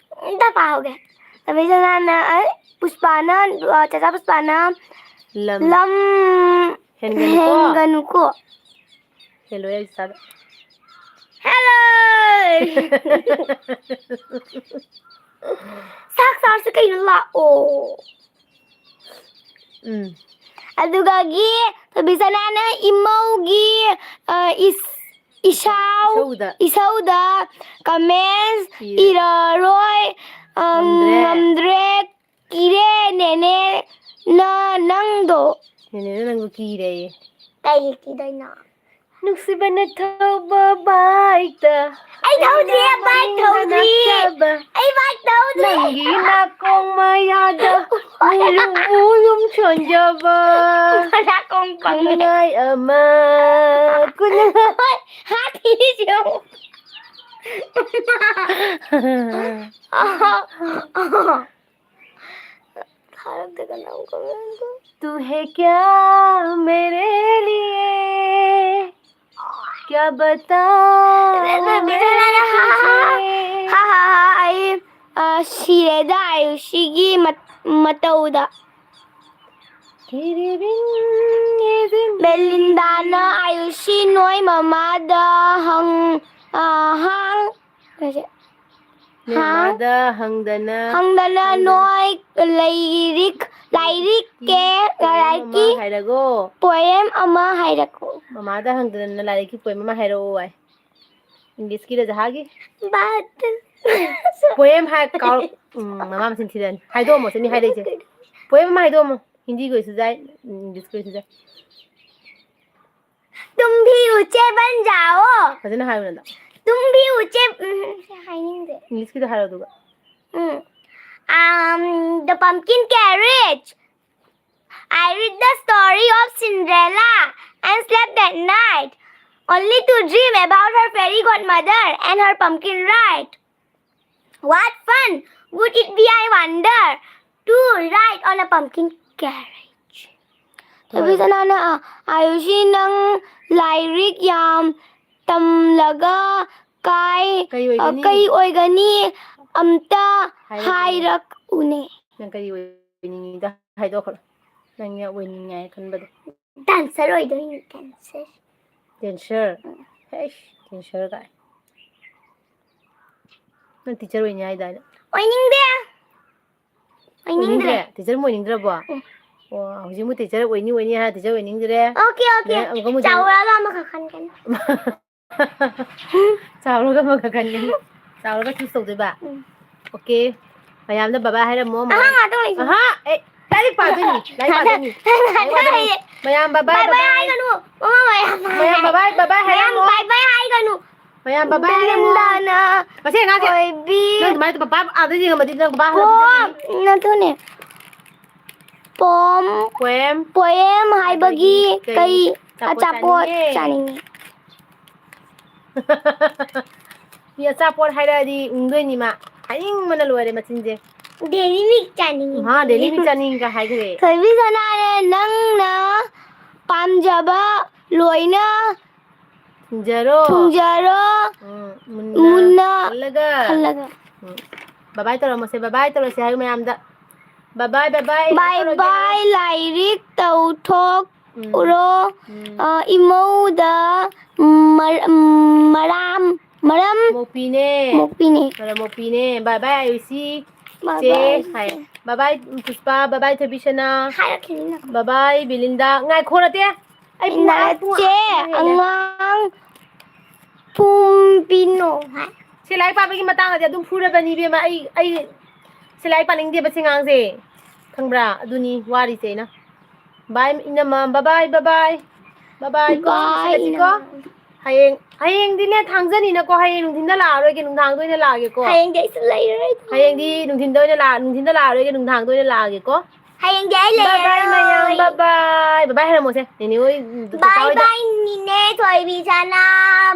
ꯑꯝꯇ ꯄꯥꯍꯧꯒꯦ꯫ ꯇꯕꯤꯁꯅꯥꯅ, ꯑ, ꯄꯨꯁꯄꯥꯅ, ꯑ, ꯆꯥꯆꯥ ꯄꯨꯁꯄꯥꯅ, ꯂꯝ ꯂꯝ ꯍꯦꯟꯒꯅꯨꯀꯣ꯫ ꯍꯦꯟꯒꯅꯨꯀꯣ꯫ ꯍꯦꯜꯂꯣꯏ ꯑꯩ ꯆꯥꯗ꯫ ꯍꯦꯜꯂꯣꯏ! ꯆꯥꯛ ꯆꯥꯔꯁꯤ ꯀꯩꯅꯣ, ꯂꯥꯛꯑꯣ꯫ ꯎꯝ꯫ ꯑꯗꯨꯒꯒꯤ ꯊꯣꯏꯕꯤꯁꯅꯥꯅ ꯏꯃꯧꯒꯤ, ꯑ, ꯏꯁ-, ꯏꯁꯥꯎ-, ꯏꯁꯧꯗ꯫ ꯏꯁꯧꯗ comment ꯏꯔ-, ꯏꯔꯔꯣꯏ, ꯑ, ꯉꯝꯗ꯭ꯔꯦ꯫ ꯉꯝꯗ꯭ꯔꯦ, ꯀꯤꯔꯦ, ꯅꯦꯅꯦ, ꯅ-, ꯅꯪꯗꯣ꯫ ꯅꯦꯅꯦꯅ ꯅꯪꯕꯨ ꯀꯤꯔꯦꯌꯦ꯫ ꯀꯩꯒꯤ ꯀꯤꯗꯣꯏꯅꯣ? ꯅꯨꯡꯁꯤꯕꯅ ꯊꯧꯕ bike ꯇ꯫ ꯑꯩ ꯊꯧꯗ꯭ꯔꯤꯌꯦ, bike ꯊꯧꯗ꯭ꯔꯤ꯫ ꯅꯥꯆꯕ꯫ ꯑꯩ bike ꯊꯧꯗ꯭ꯔꯤ꯫ ꯅꯪꯒꯤ ꯅꯥꯀꯣꯡ ꯃꯌꯥꯗ ꯃꯨꯂꯨꯝ ꯃꯨꯂꯨꯝ ꯁꯣꯟꯖꯕ꯫ ꯅꯥꯀꯣꯡ ꯄꯪꯉꯦ꯫ ꯈꯨꯅꯨꯡꯉꯥꯏ ꯑꯃ, ꯈꯨꯅꯨꯡꯉꯥꯏ꯫ ꯍꯥꯠꯈꯤꯅꯤ ꯁꯤ ꯌꯦꯡꯉꯨ꯫ ꯊꯥꯔꯛꯇꯦ ꯀꯅꯥ ꯑꯃꯨꯛ comment ꯗꯣ? तू है क्या मेरे लिए, क्या बताऊं मैं तुझे? ꯍꯥ, ꯍꯥ, ꯍꯥ, ꯑꯩ, ꯑ, ꯁꯤꯔꯦꯗ ꯑꯥꯌꯨꯁꯤꯒꯤ ꯃꯠ-, ꯃꯇꯧꯗ꯫ तेरी बिन ये जिंदगी ꯃꯦꯂꯤꯟꯗꯥꯅ ꯑꯥꯌꯨꯁꯤ ꯅꯣꯏ ꯃꯃꯥꯗ ꯍꯪ-, ꯑ, ꯍꯥꯡ-, ꯀꯩꯁꯦ? ꯅꯣꯏ ꯃꯃꯥꯗ ꯍꯪꯗꯅ, ꯍꯪꯗꯅ ꯅꯣꯏ ꯂꯥꯏꯔꯤꯛ, ꯂꯥꯏꯔꯤꯛ ꯀꯦ, poem ꯑꯃ ꯂꯥꯏꯔꯤꯛꯀꯤ ꯍꯥꯏꯔꯒꯣ꯫ Poem ꯑꯃ ꯍꯥꯏꯔꯛꯎ꯫ ꯃꯃꯥꯗ ꯍꯪꯗꯅ ꯂꯥꯏꯔꯤꯛꯀꯤ poem ꯑꯃ ꯍꯥꯏꯔꯛꯑꯣ ꯍꯥꯏ꯫ English ꯀꯤꯗ ꯖꯍꯥꯒꯤ꯫ But Poem ꯍꯥꯏ ꯀꯥꯎ-, ꯎꯝ, ꯃꯃꯥ ꯃꯆꯤꯟ ꯊꯤꯔꯅꯤ꯫ ꯍꯥꯏꯗꯣꯛꯑꯝꯃꯣ, ꯁꯤ ꯃꯤ ꯍꯥꯏꯔꯛꯏꯁꯦ꯫ Poem ꯑꯃ ꯍꯥꯏꯗꯣꯛꯑꯝꯃꯣ꯫ ꯍꯤꯟꯗꯤꯒꯤ ꯑꯣꯏꯁꯨ ꯌꯥꯏ, English ꯀꯤ ꯑꯣꯏꯁꯨ ꯌꯥꯏ꯫ तुम भी ऊंचे बन जाओ। ꯐꯖꯅ ꯍꯥꯏꯌꯨ ꯅꯟꯗ꯫ तुम भी ऊंचे, ꯎꯝ, ꯁꯤ ꯍꯥꯏꯅꯤꯡꯗꯦ꯫ English ꯀꯤꯗ ꯍꯥꯏꯔꯣ ꯑꯗꯨꯒ꯫ ꯎꯝ. Um, the pumpkin carriage. I read the story of Cinderella and slept at night, only to dream about her fairy godmother and her pumpkin ride. What fun would it be, I wonder, to ride on a pumpkin carriage? ꯊꯣꯏꯕꯤꯁꯅꯥꯅ, "ꯑꯥ, ꯑꯥꯌꯨꯁꯤ, ꯅꯪ ꯂꯥꯏꯔꯤꯛ ꯌꯥꯝ ꯇꯝꯂꯒ ꯀꯥꯏ, ꯀꯩ ꯑ, ꯑꯣꯏꯒꯅꯤ? ꯀꯩ ꯑꯣꯏꯒꯅꯤ? ꯑꯝꯇ ꯍꯥꯏꯔꯛꯎꯅꯦ꯫ ꯍꯥꯏꯔꯛꯎꯅꯦ꯫" ꯅꯪ ꯀꯔꯤ ꯑꯣꯏꯅꯤꯡꯉꯤꯗꯣ ꯍꯥꯏꯗꯣꯛꯈ꯭ꯔꯣ꯫ ꯅꯪ ꯑꯣꯏꯅꯤꯡꯉꯦ ꯍꯥꯏ ꯈꯟꯕꯗꯣ꯫ ꯗꯥꯟꯁꯔ ꯑꯣꯏꯗꯣꯏꯅꯤ, ꯗꯥꯟꯁꯔ꯫ ꯗꯦꯟꯁꯔ? ꯎꯝ꯫ ꯍꯩꯁ, ꯗꯦꯟꯁꯔ ꯀꯥꯏ꯫ ꯅꯪ ꯇꯤꯆꯔ ꯑꯣꯏꯅꯤ ꯍꯥꯏꯗꯥꯏꯅꯦ? ꯑꯣꯏꯅꯤꯡꯗꯦ꯫ ꯑꯣꯏꯅꯤꯡꯗ꯭ꯔꯦ? ꯑꯣꯏꯅꯤꯡꯗ꯭ꯔꯦ? ꯇꯤꯆꯔ ꯑꯃ ꯑꯣꯏꯅꯤꯡꯗ꯭ꯔꯕꯣ? ꯎꯝ꯫ ꯑꯣ, ꯍꯧꯖꯤꯛ ꯑꯃꯨꯛ ꯇꯤꯆꯔ ꯑꯣꯏꯅꯤ, ꯑꯣꯏꯅꯤ ꯍꯥꯏ, ꯇꯤꯆꯔ ꯑꯣꯏꯅꯤꯡꯗ꯭ꯔꯦ꯫ Okay, okay. ꯅꯪ ꯑꯃꯨꯛ ꯑꯃꯨꯛ ꯆꯥꯎꯔꯛꯑꯒ ꯑꯃꯈꯛ ꯈꯟꯒꯅꯤ꯫ ꯆꯥꯎꯔꯒ ꯑꯃꯈꯛ ꯈꯟꯒꯅꯤ꯫ ꯆꯥꯎꯔꯒ ꯆꯨꯁ ꯇꯧꯗꯣꯏꯕ? ꯎꯝ꯫ ꯑꯣꯀꯦ꯫ ꯃꯌꯥꯝꯗ ꯕꯕꯥ ꯍꯥꯏꯔꯝꯃꯣ꯫ ꯑꯍꯥ, ꯃꯌꯥꯝ-, ꯉꯥꯛꯇ ꯑꯣꯏꯁꯦ꯫ ꯑꯍꯥ, ꯑꯦ, ꯂꯥꯏꯔꯤꯛ ꯄꯥꯗꯣꯏꯅꯤ, ꯂꯥꯏꯔꯤꯛ ꯄꯥꯗꯣꯏꯅꯤ꯫ ꯂꯥꯏꯔꯤꯛ ꯄꯥꯗꯣꯏꯅꯤ꯫ ꯃꯌꯥꯝ ꯕꯕꯥ, ꯕꯥꯏ ꯕꯥꯏ ꯕꯕꯥ꯫ ꯍꯥꯏꯒꯅꯨ꯫ ꯃꯃꯥ ꯃꯌꯥꯝ ꯃꯌꯥꯝ ꯕꯕꯥ, ꯕꯕꯥ ꯃꯌꯥꯝ ꯍꯥꯏꯔꯝꯃꯣ꯫ ꯕꯥꯏ ꯕꯥꯏ ꯍꯥꯏꯒꯅꯨ꯫ ꯃꯌꯥꯝ ꯕꯕꯥ ꯍꯥꯏꯔꯝꯃꯣ꯫ ꯕꯦꯂꯤꯟꯗꯥꯅ ꯃꯁꯤ ꯑꯉꯥꯡꯁꯦ꯫ ꯊꯣꯏꯕꯤ꯫ ꯅꯪ ꯑꯗꯨꯃꯥꯏꯅ ꯕꯕꯥ ꯑꯥꯗ ꯌꯦꯡꯉꯝꯃꯗꯤ ꯅꯪ ꯕꯕꯥ ꯍꯜꯂꯛꯄ ꯀꯣ-, ꯅꯠꯇꯦꯅꯦ꯫ ꯄꯣꯝ꯫ ꯄꯣꯏꯝ꯫ ꯄꯣꯏꯝ ꯍꯥꯏꯕꯒꯤ ꯍꯥꯏꯕꯒꯤ ꯀꯩ ꯀꯩ ꯑꯆꯥꯄꯣꯠ ꯑꯆꯥꯄꯣꯠ ꯆꯥꯅꯤꯡꯉꯤ? ꯆꯥꯅꯤꯡꯉꯤ? ꯃꯤ ꯑꯆꯥꯄꯣꯠ ꯍꯥꯏꯔꯛꯑꯗꯤ ꯎꯪꯗꯣꯏꯅꯤ ꯃꯥ꯫ ꯍꯥꯏꯅꯤꯡꯕꯅ ꯂꯣꯏꯔꯦ ꯃꯆꯤꯟꯁꯦ꯫ ꯗꯦꯂꯤ ꯃꯤꯛ ꯆꯥꯅꯤꯡꯉꯤ꯫ ꯍꯥ, ꯗꯦꯂꯤ ꯃꯤꯛ ꯆꯥꯅꯤꯡꯉꯤꯒ ꯍꯥꯏꯈ꯭ꯔꯦ꯫ ꯊꯣꯏꯕꯤ ꯁꯅꯥꯅꯦ, ꯅꯪꯅ ꯄꯥꯝꯖꯕ ꯂꯣꯏꯅ ꯊꯨꯡꯖꯔꯣ꯫ ꯊꯨꯡꯖꯔꯣ꯫ ꯎꯝ, ꯃꯨꯟꯅ ꯃꯨꯟꯅ ꯈꯜꯂꯒ꯫ ꯈꯜꯂꯒ꯫ ꯎꯝ꯫ ꯕꯕꯥꯏ ꯇꯧꯔꯝꯃꯣꯁꯦ, ꯕꯕꯥꯏ ꯇꯧꯔꯁꯦ ꯍꯥꯏꯌꯨ ꯃꯌꯥꯝꯗ꯫ ꯕꯕꯥꯏ, ꯕꯕꯥꯏ, ꯕꯥꯏ ꯇꯧꯔꯒꯦ꯫ ꯕꯥꯏ, ꯂꯥꯏꯔꯤꯛ ꯇꯧꯊꯣꯛ-, ꯎꯝ꯫ ꯎꯔꯣ, ꯎꯝ꯫ ꯑ, ꯏꯃꯧꯗ ꯃꯔ-, ꯃꯔꯥꯝ, ꯃꯔꯝ ꯃꯣꯛꯄꯤꯅꯦ꯫ ꯃꯣꯛꯄꯤꯅꯦ꯫ ꯃꯔꯝ ꯃꯣꯛꯄꯤꯅꯦ꯫ ꯕꯥꯏ ꯕꯥꯏ, ꯑꯥꯌꯨꯁꯤ꯫ ꯕꯥꯏ ꯆꯦ ꯕꯥꯏ, ꯍꯥꯏ꯫ ꯆꯦ꯫ ꯕꯥꯏ ꯕꯥꯏ, ꯄꯨꯁꯄꯥ꯫ ꯕꯥꯏ ꯕꯥꯏ, ꯊꯣꯏꯕꯤꯁꯅꯥ꯫ ꯍꯥꯏꯔꯛꯈꯤꯅꯤ ꯅꯪ꯫ ꯕꯥꯏ ꯕꯥꯏ, ꯕꯤꯂꯤꯟꯗꯥ꯫ ꯉꯥꯏꯈꯣ, ꯅꯠꯇꯦ꯫ ꯑꯩ ꯄꯨꯡ ꯏꯟꯅꯔ ꯑꯥ, ꯄꯨꯡ ꯆꯦ, ꯑꯥ ꯍꯦꯜꯂꯦ꯫ ꯑꯉꯥꯡ ꯐꯨꯝꯕꯤꯅꯣ ꯍꯥꯏ꯫ ꯁꯤ ꯂꯥꯏꯔꯤꯛ ꯄꯥꯕꯒꯤ ꯃꯇꯥꯡꯗꯗꯤ ꯑꯗꯨꯝ ꯐꯨꯔꯕꯅꯤ ꯏꯕꯦꯝꯃ꯫ ꯑꯩ, ꯑꯩ ꯁꯤ ꯂꯥꯏꯔꯤꯛ ꯄꯥꯅꯤꯡꯗꯦꯕ ꯁꯤ ꯑꯉꯥꯡꯁꯦ꯫ ꯈꯪꯕ꯭ꯔꯥ? ꯑꯗꯨꯅꯤ ꯋꯥꯔꯤꯁꯦ ꯑꯩꯅ꯫ ꯕꯥꯏ ꯏꯅꯝꯃ, ꯕꯕꯥꯏ, ꯕꯕꯥꯏ꯫ ꯕꯕꯥꯏ ꯀꯣ, ꯕꯥꯏ ꯉꯁꯤꯀꯣ꯫ ꯏꯅꯝꯃ꯫ ꯍꯌꯦꯡ, ꯍꯌꯦꯡꯗꯤꯅꯦ ꯊꯥꯡꯖꯅꯤꯅꯀꯣ, ꯍꯌꯦꯡ ꯅꯨꯡꯊꯤꯟꯗ ꯂꯥꯛꯑꯔꯣꯏꯒꯦ, ꯅꯨꯡꯗꯥꯡꯗ ꯑꯣꯏꯅ ꯂꯥꯛꯑꯒꯦꯀꯣ꯫ ꯍꯌꯦꯡꯗꯤ ꯑꯩꯁꯨ ꯂꯩꯔꯔꯣꯏ꯫ ꯍꯌꯦꯡꯗꯤ ꯅꯨꯡꯊꯤꯟꯗ ꯑꯣꯏꯅ ꯂꯥꯛ-, ꯅꯨꯡꯊꯤꯟꯗ ꯂꯥꯛꯑꯔꯣꯏꯒꯦ, ꯅꯨꯡꯗꯥꯡꯗ ꯑꯣꯏꯅ ꯂꯥꯛꯑꯒꯦꯀꯣ꯫ ꯍꯌꯦꯡꯗꯤ ꯑꯩ ꯕꯥꯏ ꯕꯥꯏ ꯂꯩꯔꯔꯣꯏ꯫ ꯃꯌꯥꯝ, ꯕꯥꯏ ꯕꯥꯏ꯫ ꯕꯥꯏ ꯕꯥꯏ ꯍꯥꯏꯔꯝꯃꯣꯁꯦ, ꯅꯦꯅꯦ ꯍꯣꯏ, ꯀꯀꯥ ꯕꯥꯏ ꯍꯣꯏꯗ꯫ ꯕꯥꯏ ꯅꯤꯅꯦ ꯊꯣꯏꯕꯤꯁꯅꯥ,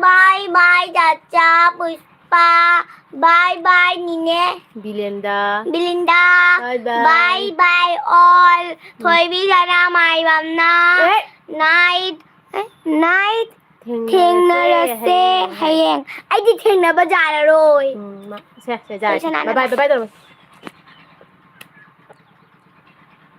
ꯕꯥꯏ ꯕꯥꯏ ꯆꯥꯆꯥ ꯄꯨꯁꯄꯥ, Bye bye, ꯅꯤꯅꯦ꯫ ꯕꯤꯂꯦꯟꯗ꯫ ꯕꯤꯂꯤꯟꯗꯥ꯫ Bye bye. Bye bye all. ꯊꯣꯏꯕꯤ ꯁꯅꯥ ꯃꯥꯏꯕꯝꯅ꯫ ꯑꯦ! Night. ꯑꯦ, night. ꯊꯦꯡꯅꯔꯁꯦ ꯊꯦꯡꯅꯔꯁꯦ ꯍꯌꯦꯡ꯫ ꯍꯌꯦꯡ꯫ ꯑꯩꯗꯤ ꯊꯦꯡꯅꯕ ꯌꯥꯔꯔꯣꯏ꯫ ꯎꯝ, ꯃꯥ-, ꯁꯦ, ꯁꯦ, ꯌꯥꯔꯦ꯫ ꯂꯣꯏꯁꯟꯅꯔꯦ꯫ Bye bye, bye bye ꯇꯧꯔꯣ꯫